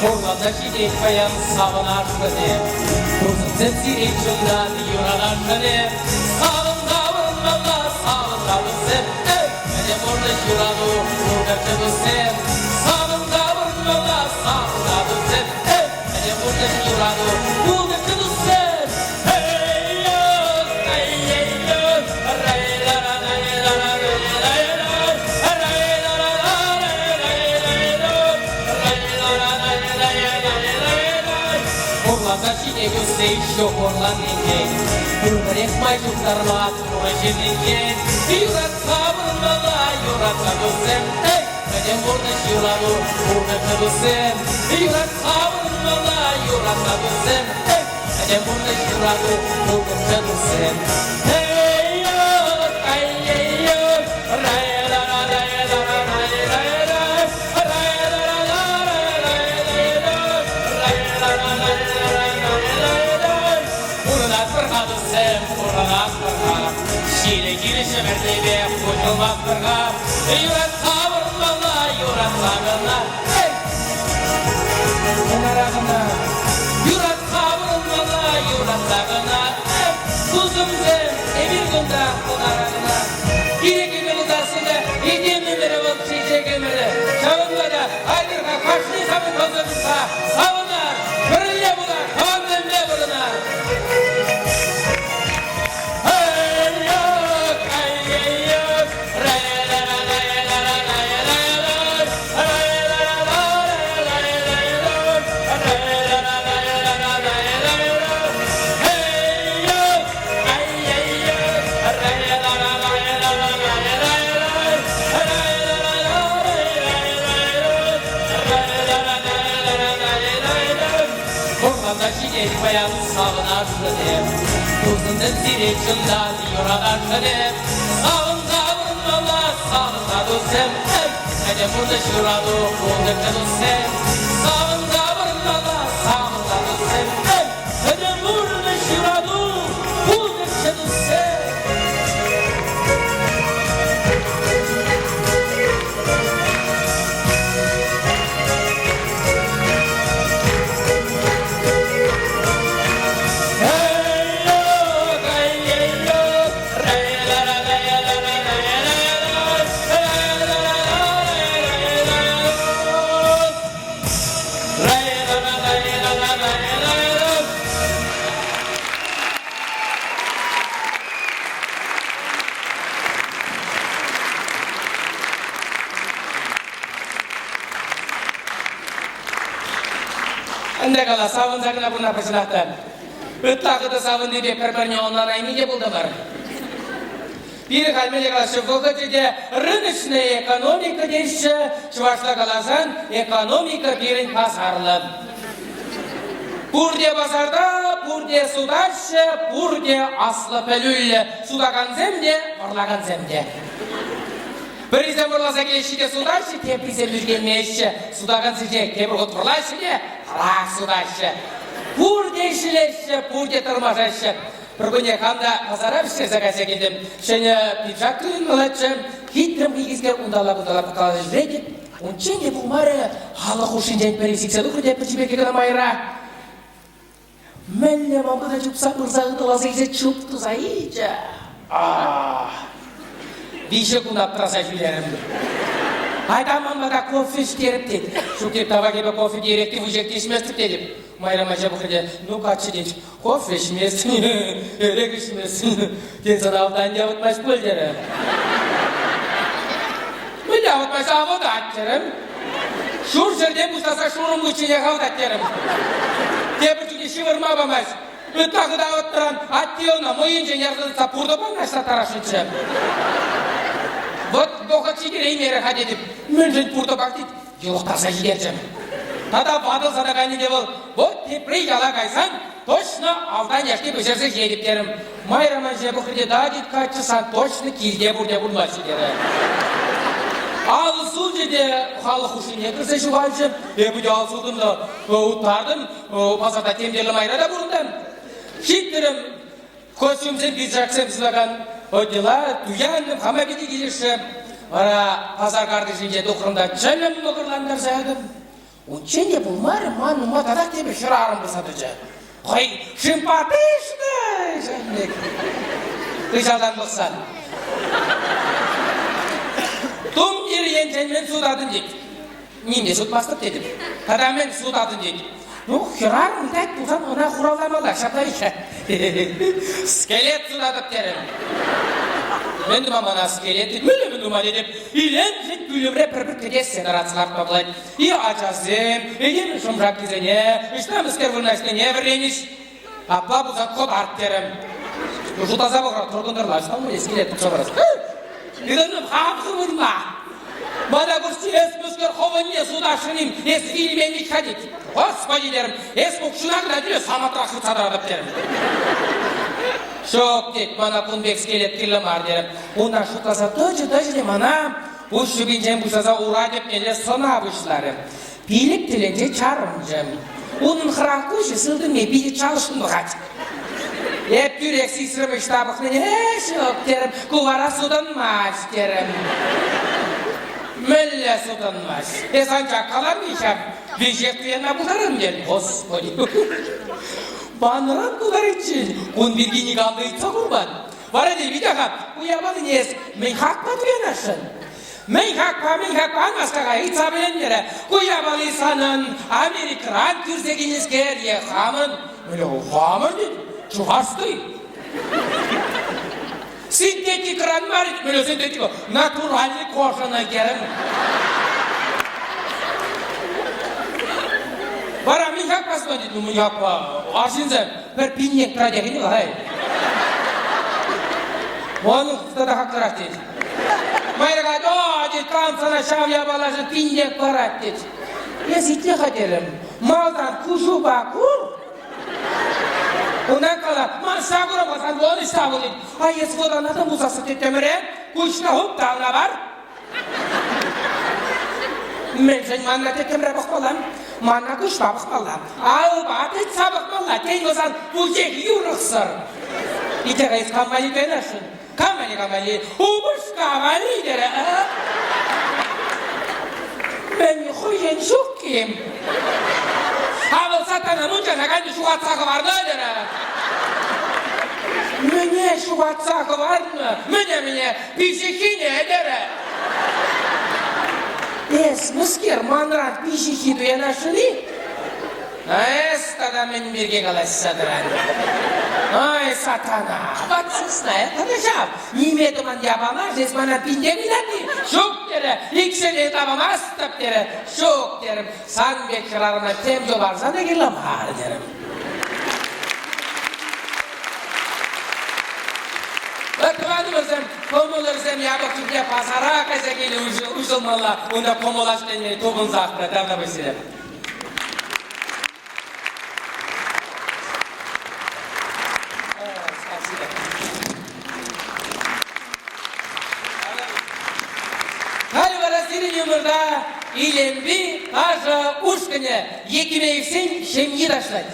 Хурланса ҫитет паян савӑнасшӑн Тусӑмсем сире чунтан юратасшӑн Савӑнса пурӑнмалла, савӑнса туссем Пӗтӗм пурнӑҫ юрату пултӑрччӗ туссем Савӑнса пурӑнмалла, савӑнса туссем Пӗтӗм пурнӑҫ юрату пултӑрччӗ туссем Хурласа ҫитет усси ҫук хурланнинчен, Пурпӗрех май ҫуктарма Турӑ ҫырнинчен. Юратса пурӑнмалла, юратса туссем, эй, пӗтӗм пурнӑҫ юрату, пурнӑҫ туссем. Юратса пурӑнмалла, юратса туссем, эй, Пӗтӗм пурнӑҫ юрату, пурнӑҫ туссем. Эй, ай-ей-ой, Пурӑнатпӑр-ха, туссем, пурӑнатпӑр-ха, Ҫилӗ килӗ ҫӗмӗрнипе хуҫӑлмастпӑр-ха. Юратса пурӑнмалла, юратса кӑна, эй! Кӑнара кӑна. Юратса пурӑнмалла, юратса кӑна, эй! Тусӑмсем, эпир кунта хӑнара кӑна. Кирек епле пулсассӑн та этем ӗмӗрӗ вӑл чечек ӗмӗрӗ. Ҫавӑнпа та айтӑр-ха кашни савӑн тӑсӑлса савӑнар, пӗрле пулар, тӑвансемпе пурӑнар. Вӑрмана ҫитет паян савӑнасшӑн эп, Тусӑмсем сире чунтан юратасшӑн эп. Савӑнса пурӑнмалла, савӑнса туссем, эй, пӗтӗм пурнӑҫ юрату пултӑрччӗ туссем. Савӑнса пурӑнмалла, савӑнса туссем, эй, пӗтӗм пурнӑҫ юрату пултӑрччӗ туссем. Ӗнтӗ кала, савӑнса кӑна пурӑна пӑчӑнах та. Ытла хытӑ савӑннипе пӗр-пӗрне ӑнланайми те пултӑмӑр. Пирӗн халь мӗнле калаҫҫӗ, вӑхӑчӗ те рыночная экономика теҫҫӗ, чӑвашла каласан экономика пирӗн пасарлӑ. Пурте пасарта, пурте сутаҫҫӗ, пурте аслӑ пӗлӳллӗ, сутакансем те, вӑрлакансем те. Пӗрисем вӑрласа килеҫҫӗ те сутаҫҫӗ, теприсем ӳркенмеҫҫӗ. Сутакансенчен тепӗр хут вӑрлаҫҫӗ те хӑрах сутаҫҫӗ. Пурте ӗҫлеҫҫӗ, пурте тӑрмашаҫҫӗ. Пӗркунне хам та пасара вӗҫтерсе кайса килтӗм. Ҫӗнӗ пиджак туянмаллаччӗ. Хитрӗм икӗскер унталла-кунталла пӑхкаласа ҫӳретӗп. Унччен те пулмарӗ, халӑх хушшинчен пӗри сиксе тухрӗ те пӗчӗ кӑна майра. Мӗнле мамӑка чупса пырса ыталаса илсе чуп туса илчӗ. Виҫӗ кун аптраса ҫӳрерӗм. Айта ман пата кофе ӗҫтерӗп тет. Ҫук тет, тавах эпӗ кофе те эрех те вуҫех те ӗҫместӗп тетӗп. Майра мача пӑхрӗ те, ну каччӑ тет, кофе ӗҫместӗн, эрех ӗҫместӗн. Тен сана автан те авӑтмасть пуль терӗ. Мӗн авӑтмасть, авӑтать терӗм. Ҫур ҫӗртен пуҫласа шурӑм пуҫченех авӑтать терӗм. Тепӗр чухне ҫывӑрма памасть. Ытла хытӑ авӑтран атте ӑна мӑйӗнчен ярса тытса пуртӑпа наҫлаттарасшӑнччӗ. Вӑт вӑхӑт ҫитереймерӗ-ха тетӗп. Мӗншӗн пуртӑпах тет, йӑлӑхтарса ҫитерчӗ. Тата ватӑлса та кайнӑ те вӑл. Вӑт тепре яла кайсан точно автан яшки пӗҫерсе ҫиетӗп терӗм. Майра ман ҫине пӑхрӗ те да тет каччӑ сан точно килте пурте пулмасть терӗ. Ал сулчӗ те халӑх хушшине кӗрсе ҫухалчӗ. Эпӗ те ал султӑм та уттартӑм. Пасарта тем тӗрлӗ майра та пурӑнтӑм. Ҫитрӗм. Костюмсем, пиджаксем сутакан отдела туянтӑм, хама питӗ килӗшрӗ. Вара пасар картишӗнче тухрӑм та чӗлӗм мӑкӑрлантарса ятӑм. Унччен те пулмарӗ, ман ума татах тепӗр хӗрарӑм пырса тӑчӗ. Хӑй симпатичный пек. Хыҫалтан пӑхсан. Тумтир енчен мӗн сутатӑн тет. Ним те сутмастӑп тетӗп. Тата мӗн сутатӑн тет. Ну, хӗрарӑм ыйтать пулсан ӑна хуравламалла, ҫапла ҫа. Скелет сутатӑп терӗм. Мӗн тума мана скелет тет? Мӗнле мӗн тума тетӗп. Илемшӗн пӳлӗмре пӗр-пӗр кӗтессе тӑратса лартма пулать. И ачасем, этем шӑмшаккисене, ӑҫта мӗскер вырнаҫнине вӗренӗҫ. Апла пулсан кӑтарт терӗм. Шутласа пӑхӑр, тӑркӑнтӑрла, ӑҫта скелет тупса парас. Тытӑнтӑм хам хывӑнма. Мана курсти эс мӗскер хӑвӑнне сутасшӑн-им, эс вилмен вӗт-ха тет. Господи терӗм, эс укҫуна кӑна тӳле самантрах хытса тӑратӑп терӗм. Ҫук, тет, мана кун пек скелет кирлӗ мар терӗм. Унтан шутласа тӑчӗ-тӑчӗ те мана пуҫ юпинчен пуҫласа ура тӗпнелле сӑна пуҫларӗ. Пилӗк тӗлӗнче чарӑнчӗ. Унӑн хӑрах куҫӗ сылтӑмне питӗ чалӑшшӑн пӑхать. Эп тӳрех сисрӗм ӑҫта пӑхнине. Э, ҫук, терӗм, ку вара сутӑнмасть, терӗм. Мӗнле сутӑнмасть? Эс анчах калам-и ҫав, веҫех туянма пултарам терӗм. Господи! Манран култариччен кун пирки никам та ыйтса курман. Вара те витя-ха, ку япалине эс мӗн хакпа туянасшӑн? Мӗн хакпа, мӗн хакпа ан васка-ха, ыйтса пӗлентӗрӗ. Ку япали санӑн Америкӑран кӳрсе килнӗскер е хамӑн? Мӗнле хамӑн тет? Чӑвашский. Синтетикӑран мар, мӗнле синтетика? Натуральный кожаный терӗм. Вара мӗн хакпа сутать? Ну, мӗн хакпа? Арҫынсем пӗр пиннех тӑратех ӗнтӗ, Вон тата хаклӑрах тет. Майра калать, о, тет, кам сана ҫав япалашӑн пиннех парать, тет. Эс итле-ха терӗм, малтан куҫупа кур. Унтан кала, ман сакура сан вон ӑҫта вӑл, тет. А эс вӑтана та пулсассӑн теттӗмӗре, куҫна хуп та ӑна пар. Мӗншӗн манна тӗттӗмре пӑхмалла? Манна куҫпа пӑхмалла, алпа тытса пӑхмалла. Тен пулсан пушшех юрӑхсӑр. Итӗр эс кам валли туянасшӑн? Кам валли, кам валли? Упӑшка валли терӗ. Мӗн хӑйӗн ҫук-им? А вӑл сатана мунчана кайнӑ ҫухатса хӑварнӑ терӗ. Мӗне ҫухатса хӑварнӑ? Мӗне-мӗне? Пиҫиххине терӗ. Эс, мӗскер, манран пиҫиххи туянасшӑн-и? Эс тата мӗн пирки калаҫса тӑран? Ай, сатана, ват сысна, тата ҫав. Ниме тӑман япала, эс мана пинтен ыйтатни? Ҫук, терӗ, иксӗре тавамастӑп, терӗ. Ҫук, терӗм, сан пек хӗрарӑма тем тӑварсан та кирлӗ мар, терӗм. Тӑванӑмӑрсем, кӑмӑлӑрсем япӑх чухне пасара кайса киле уҫӑлмалла, унта кӑмӑла ҫӗнӗ тупӑнсах та тавтапуҫ сире. Халь вара сирӗн умӑрта Илемпи ташӑ ушкӑнӗ Екимеевсен ҫемйи ташлать.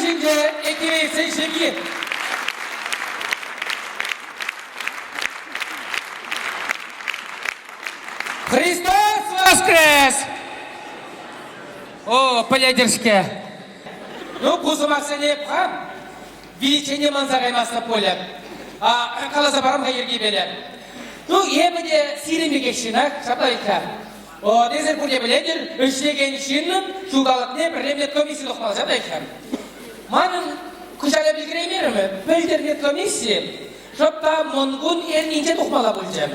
ҫинче Экивеевсен ҫемйи. Христос воскрес! О, пӗлетӗр-ҫке. Ну, ку сӑмахсене эп хам виличчен манса каймастӑп пулӗ. А, каласа парам-ха йӗркипеле. Ну, эпӗ те сирӗн пекех ҫынах, ҫапла вӗт-ха. О, тесӗр пурте пӗлетӗр, ӗҫлекен ҫыннӑн ҫулталӑкне пӗрре медкомисси тухмалла, ҫапла вӗт-ха. Манӑн кӑҫал эп ӗлкӗреймерӗм, пӗлтӗр медкомисси шӑп та Мӑнкун эрнинче тухмалла пулчӗ.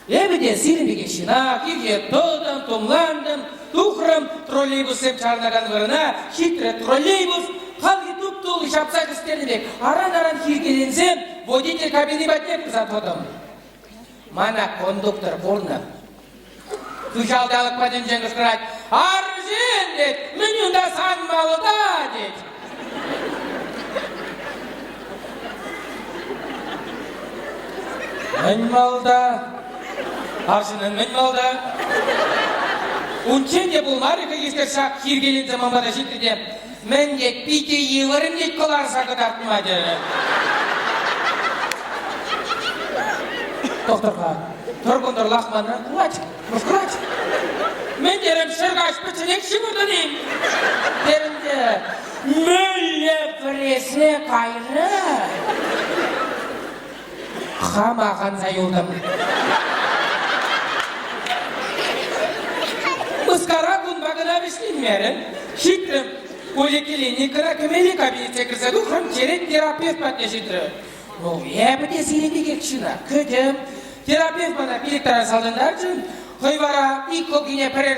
Эпӗ те сирӗн пекех ҫынах, ирхе тӑтӑм, тумлантӑм, тухрӑм троллейбуссем чарӑнакан вырӑна, ҫитрӗ троллейбус, хальхи туп-тулли ҫапса хӗстернӗ пек аран-аран хиркеленсе водитель кабини патне пырса тӑтӑм. Мана кондуктор курнӑ. Хыҫалти алӑк патӗнчен кӑшкӑрать: «Арҫын!» тет, «Мӗн унта сан малта?» тет. Мӗн малта? Арҫыннӑн мӗн малта? Унччен те пулмарӗ хӑйхискер ҫак хиркеленсе ман пата ҫитрӗ те мӗн тет, питӗ йывӑр тет кӑларса кӑтартма терӗ. Тӑхтӑр-ха, тӑр кӑнтӑрлах манран кулать, мӑшкӑлать. Мӗн терӗм, ҫӗркаҫ пӗчченех ҫывӑртӑн-им? Терӗм те, мӗнле вӗресе кайрӗ? Хама канса юлтӑм. Мыскара кунпа кӑна вӗҫленмерӗм. Ҫитрӗм. Поликлиникӑна кӗмелли кабинете кӗрсе тухрӑм, черет терапевт патне ҫитрӗ. Ну, эпӗ те сирӗн пекех ҫынах кӗтӗм. Терапевт мана пилӗк таран салтӑнтарчӗ. Хӑй вара ик хӑлхине пӗрер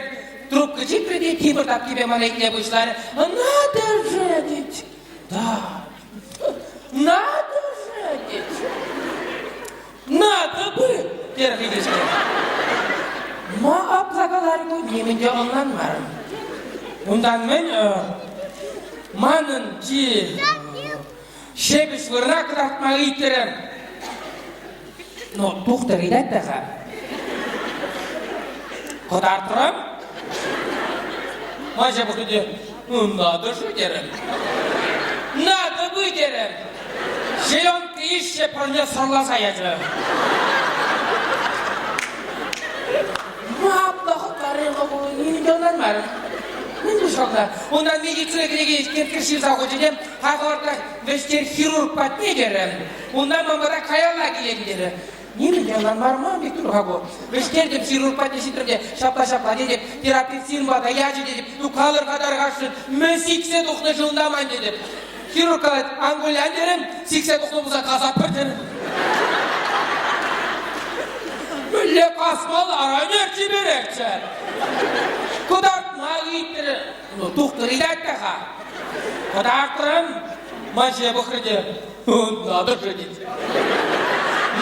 трубка чикрӗ те тимӗр тапкипе мана итле пуҫларӗ. Надо же, тет. Да, Надо же, тет. Надо бы, терӗ хӑйпе Ма апла каларӗ ку, нимӗн те ӑнланмарӑм. Унтан мӗн, манӑн чи ҫепӗҫ вырӑна кӑтартма ыйтрӗ. Ну, тухтӑр ыйтать та-ха. Кӑтартрӑм. Ман ҫапах ӗнтӗ, ну, надо же, терӗм. Надо бы, терӗм. Селенка ишсе пӗрле сӑрласа ячӗ. Ма апла хӑтларӗ-ха ку, нимӗн те ӑнланмарӑм. Мӗн пуҫланӑ? Унтан медицина кӗнеки кӗртсе ҫырса хучӗ те, хӑвӑртрах вӗҫтер хирург патне терӗ. Унтан ман пата каялла килетӗн терӗ. Нимӗн те ӑнланмарӑм ман пек тур-ха ку. Вӗҫтертӗм хирург патне ҫитрӗм те ҫапла-ҫапла тетӗп, терапевт пата ячӗ тетӗп, ну калӑр-ха тархасшӑн, мӗн сиксе тухнӑ-ши унта ман тетӗп. Хирург калать, ан кулян терӗм, сиксе тухнӑ пулсан касатпӑр терӗм. Мӗнле касмалла, ара чиперехчӗ. Кӑтартма ыйтрӗ. Ну, тухтӑр ыйтать те-ха. Кӑтартрӑм. Ман ҫине пӑхрӗ те, Надо же тет.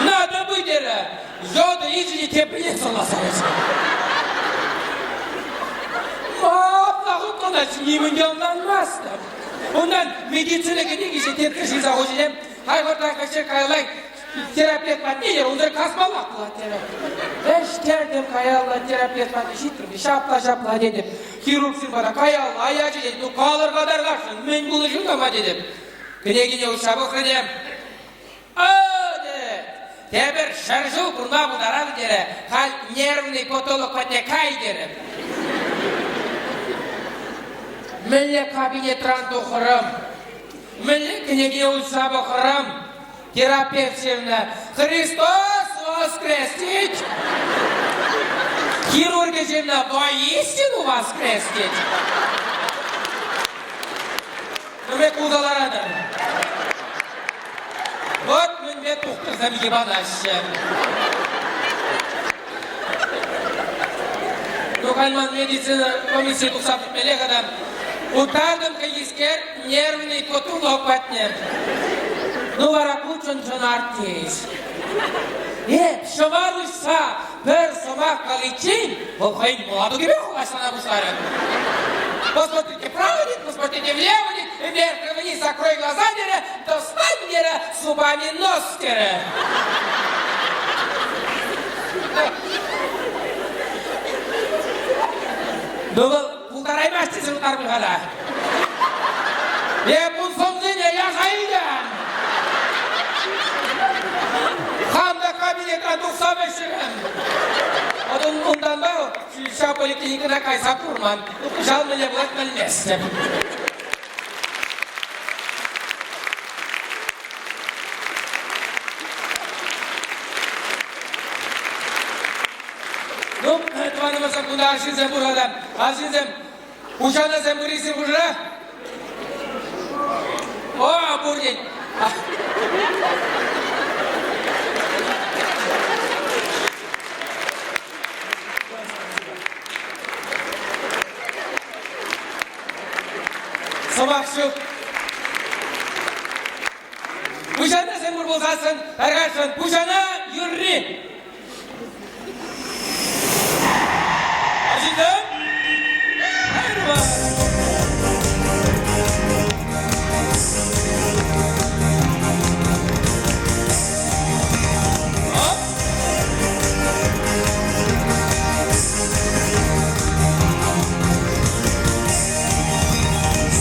Надо бы терӗ. Йодӑ илчӗ те теприне сӑрласа ячӗ. Апла хутланать, нимӗн те ӑнланмастӑп. Унтан медицина кӗнеки ҫине тепре ҫырса хучӗ Хайхӑртах ӗҫе каялла терапевт патне те унсӑр касмаллах пулать терӗ. Ӗҫтертӗм каялла терапевт патне ҫитрӗм те ҫапла-ҫапла тетӗп. Хирургсем вара каялла ячӗ тет. Ну калӑр-ха тархасшӑн, мӗн пулнӑ-ши унта тетӗп. Кӗнекине уҫса пӑхрӗ те «Ӑ-тет! Тепӗр ҫӗршыв пурӑнма пултаратӑн терӗ, халь нервный потолок патне кай терӗ. Мӗнле кабинетран тухрӑм, мӗнле кӗнеке уҫса пӑхрӑм, терапевт ҫырнӑ «Христос воскрес!» тет. Хирургӗ ҫырнӑ «Воистину воскрес!» тет. Мӗнпе кулса ларатӑр? Вӑт мӗнпе тухтӑрсем йӑпанаҫҫӗ. Тухайман медицина комиссийӗ тухса пӗтмелле тата утатӑн хӑйхискер нервный потолок патне. Ну вара ку чӑн-чӑн артист. Эп ҫӑвар уҫса пӗр сӑмах каличчен вӑл хӑйӗн мӑлатукӗпе хӑлаҫлана пуҫларӗ. Посмотрите вправо, посмотрите влево, вверх и вниз, закрой глаза, терӗ, достань, терӗ, зубами нос, терӗ. Ну вӑл пултараймасть тесе шутларӑм-ха та. Эп кабинетран тухса вӗҫрӗм. Вӑт унтанпа ҫав поликлиникӑна кайса курман. Кӑҫал мӗнле пулать пӗлместӗп. Ну, тӑванӑмӑрсем, кунта арҫынсем пур-ха та. Арҫынсем, Пуҫанасем пырисем хушӑра? О, пур тет. Сӑмах ҫук. Пуҫанасем пур пулсассӑн, тархасшӑн, пуҫана юрри. Арҫынсем! Кайрӑмӑр! Оп!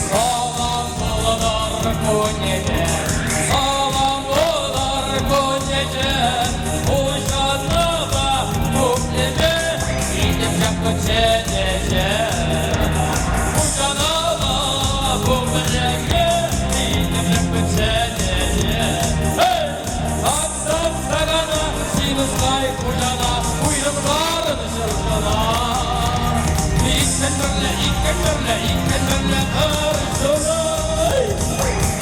Салам булыр кунене, салам булыр кунене, Уҫӑнӑва пуплеме, илтӗм ҫак кучченеҫе. Уҫӑнӑва пуплеме, илтӗм ҫак кучченеҫе. Эй! Сансам сагана, симӗс кайӑк хуҫана, уйрӑмларӑн ҫӗршывна. Иккӗн пӗрле, иккӗн пӗрле, иккӗн пӗрле пӗр ҫулай.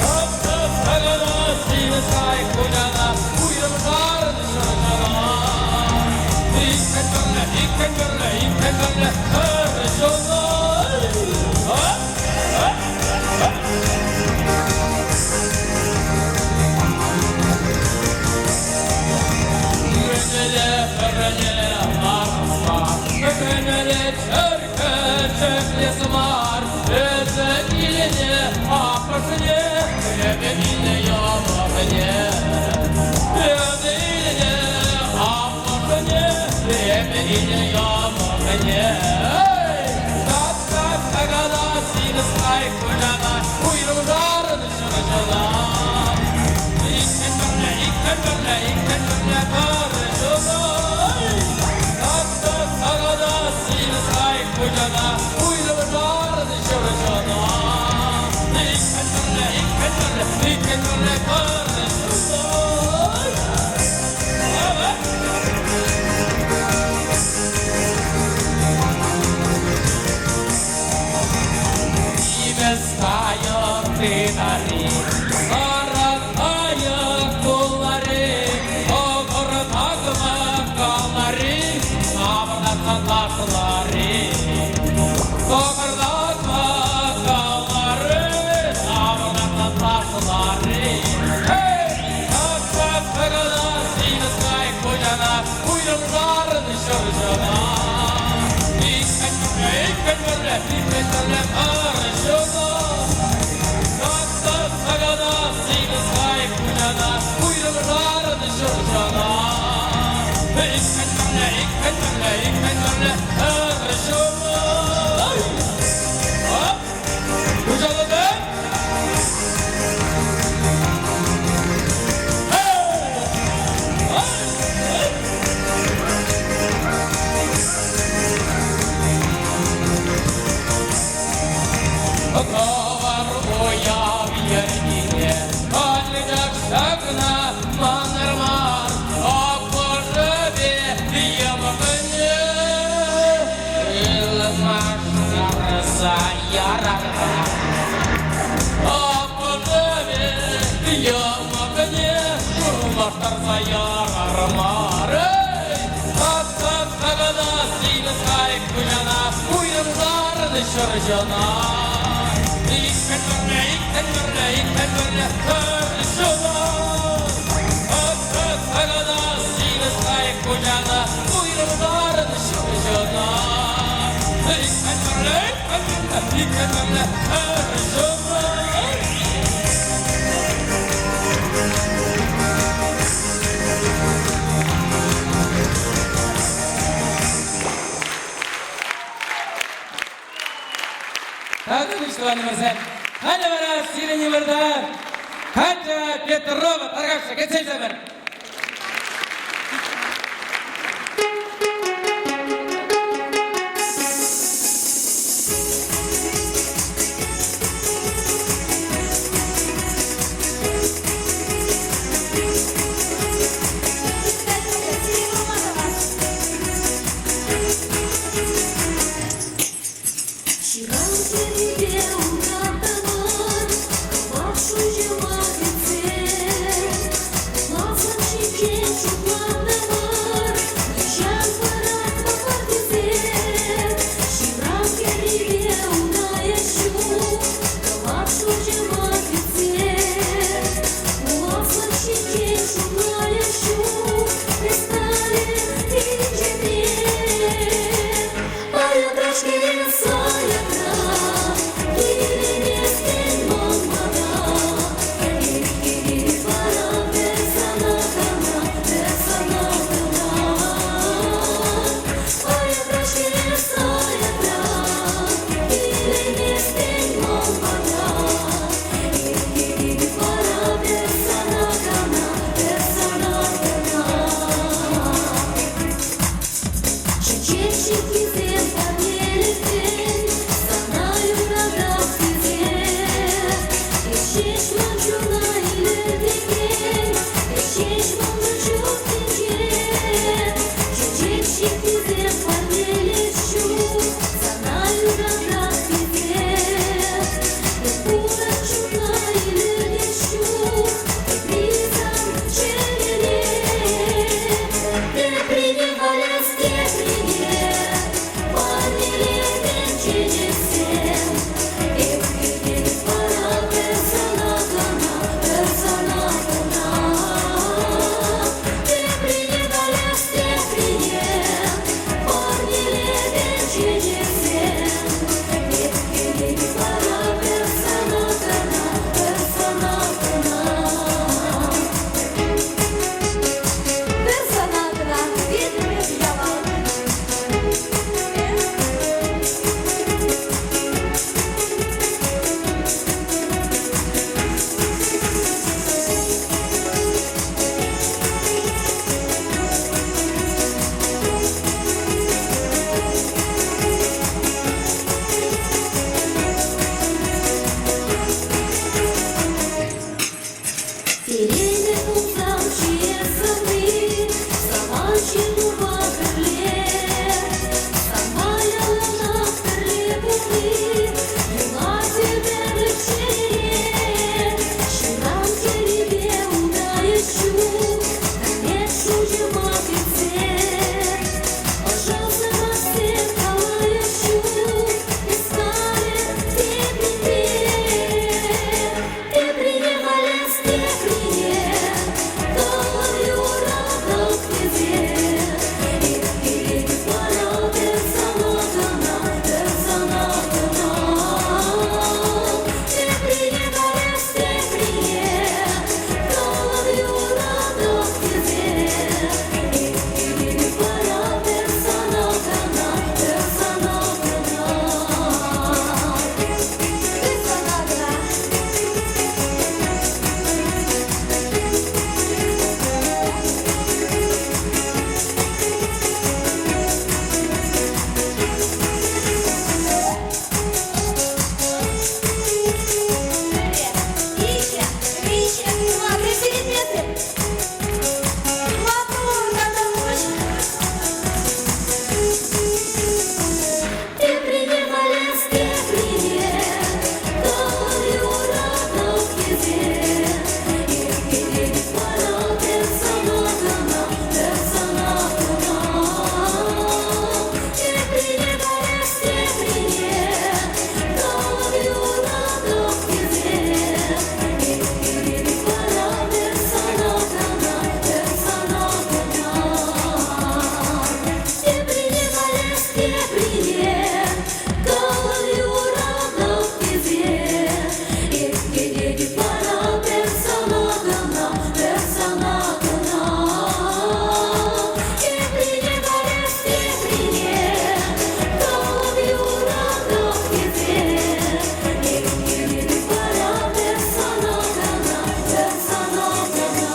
Сансам сагана, симӗс кайӑк хуҫана, уйрӑмларӑн ҫӗршывна. Иккӗн пӗрле, иккӗн пӗрле, иккӗн пӗрле пӗр ҫулай. Мӗнле пӗрне ларма, мӗнле чӗркӗ ҫӗклес мар, эсӗ килне аппӑшне, эпӗ килне йӑмӑкне. Эсӗ илне аппӑшне, эпӗ килне йӑмӑкне. Эй! Тап-тап такана симӗс кайӑк куҫана, уйрӑмшарӑн ҫӑрҫӑна. Иккӗн пӗрле, иккӗн пӗрле, иккӗн пӗрле пӗр ҫулай. Тап-тап такана симӗс кайӑк куҫана, уйрӑмшарӑн ҫӑрҫӑна. Иккӗн пӗрле, иккӗн пӗрле, иккӗн пӗрле пӗр ҫулай. Симӗс кайӑк тытари, сарӑ кайӑк пулари, тӑхӑр такмак калари, авӑртатса ташлари. Тӑхӑр такмак калари, авӑртатса ташлари. Эй, так-так тӑкӑна, симӗс кайӑк хуҫана, уйрӑмшарӑн ҫӑрҫӑна. Иккӗн пӗрле, иккӗн пӗрле, иккӗн пӗрле пӗр ҫуна. Так-так тӑкӑна, симӗс кайӑк хуҫана, уйрӑмшарӑн ҫӑрҫӑна. Иккӗн пӗрле, иккӗн пӗрле, иккӗн пӗрле пӗр ҫуна. Оп! Хуҫалӑхӗ! Тӑвар уяв йӗркине анчах ҫакна манар мар, аппӑшӗпе йӑмӑкне ылмаштарса ярар. Аппӑшӗпе йӑмӑкне ылмаштарса ярар мар. Эй, так-так-такана, симӗс кайӑк хуҫана, уйрӑмшарӑн ҫӑрҫӑна. Иккӗн пӗрле, иккӗн пӗрле, иккӗн пӗрле пӗр ҫула. Так-так-такана, симӗс кайӑк хуҫана, уйрӑмшарӑн ҫӑрҫӑна. Иккӗн пӗрле, иккӗн пӗрле, иккӗн пӗрле пӗр ҫула. Тата пуҫланӑмӑрсем. Халӗ вара сирӗн йывӑрта Катя Петрова тархасшӑн кӗтсе илсемӗр. Ҫеҫ ман чуна илӗртекен, Ҫеҫ манӑн ҫут тӗнче. Чечек ҫыххисем парнелес ҫук сана юратас тесе. Пурӑн чуна илӗртес ҫук тепри сан чӗрере. Теприне валяс теприне парнелетӗн чечексем. Эп кӳтетӗп вара пӗр сана кӑна, пӗр сана кӑна. Теприне валяс теприне парнелетӗн чечексем. Эп кӳтетӗп вара пӗр сана кӑна, пӗр сана кӑна. Пӗр сана кӑна витмӗп ялан. Телейлӗ пулсан чие сӑни, Саман ҫыннупа пӗрле. Санпа яланах пӗрле пулни Юлать ӗмӗрлӗх чӗрере. Ҫуран хӗррипе утайӑ ҫук, Пӗрле шуҫӑма кӗтсе. Ӑшӑ сӑмахсем калайӑ ҫук, Эс халӗ тепринпе. Теприне валяс теприне, Тӑван юратӑп тесе. Эп килетӗп вара пӗр сана кӑна, пӗр сана кӑна. Теприне валяс теприне, Тӑван юратӑп тесе. Эп килетӗп вара пӗр сана кӑна, пӗр сана кӑна. Пӗр сана кӑна. Пӗрре, иккӗ, виҫҫӗ, тӑваттӑ сире Маттур, катамуҫ! Теприне валяс теприне, Тӑван юратӑп тесе. Эп килетӗп вара пӗр сана кӑна, пӗр сана кӑна. Теприне валяс теприне, Тӑван юратӑп тесе. Эп килетӗп вара пӗр сана кӑна, пӗр сана кӑна. Теприне валяс теприне, Тӑван юратӑп тесе. Эп килетӗп вара пӗр сана кӑна, пӗр сана кӑна. Теприне валяс теприне, Тӑван юратӑп тесе. Эп килетӗп вара пӗр сана кӑна, пӗр сана кӑна.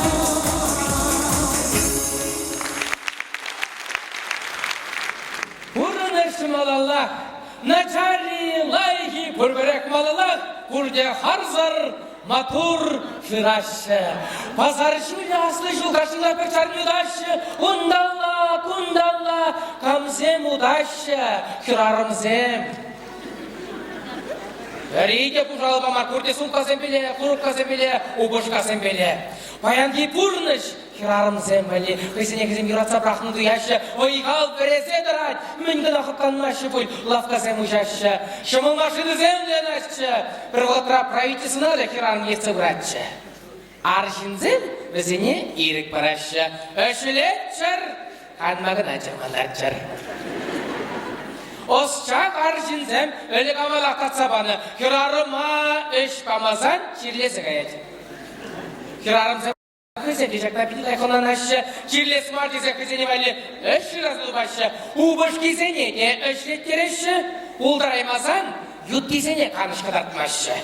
Пурӑнӑҫ малаллах, начарри, лайӑххи пурпӗрех малаллах, пурте харсӑр, матур шыраҫҫӗ. Пасар ҫулӗ аслӑ ҫул кашнинех пӗр чарми утаҫҫӗ, унталла, кунталла камсем утаҫҫӗ, хӗрарӑмсем. Пӗри те пушалпа мар, пурте сумкасемпеле, курупкасемпеле, упӑшкасемпеле. Паянхи пурнӑҫ Хӗрарӑмсем валли хӑйсене хӑйсем юратса пӑрахнӑ туяҫҫӗ, вӑй-хал вӗресе тӑрать, мӗн кӑна хӑтланмаҫҫӗ пуль, лавккасем уҫаҫҫӗ, ҫӑмӑл машинӑсем туянаҫҫӗ. Пӗр вӑхӑтра правительствӑна та хӗрарӑм ертсе пыратчӗ. Арҫынсем вӗсене ирӗк параҫҫӗ. Ӗҫлеччӗр, канма кӑна чӑрмантарччӑр. Ӑсчах арҫынсем ӗлӗк-авалах татса панӑ хӗрарӑма ӗҫ памасан чирлесе каять. Хӗрарӑмсем Хӑйсем те ҫакна питӗ лайӑх ӑнланаҫҫӗ. Чирлес мар тесе хӑйсене валли ӗҫ шыраса тупаҫҫӗ. Упӑшкисене те ӗҫлеттереҫҫӗ. Пултараймасан юттисене канӑҫ кӑтартмаҫҫӗ.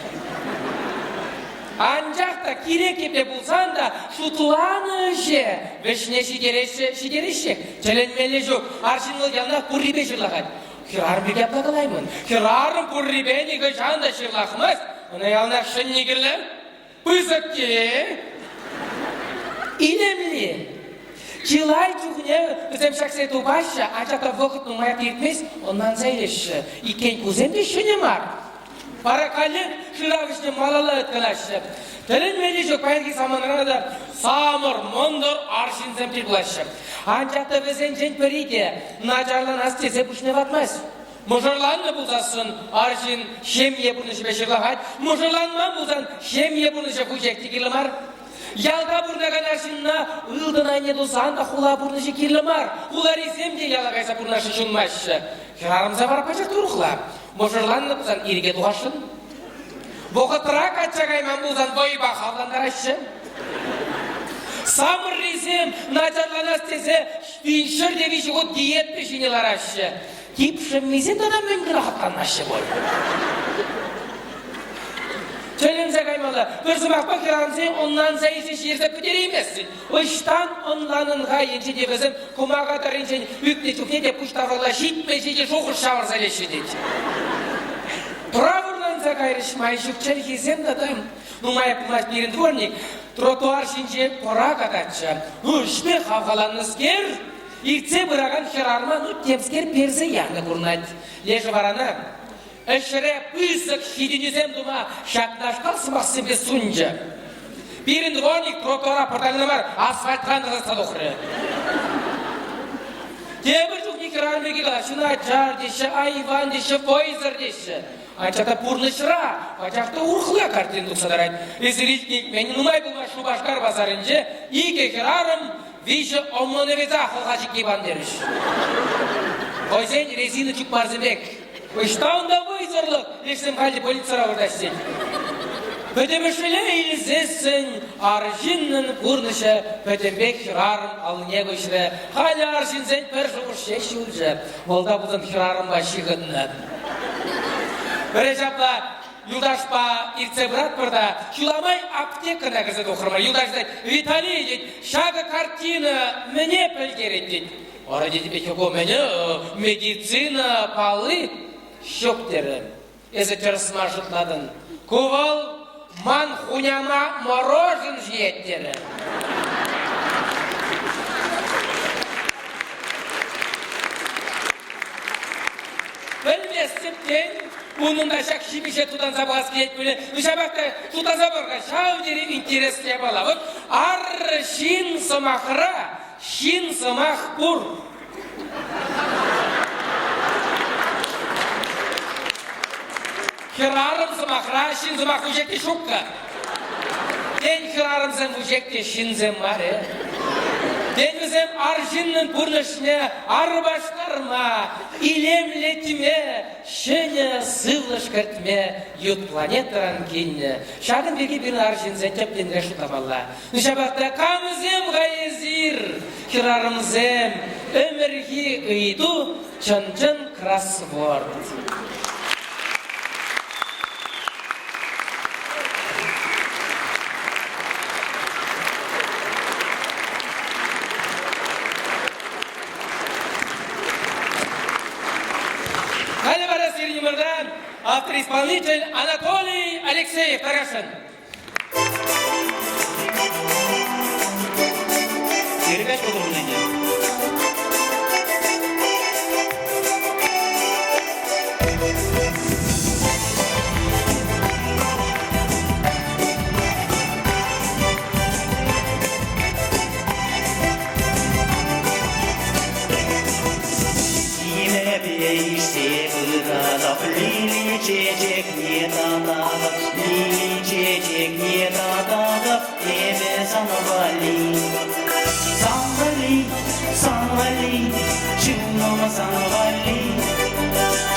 Анчах та кирек епле пулсан та шутланӑ ӗҫе вӗҫне ҫитереҫҫӗ, ҫитереҫҫех. Тӗлӗнмелле ҫук. Арҫын вӑл яланах пуррипе ҫырлахать. Хӗрарӑм пирки апла калаймӑн. Хӗрарӑм пуррипе нихӑҫан та ҫырлахмасть. Ӑна яланах ҫӗнни кирлӗ. Пысӑкки, илемли. Чылай чухне вӗсем ҫаксене тупаҫҫӗ, анчах та вӑхӑт нумаях иртмест, ӑнланса илеҫҫӗ. Иккен кусем те ҫӗнӗ мар. Вара каллех шырав ӗҫне малалла ыткӑнаҫҫӗ. Тӗлӗнмелли ҫук, паянхи саманара та самӑр, мӑнтӑр арҫынсем тӗл пулаҫҫӗ. Анчах та вӗсенчен пӗри те начарланас тесе пуҫне ватмасть. Мӑшӑрланнӑ пулсассӑн арҫын ҫемье пурнӑҫӗпе ҫырлахать, мӑшӑрланман пулсан ҫемье пурнӑҫӗ вуҫех те кирлӗ мар. Ялта пурӑнакан арҫынна ылтӑн айне тусан та хула пурнӑҫӗ кирлӗ мар. Хуларисем те яла кайса пурӑнасшӑн ҫунмаҫҫӗ. Хӗрарӑмсем вара пачах урӑхла. Мӑшӑрланнӑ пулсан ирӗке тухасшӑн. Вӑхӑтра качча кайман пулсан вӑйпа хавлантараҫҫӗ. Самӑррисем начарланас тесе 100 те виҫӗ хут диета ҫине лараҫҫӗ. Типшӗммисем тата мӗн кӑна хӑтланмаҫҫӗ пуль. Тӗлӗнсе каймалла. Пӗр сӑмахпа хӗрарӑмсем ӑнланса илсе ҫитерсе пӗтерейместӗн. Ӑҫтан ӑнланӑн-ха енчен те вӗсем кӑмака тӑрринчен ӳкнӗ чухне те пуҫ тавралла ҫитмӗл ҫичӗ шухӑш ҫавӑрса илеҫҫӗ тет. Правурланса кайрӗҫ май ҫук чӗлхисем тата нумаях пулмасть пирӗн дворник тротуар ҫинче пӑра кататчӗ. Ну, ӗҫпе хавхаланнӑскер иртсе пыракан хӗрарӑма ну темскер персе янӑ курӑнать. Лешӗ варана ӗҫре пысӑк ҫитӗнӳсем тума ҫакнашкал сӑмахсемпе сунчӗ. Пирӗн дворник тротуара пӑртан мар, асфальтран тасатса тухрӗ. Тепӗр чухне хӗрарӑм пирки калаҫҫӗ, начар теҫҫӗ, айван теҫҫӗ, вӑйсӑр теҫҫӗ. Анчах та пурнӑҫра пачах та урӑхла картина тухса тӑрать. Эсир илтнӗ-илтмен нумай пулмасть Шупашкар пасарӗнче икӗ хӗрарӑм виҫӗ ОМОНовеца хӑлха чикки пан терӗҫ. Хӑйсен резина чукмарсем пек. Ӑҫта унта вӑйсӑрлӑх? Лешсем халӗ больницӑра выртаҫҫӗ тет. Пӗтӗмӗшле илсессӗн арҫыннӑн пурнӑҫӗ пӗтӗмпех хӗрарӑм аллине куҫрӗ. Халӗ арҫынсен пӗр шухӑш ҫеҫ юлчӗ. Вӑл та пулсан хӗрарӑмпа ҫыхӑннӑ. Пӗрре ҫапла юлташпа иртсе пыратпӑр та ҫула май аптекӑна кӗрсе тухрӑмӑр. Юлташ тет, Виталий, тет, ҫакӑ картина мӗне пӗлтерет, тет. Ара, тет, ку мӗне, медицина палли ҫук терӗ. Эсӗ тӗрӗс мар шутлатӑн. Ку вӑл ман хуняма морожен ҫиет терӗ. Пӗлместӗп, тен, унӑн та ҫак ҫимӗҫе тутанса пӑхас килет пулӗ. Ну, ҫапах та тутанса пӑх-ха, ҫав тери интереслӗ япала. Вот арҫын сӑмахра ҫын сӑмах пур. Хӗрарӑм сӑмахра ҫын сӑмах вуҫех те ҫук-ха. Тен, хӗрарӑмсем вуҫех те ҫынсем мар-и? Тен, вӗсем арҫыннӑн пурнӑҫне арпаштарма, илемлетме, ҫӗнӗ сывлӑш кӗртме ют планетӑран килнӗ. Ҫакӑн пирки пирӗн арҫынсен тӗплӗнрех шутламалла. Ну, ҫапах та камсем-ха эсир, хӗрарӑмсем, ӗмӗрхи ыйту чӑн-чӑн кроссворд. Халӗ вара сирӗн умӑрта автор-исполнитель Анатолий Алексеев тархасшӑн. Перепять подробнее. Ишсе пыратӑп, лили чечекне тататӑп, лили чечекне тататӑп, эпӗ сан валли. Сан валли, сан валли, чунӑм сан валли.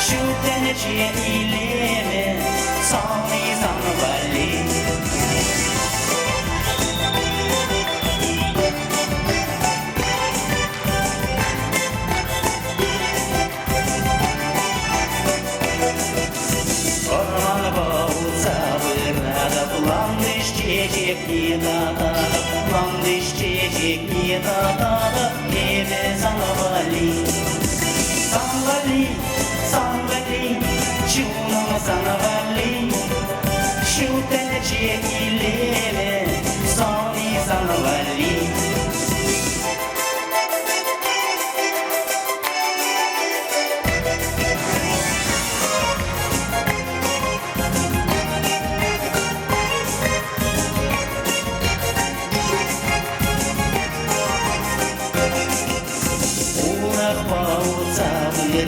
Ҫут тӗнче илемӗ савни сан валли. Вӑрманпа утса пыратӑп, ландыш чечекне тататӑп, ландыш чечекне тататӑп, эпӗ сан валли. Сан валли, сан валли, чунӑм сан валли, ҫут тӗнче илемӗ.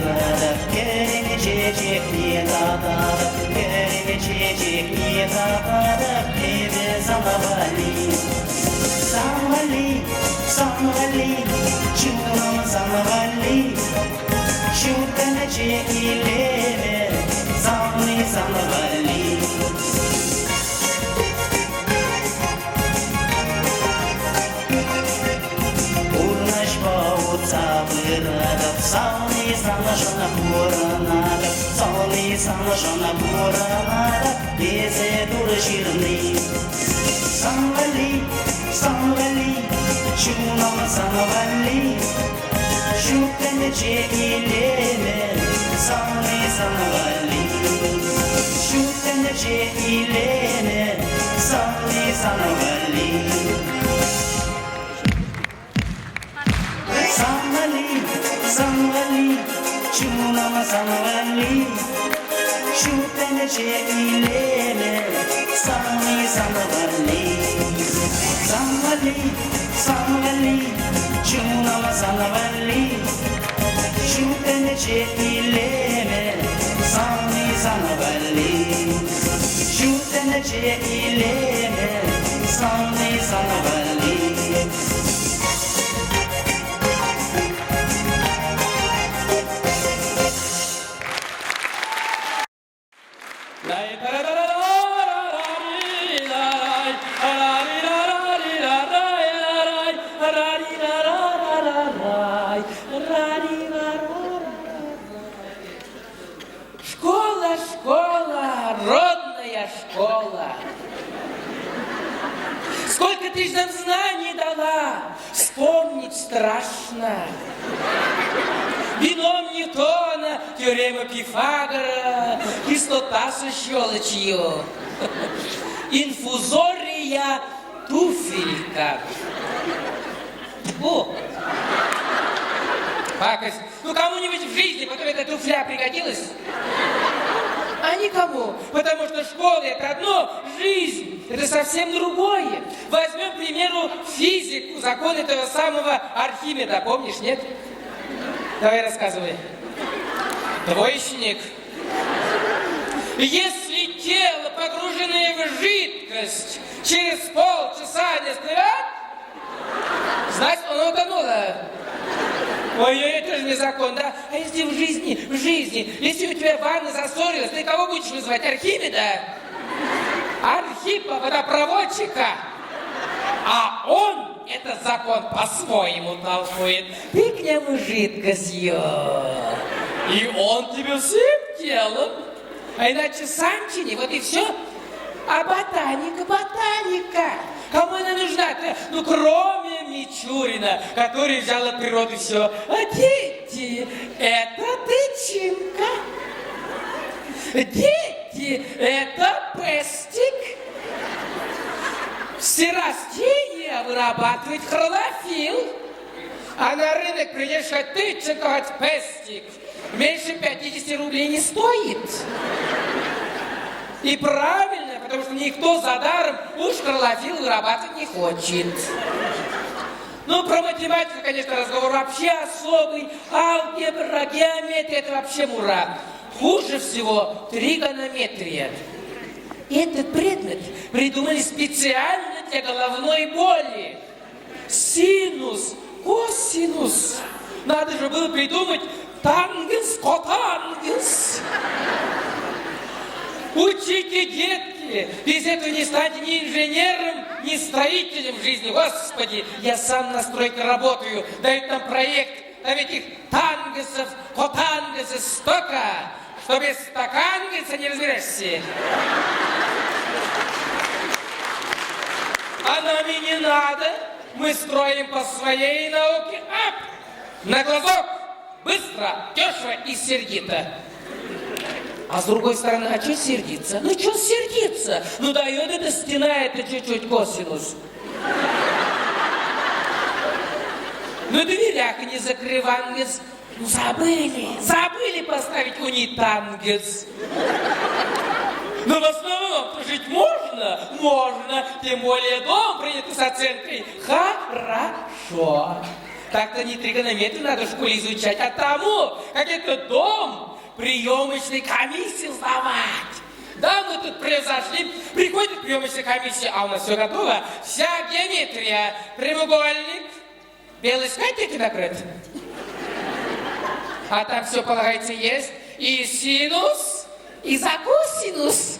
пыратӑп, кӗрен чечекне тататӑп, кӗрен чечекне тататӑп, эпӗ сана валли. Сан валли, сан валли, чунӑм сан валли, ҫут тӗнче илемӗ, савни сан валли. Пурнӑҫпа утса пыратӑп, савни саншӑн пурӑнатӑп, савни саншӑн пурӑнатӑп, тесе Турӑ ҫырни. Сан валли, сан валли, чунӑм сан валли, ҫут тӗнче илемӗ, савни сан валли. Ҫут тӗнче илемӗ, савни сан валли. Сан валли, сан валли, чунӑм сан валли, ҫут тӗнче илемӗ, савни сан валли. Сан валли, сан валли, чунӑм сан валли, ҫут тӗнче илемӗ, савни сан валли. Ҫут тӗнче илемӗ, савни сан валли. Школа, школа, родная школа. Сколько ты ж нам знаний дала, вспомнить страшно. Бином Ньютона, теорема Пифагора, кислота со щелочью, инфузория туфелька. О! Пакость. Ну кому-нибудь в жизни потом эта туфля пригодилась? А никому. Потому что школа это одно, жизнь это совсем другое. Возьмем, к примеру, физику, закон этого самого Архимеда, помнишь, нет? Давай рассказывай. Двоечник. Если тело, погруженное в жидкость, через полчаса не всплывет, значит, оно утонуло. Ой-ой, это же не закон, да? А если в жизни, в жизни, если у тебя ванна засорилась, ты кого будешь вызывать? Архимеда? Архипа, водопроводчика? А он этот закон по-своему толкует. Ты к нему жидкостью. И он тебе всем телом. А иначе сам чини, вот и все. А ботаника, ботаника. Кому она нужна-то? Ну, кроме Мичурина, который взял от природы все. А дети, это тычинка. Дети, это пестик. Все растения вырабатывают хлорофилл. А на рынок придешь хоть тычинку, хоть пестик. Меньше 50 рублей не стоит. И правильно, потому что никто за даром уж хлорофилл вырабатывать не хочет. Ну, про математику, конечно, разговор вообще особый. Алгебра, геометрия – это вообще мура. Хуже всего тригонометрия. Этот предмет придумали специально для головной боли. Синус, косинус. Надо же было придумать тангенс, котангенс. Учите, детки, без этого не стать ни инженером, ни строителем в жизни. Господи, я сам на стройке работаю, дают нам проект, там этих тангесов, котангесов столько, что без стакангеса не разберешься. А нам и не надо. Мы строим по своей науке. Ап! На глазок! Быстро, дешево и сердито. А с другой стороны, а что сердиться? Ну что сердиться? Ну дает эта стена это чуть-чуть косинус. На дверях не закрывангес. Ну забыли, забыли поставить унитангес. Но в основном жить можно, можно, тем более дом принят с оценкой «хорошо». Так-то не тригонометрию надо в школе изучать, а тому, как этот дом приемочной комиссии сдавать. Да, мы тут превзошли, приходит приемочная комиссия, а у нас все готово. Вся геометрия, прямоугольник, белый скатертью накрыт. А там все полагается есть. И синус, и закусинус.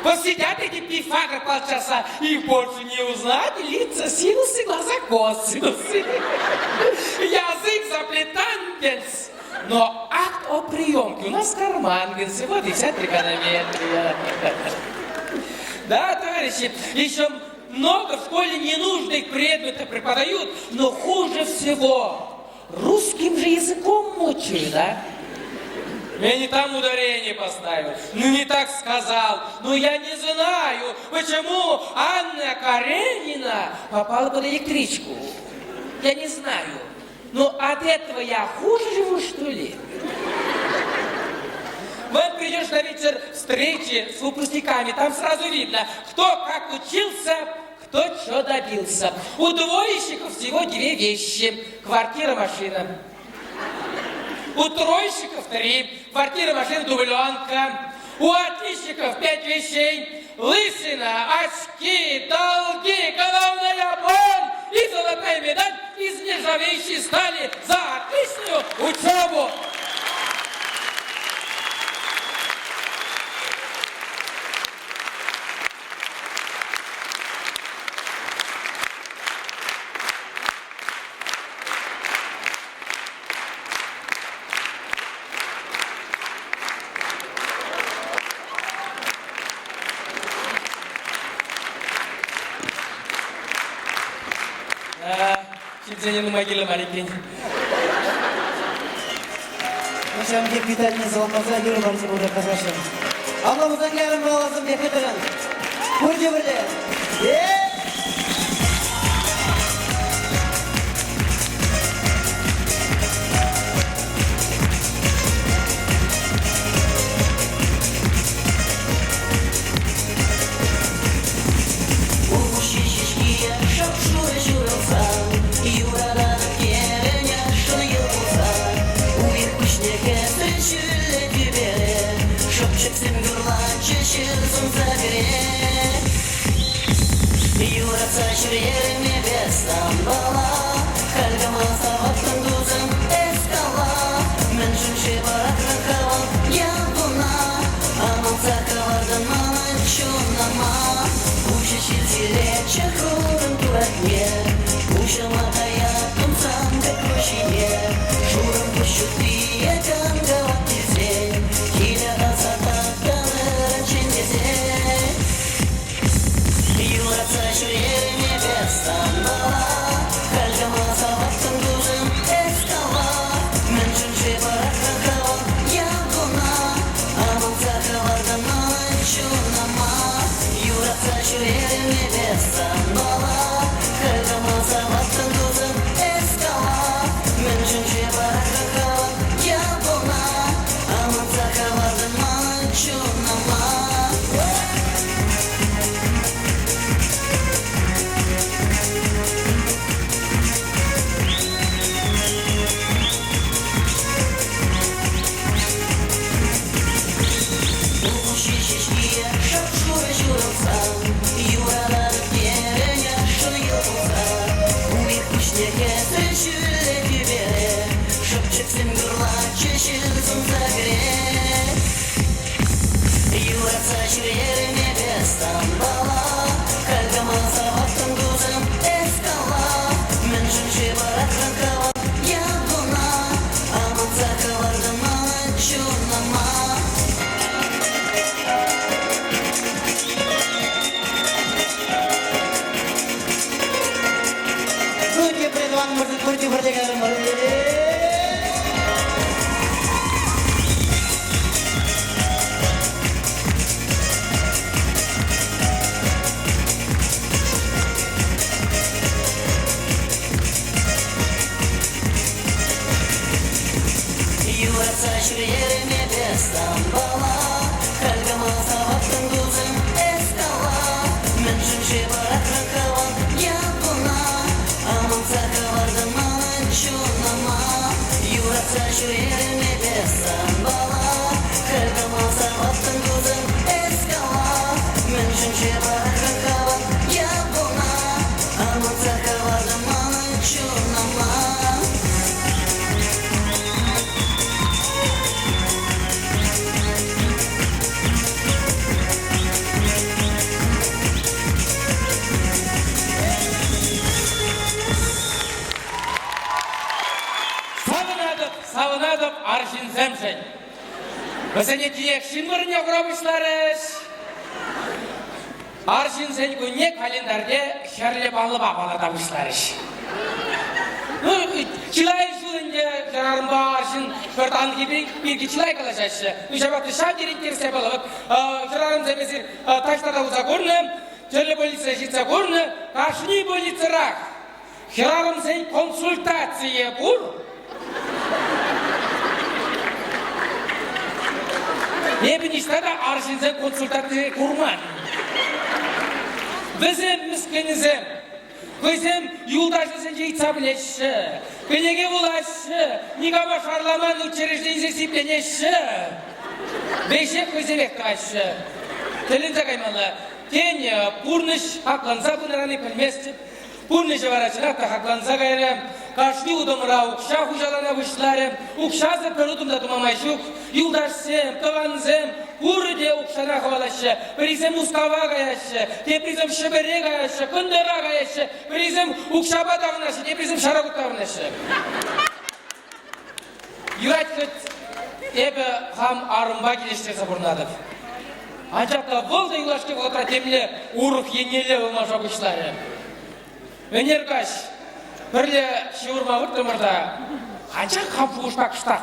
Посидят эти пифагор полчаса, их больше не узнать, лица синусы, глаза косинусы. Язык заплетангенс. Но акт о приемке у нас кармангенс, вот и вся тригонометрия. Да, товарищи, еще много в школе ненужных предметов преподают, но хуже всего русским же языком мучают, да? Я не там ударение поставил, ну не так сказал, ну я не знаю, почему Анна Каренина попала под электричку. Я не знаю. Но от этого я хуже живу, что ли? Вот придешь на вечер встречи с выпускниками, там сразу видно, кто как учился, кто что добился. У двоечников всего две вещи. Квартира, машина. У тройщиков три. Квартира, машина, дубленка. У отличников пять вещей. Лысина, очки, долги, головная боль и золотая медаль из нержавеющей стали за отличную учебу. Ҫынсене нумай кирлӗ мар иккен. Ҫавӑн пек Виталине саламласа юрӑ парса пултӑр касаҫҫӗ. Аллӑмӑзан ярӑм алласем пек хытӑран. Пурте пӗрле. Э! Улмуҫҫи ҫеҫкийӗ шап-шурӑ ҫурӑлсан, Юрататӑп терӗн ашшӑн йӑл кулса. Уйӑх куҫне кӗсрӗ ҫӳллӗ тӳпере, Шӑпчӑксем юрлатчӗҫ ҫыр сунса пире. Юратса ҫӳрерӗм эпӗ санпала, Халь кама саваттӑн тусӑм, эс кала. Мӗншӗн-ши пӑрахрӑн хӑвӑн ятуна? Амантса хӑвартӑн манӑн чунӑма. Уҫӑ ҫил сиретчӗ хурӑн туратне, Пуҫӑма таяттӑм сан пек ҫине. Шурӑм пуҫ ҫуттийӗ кӑн-кӑвак килсен, Киле асатаканӑн чӗнмесен. Юратса ҫӳрерӗм эпӗ санпала, Халь кама саваттӑн тусӑм, эс кала. Мӗншӗн-ши пӑрахрӑн хӑвӑн ятуна? Амантса хӑвартӑн манӑн чунӑма. Юратса ҫӳрерӗм эпӗ санпала, Халь кама саваттӑн тусӑм, эс кала. Мӗншӗн-ши пӑрахрӑн хӑвӑн ятуна? Амантса хӑвартӑн манӑн чунӑма. Улмуҫҫи ҫеҫкийӗ шап-шурӑ ҫурӑлсан, Юрататӑп терӗн ашшӑн йӑл кулса. Уйӑх куҫне кӗсрӗ ҫӳллӗ тӳпере, Шӑпчӑксем юрлатчӗҫ ҫил сунса пире. Юратса ҫӳрерӗм эпӗ санпала, Халь кама саваттӑн тусӑм, эс кала. Мӗншӗн-ши пӑрахрӑн хӑвӑн ятуна? Амантса хӑвартӑн манӑн чунӑма. Ну, тепре тӑван пурте пӗрле кайрӑмӑр. Юратса ҫӳрерӗм эпӗ санпала, Халь кама саваттӑн тусӑм, эс кала. Мӗншӗн-ши пӑрахрӑн хӑвӑн ятуна? Амантса хӑвартӑн. Шанса ҫӳрерӗм эпӗ санпала. Хӗр кӑмӑлсӑр вӑрттӑн тусӑм, эс кала. Мӗншӗн-ши пӑрахрӑн хӑвӑн япуна? Амантса хӑвартӑн манӑн чунӑма. Савӑнатӑп, савӑнатӑп арҫынсемшӗн. Вӗсене тинех ҫын вырӑнне хура пуҫларӗҫ. Арҫынсен кунне календарьте хӗрлӗ паллӑпа палӑрта пуҫларӗҫ. Ну, чылай ҫул ӗнтӗ хӗрарӑмпа арҫын пӗр танхи пирки чылай калаҫаҫҫӗ. Ну, ҫапах та ҫав тери интереслӗ паллӑ. Вот, хӗрарӑмсем эсир таҫта та пулса курнӑ, тӗрлӗ больница ҫитсе курнӑ, кашни больницӑрах Хӗрарӑмсен консультацийӗ пур. Эпӗ ниҫта та арҫынсен консультацийӗ курман. Вӗсем мӗскӗнӗсем. Хӑйсем юлташӗсенче ыйтса пӗлеҫҫӗ, кӗнеке вулаҫҫӗ, никама шарламан учрежденисем сипленеҫҫӗ. Веҫех хӑйсемех тӑваҫҫӗ. Тӗлӗнсе каймалла. Тен, пурнӑҫ хакланса пынӑран-и пӗлместӗп. Пурнӑҫӗ вара чӑнах та хакланса кайрӗ. Кашни утӑмра укҫа хуҫалана пуҫларӗ. Укҫасӑр пӗр утӑм та тума май ҫук. Юлташсем, тӑвансем пурте укҫана хӑвалаҫҫӗ. Пӗрисем Мускава каяҫҫӗ, теприсем Ҫӗпӗре каяҫҫӗ, кӑнтӑра каяҫҫӗ. Пӗрисем укҫапа таврӑнаҫҫӗ, теприсем ҫара таврӑнаҫҫӗ. Юрать хоть эпӗ хам арӑмпа килӗштерсе пурӑнатӑп. Анчах та вӑл та юлашки вӑхӑтра темле урӑх еннелле ылмаша пуҫларӗ. Ӗнер каҫ пӗрле ҫывӑрма выртрӑмӑр та, анчах хам шухӑшпа кӑштах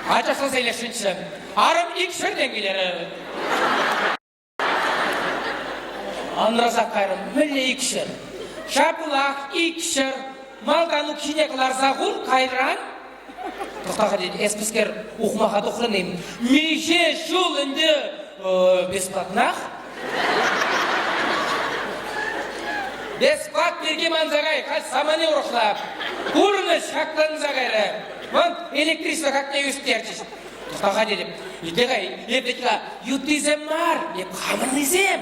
ачашласа илесшӗнччӗ. Арӑм икҫӗр тенкӗ терӗ. Анрасах кайрӑм. Мӗнле 200? Ҫаплах 200. Малтан укҫине кӑларса хур, кайран... Тӑхта-ха тет, эс пӗскер ухмаха тухрӑн-им? Миҫе ҫул ӗнтӗ бесплатнах? Бесплат пирки манса кай, халь самани урӑхла. Пурнӑҫ хакланса кайрӗ. Вӑн электричество хакне ӳстерчӗҫ. Тӑхта-ха тетӗп. Итле-ха, эп вӗт-ха юттисем мар, эп хамӑрнисем.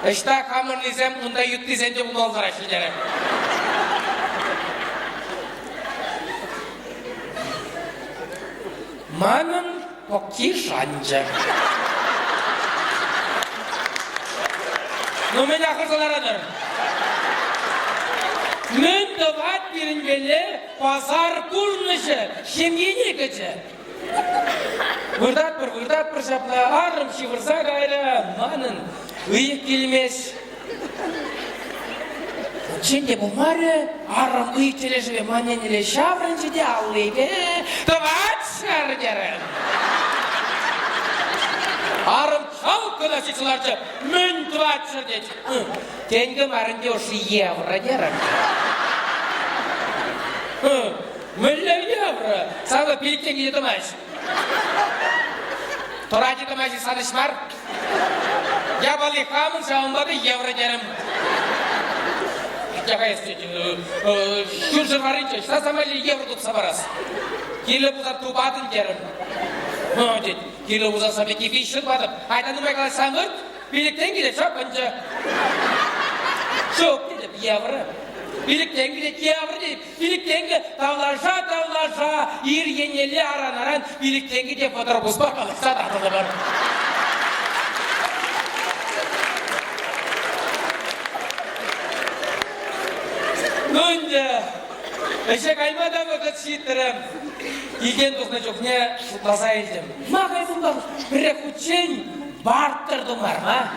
Ӑҫта хамӑрнисем, унта юттисем те пулма пултараҫҫӗ терӗ. Манӑн пӑкки шанчӗ. Ну, мӗн ахӑрса ларатӑр? Мӗн тӑвать пирӗнпеле Пасар пурнӑҫӗ ҫемьене кӗчӗ. Выртатпӑр, выртатпӑр ҫапла. Арӑм ҫывӑрса кайрӗ, манӑн ыйӑх килмест. Унччен те пулмарӗ, арӑм ыйӑх тӗлӗшӗпе ман еннелле ҫаврӑнчӗ те аллипе тӑватшар терӗ. Арӑм чалк кӑна сиксе ларчӗ. Мӗн тӑватшар тет. Тенкӗ мар ӗнтӗ уж евро терӗм. Мӗнле евро? Сана пилӗк тенкӗ те тӑмасть. Тӑрать тӑмасть сан ӗҫ мар. Япали хамӑн, ҫавӑнпа та евро терӗм. Итля-ха эс ҫурҫӗр варринче ӑҫта сан валли евро тупса парас? Кирлӗ пулсан тупатӑн терӗм. Ну, тет, кирлӗ пулсан сан пекки виҫҫӗн тупатӑп. Айта нумай калаҫсан вырт. Пилӗктен килет, ҫапӑнчӗ. Ҫук, тетӗп, евро. Пилӗктен килет, евро тетӗп. Пилӗктенкӗ тавлаша-тавлаша ир еннелле аран-аран пилӗктенкӗ те 30 пуспа калаҫса татӑлӑпӑр. Ну ӗнтӗ, ӗҫе кайма та вӑхӑт ҫитрӗ. Килтен тухнӑ чухне шутласа илтӗм. Ма кайсӑнтан пӗрре хутчен Бартер тумар, ма?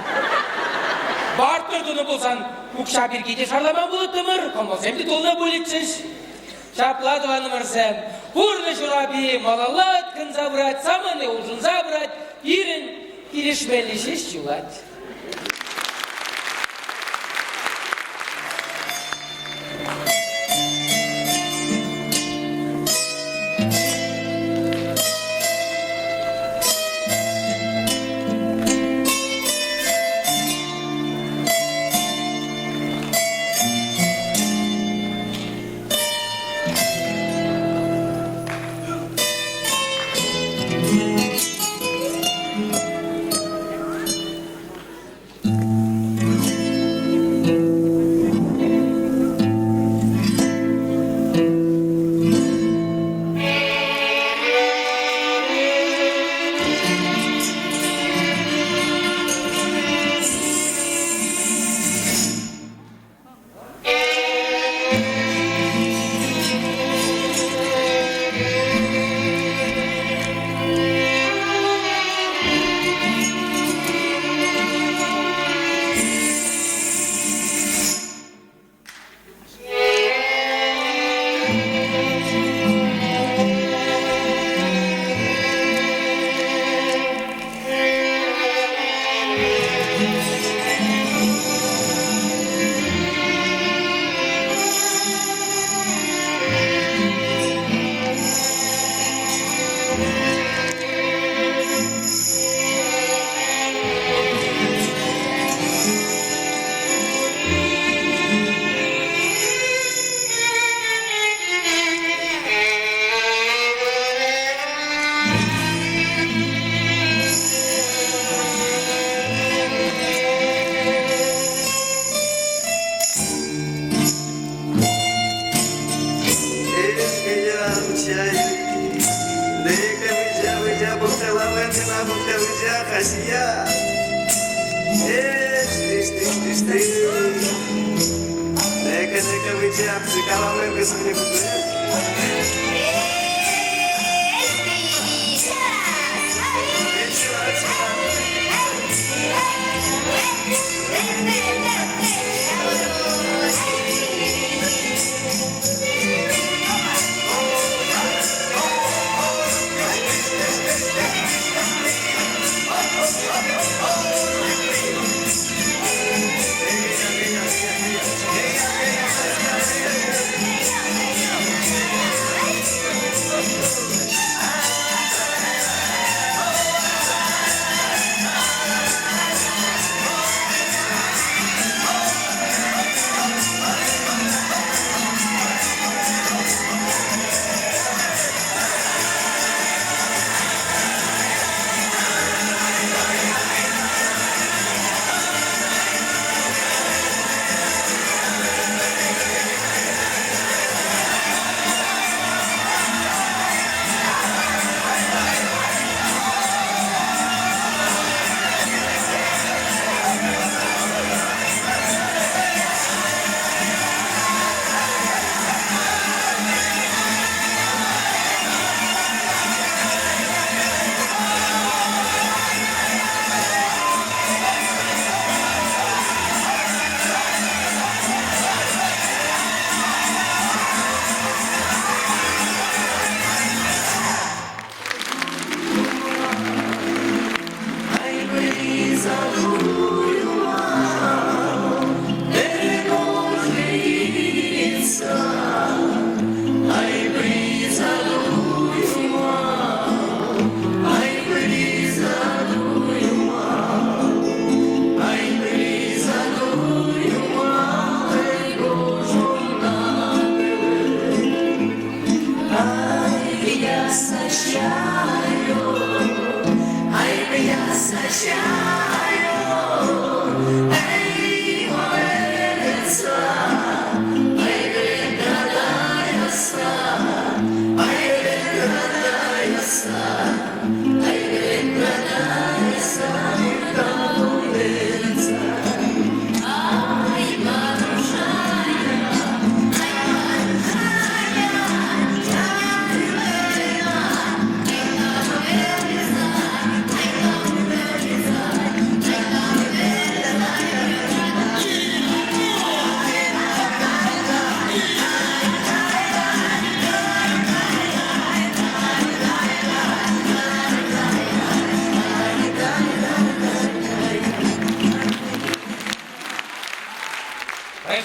Бартер тунӑ пулсан укҫа пирки те шарламан пулӑттӑмӑр, кӑмӑлсем те тулнӑ пулӗччӗҫ. Ҫапла, тӑванӑмӑрсем, пурнӑҫ урапи малалла ыткӑнса пырать, самани улшӑнса пырать, пирӗн килӗшмелли ҫеҫ юлать.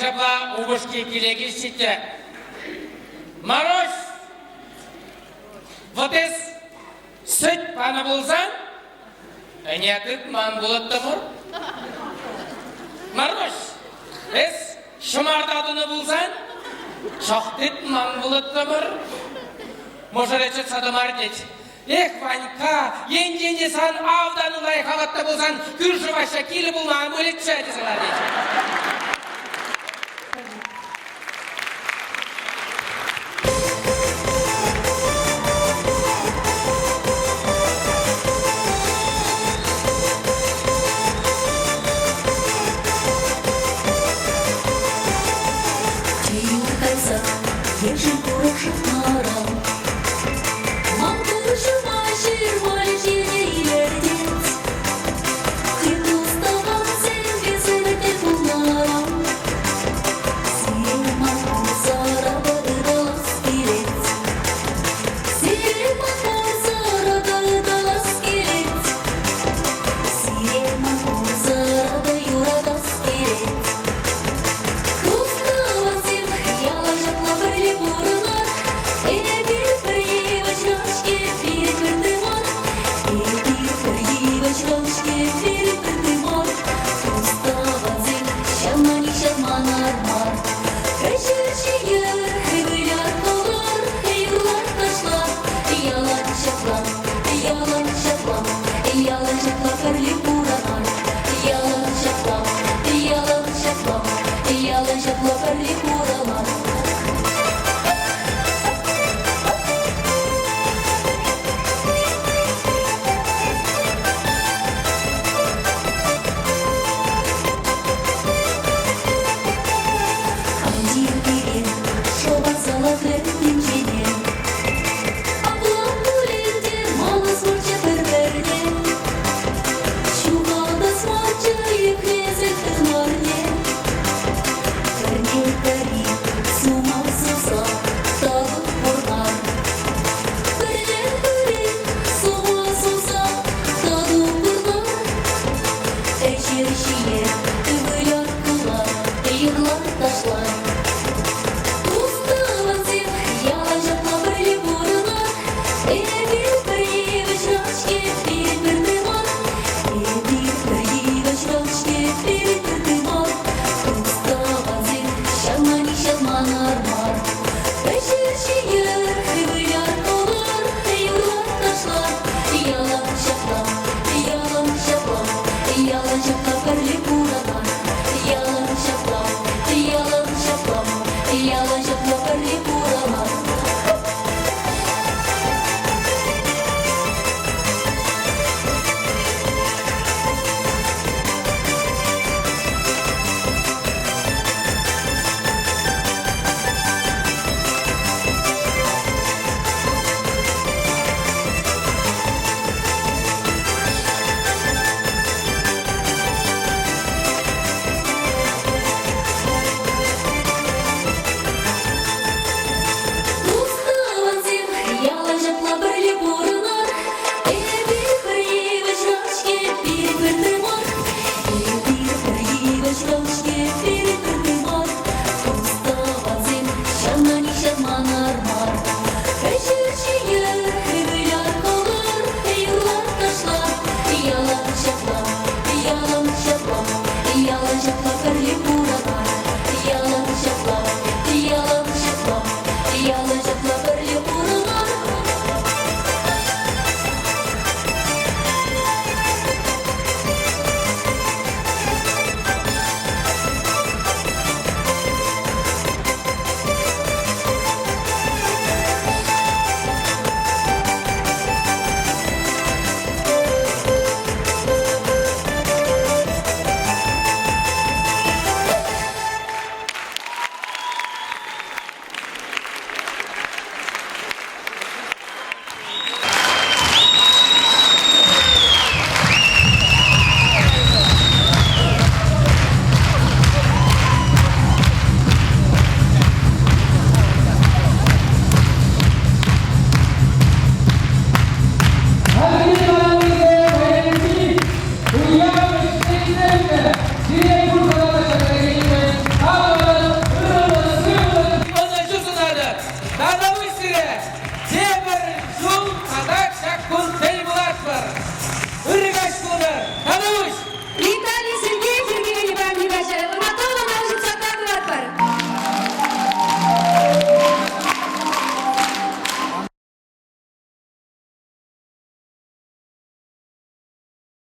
Ҫапла упӑшки киле килчӗ Маруҫ, вот эс сӗт панӑ пулсан, ӗне тытман пулӑттӑмӑр. Маруҫ, эс ҫӑмарта тунӑ пулсан, чӑх тытман пулӑттӑмӑр. Мӑшӑрӗ чӑтса тӑмар тет. Эх, Ванькка, енчен те сан автан лайӑх аватта пулсан, кӳршӗ Ваҫҫа килӗ пулман пулӗччӗ, тесе ларать. Чейӳ кайса ешӗл курӑк шӑтмаран. Ман куҫӑма ҫырма ҫине илӗртет. Христос тӑвансем пулнӑран. Сире ман пурсӑра ыталас килет. Сире ман пурсӑра ыталас килет. Сире ман пурсӑра юратас килет. Тус-тӑвансем яла ҫапла пӗрле пурӑнар. Эпир пӗр йывӑҫран-ҫке пирӗн пӗр тымар. Эпир пӗр йывӑҫран-ҫке пирӗн пӗр тымар. Тус-тӑвансем ҫавна нихҫан манар мар. Ӗҫӗр ҫийӗр, выляр, кулар, юрлар, ташлар. Ялан ҫапла, ялан ҫапла, ялан ҫапла.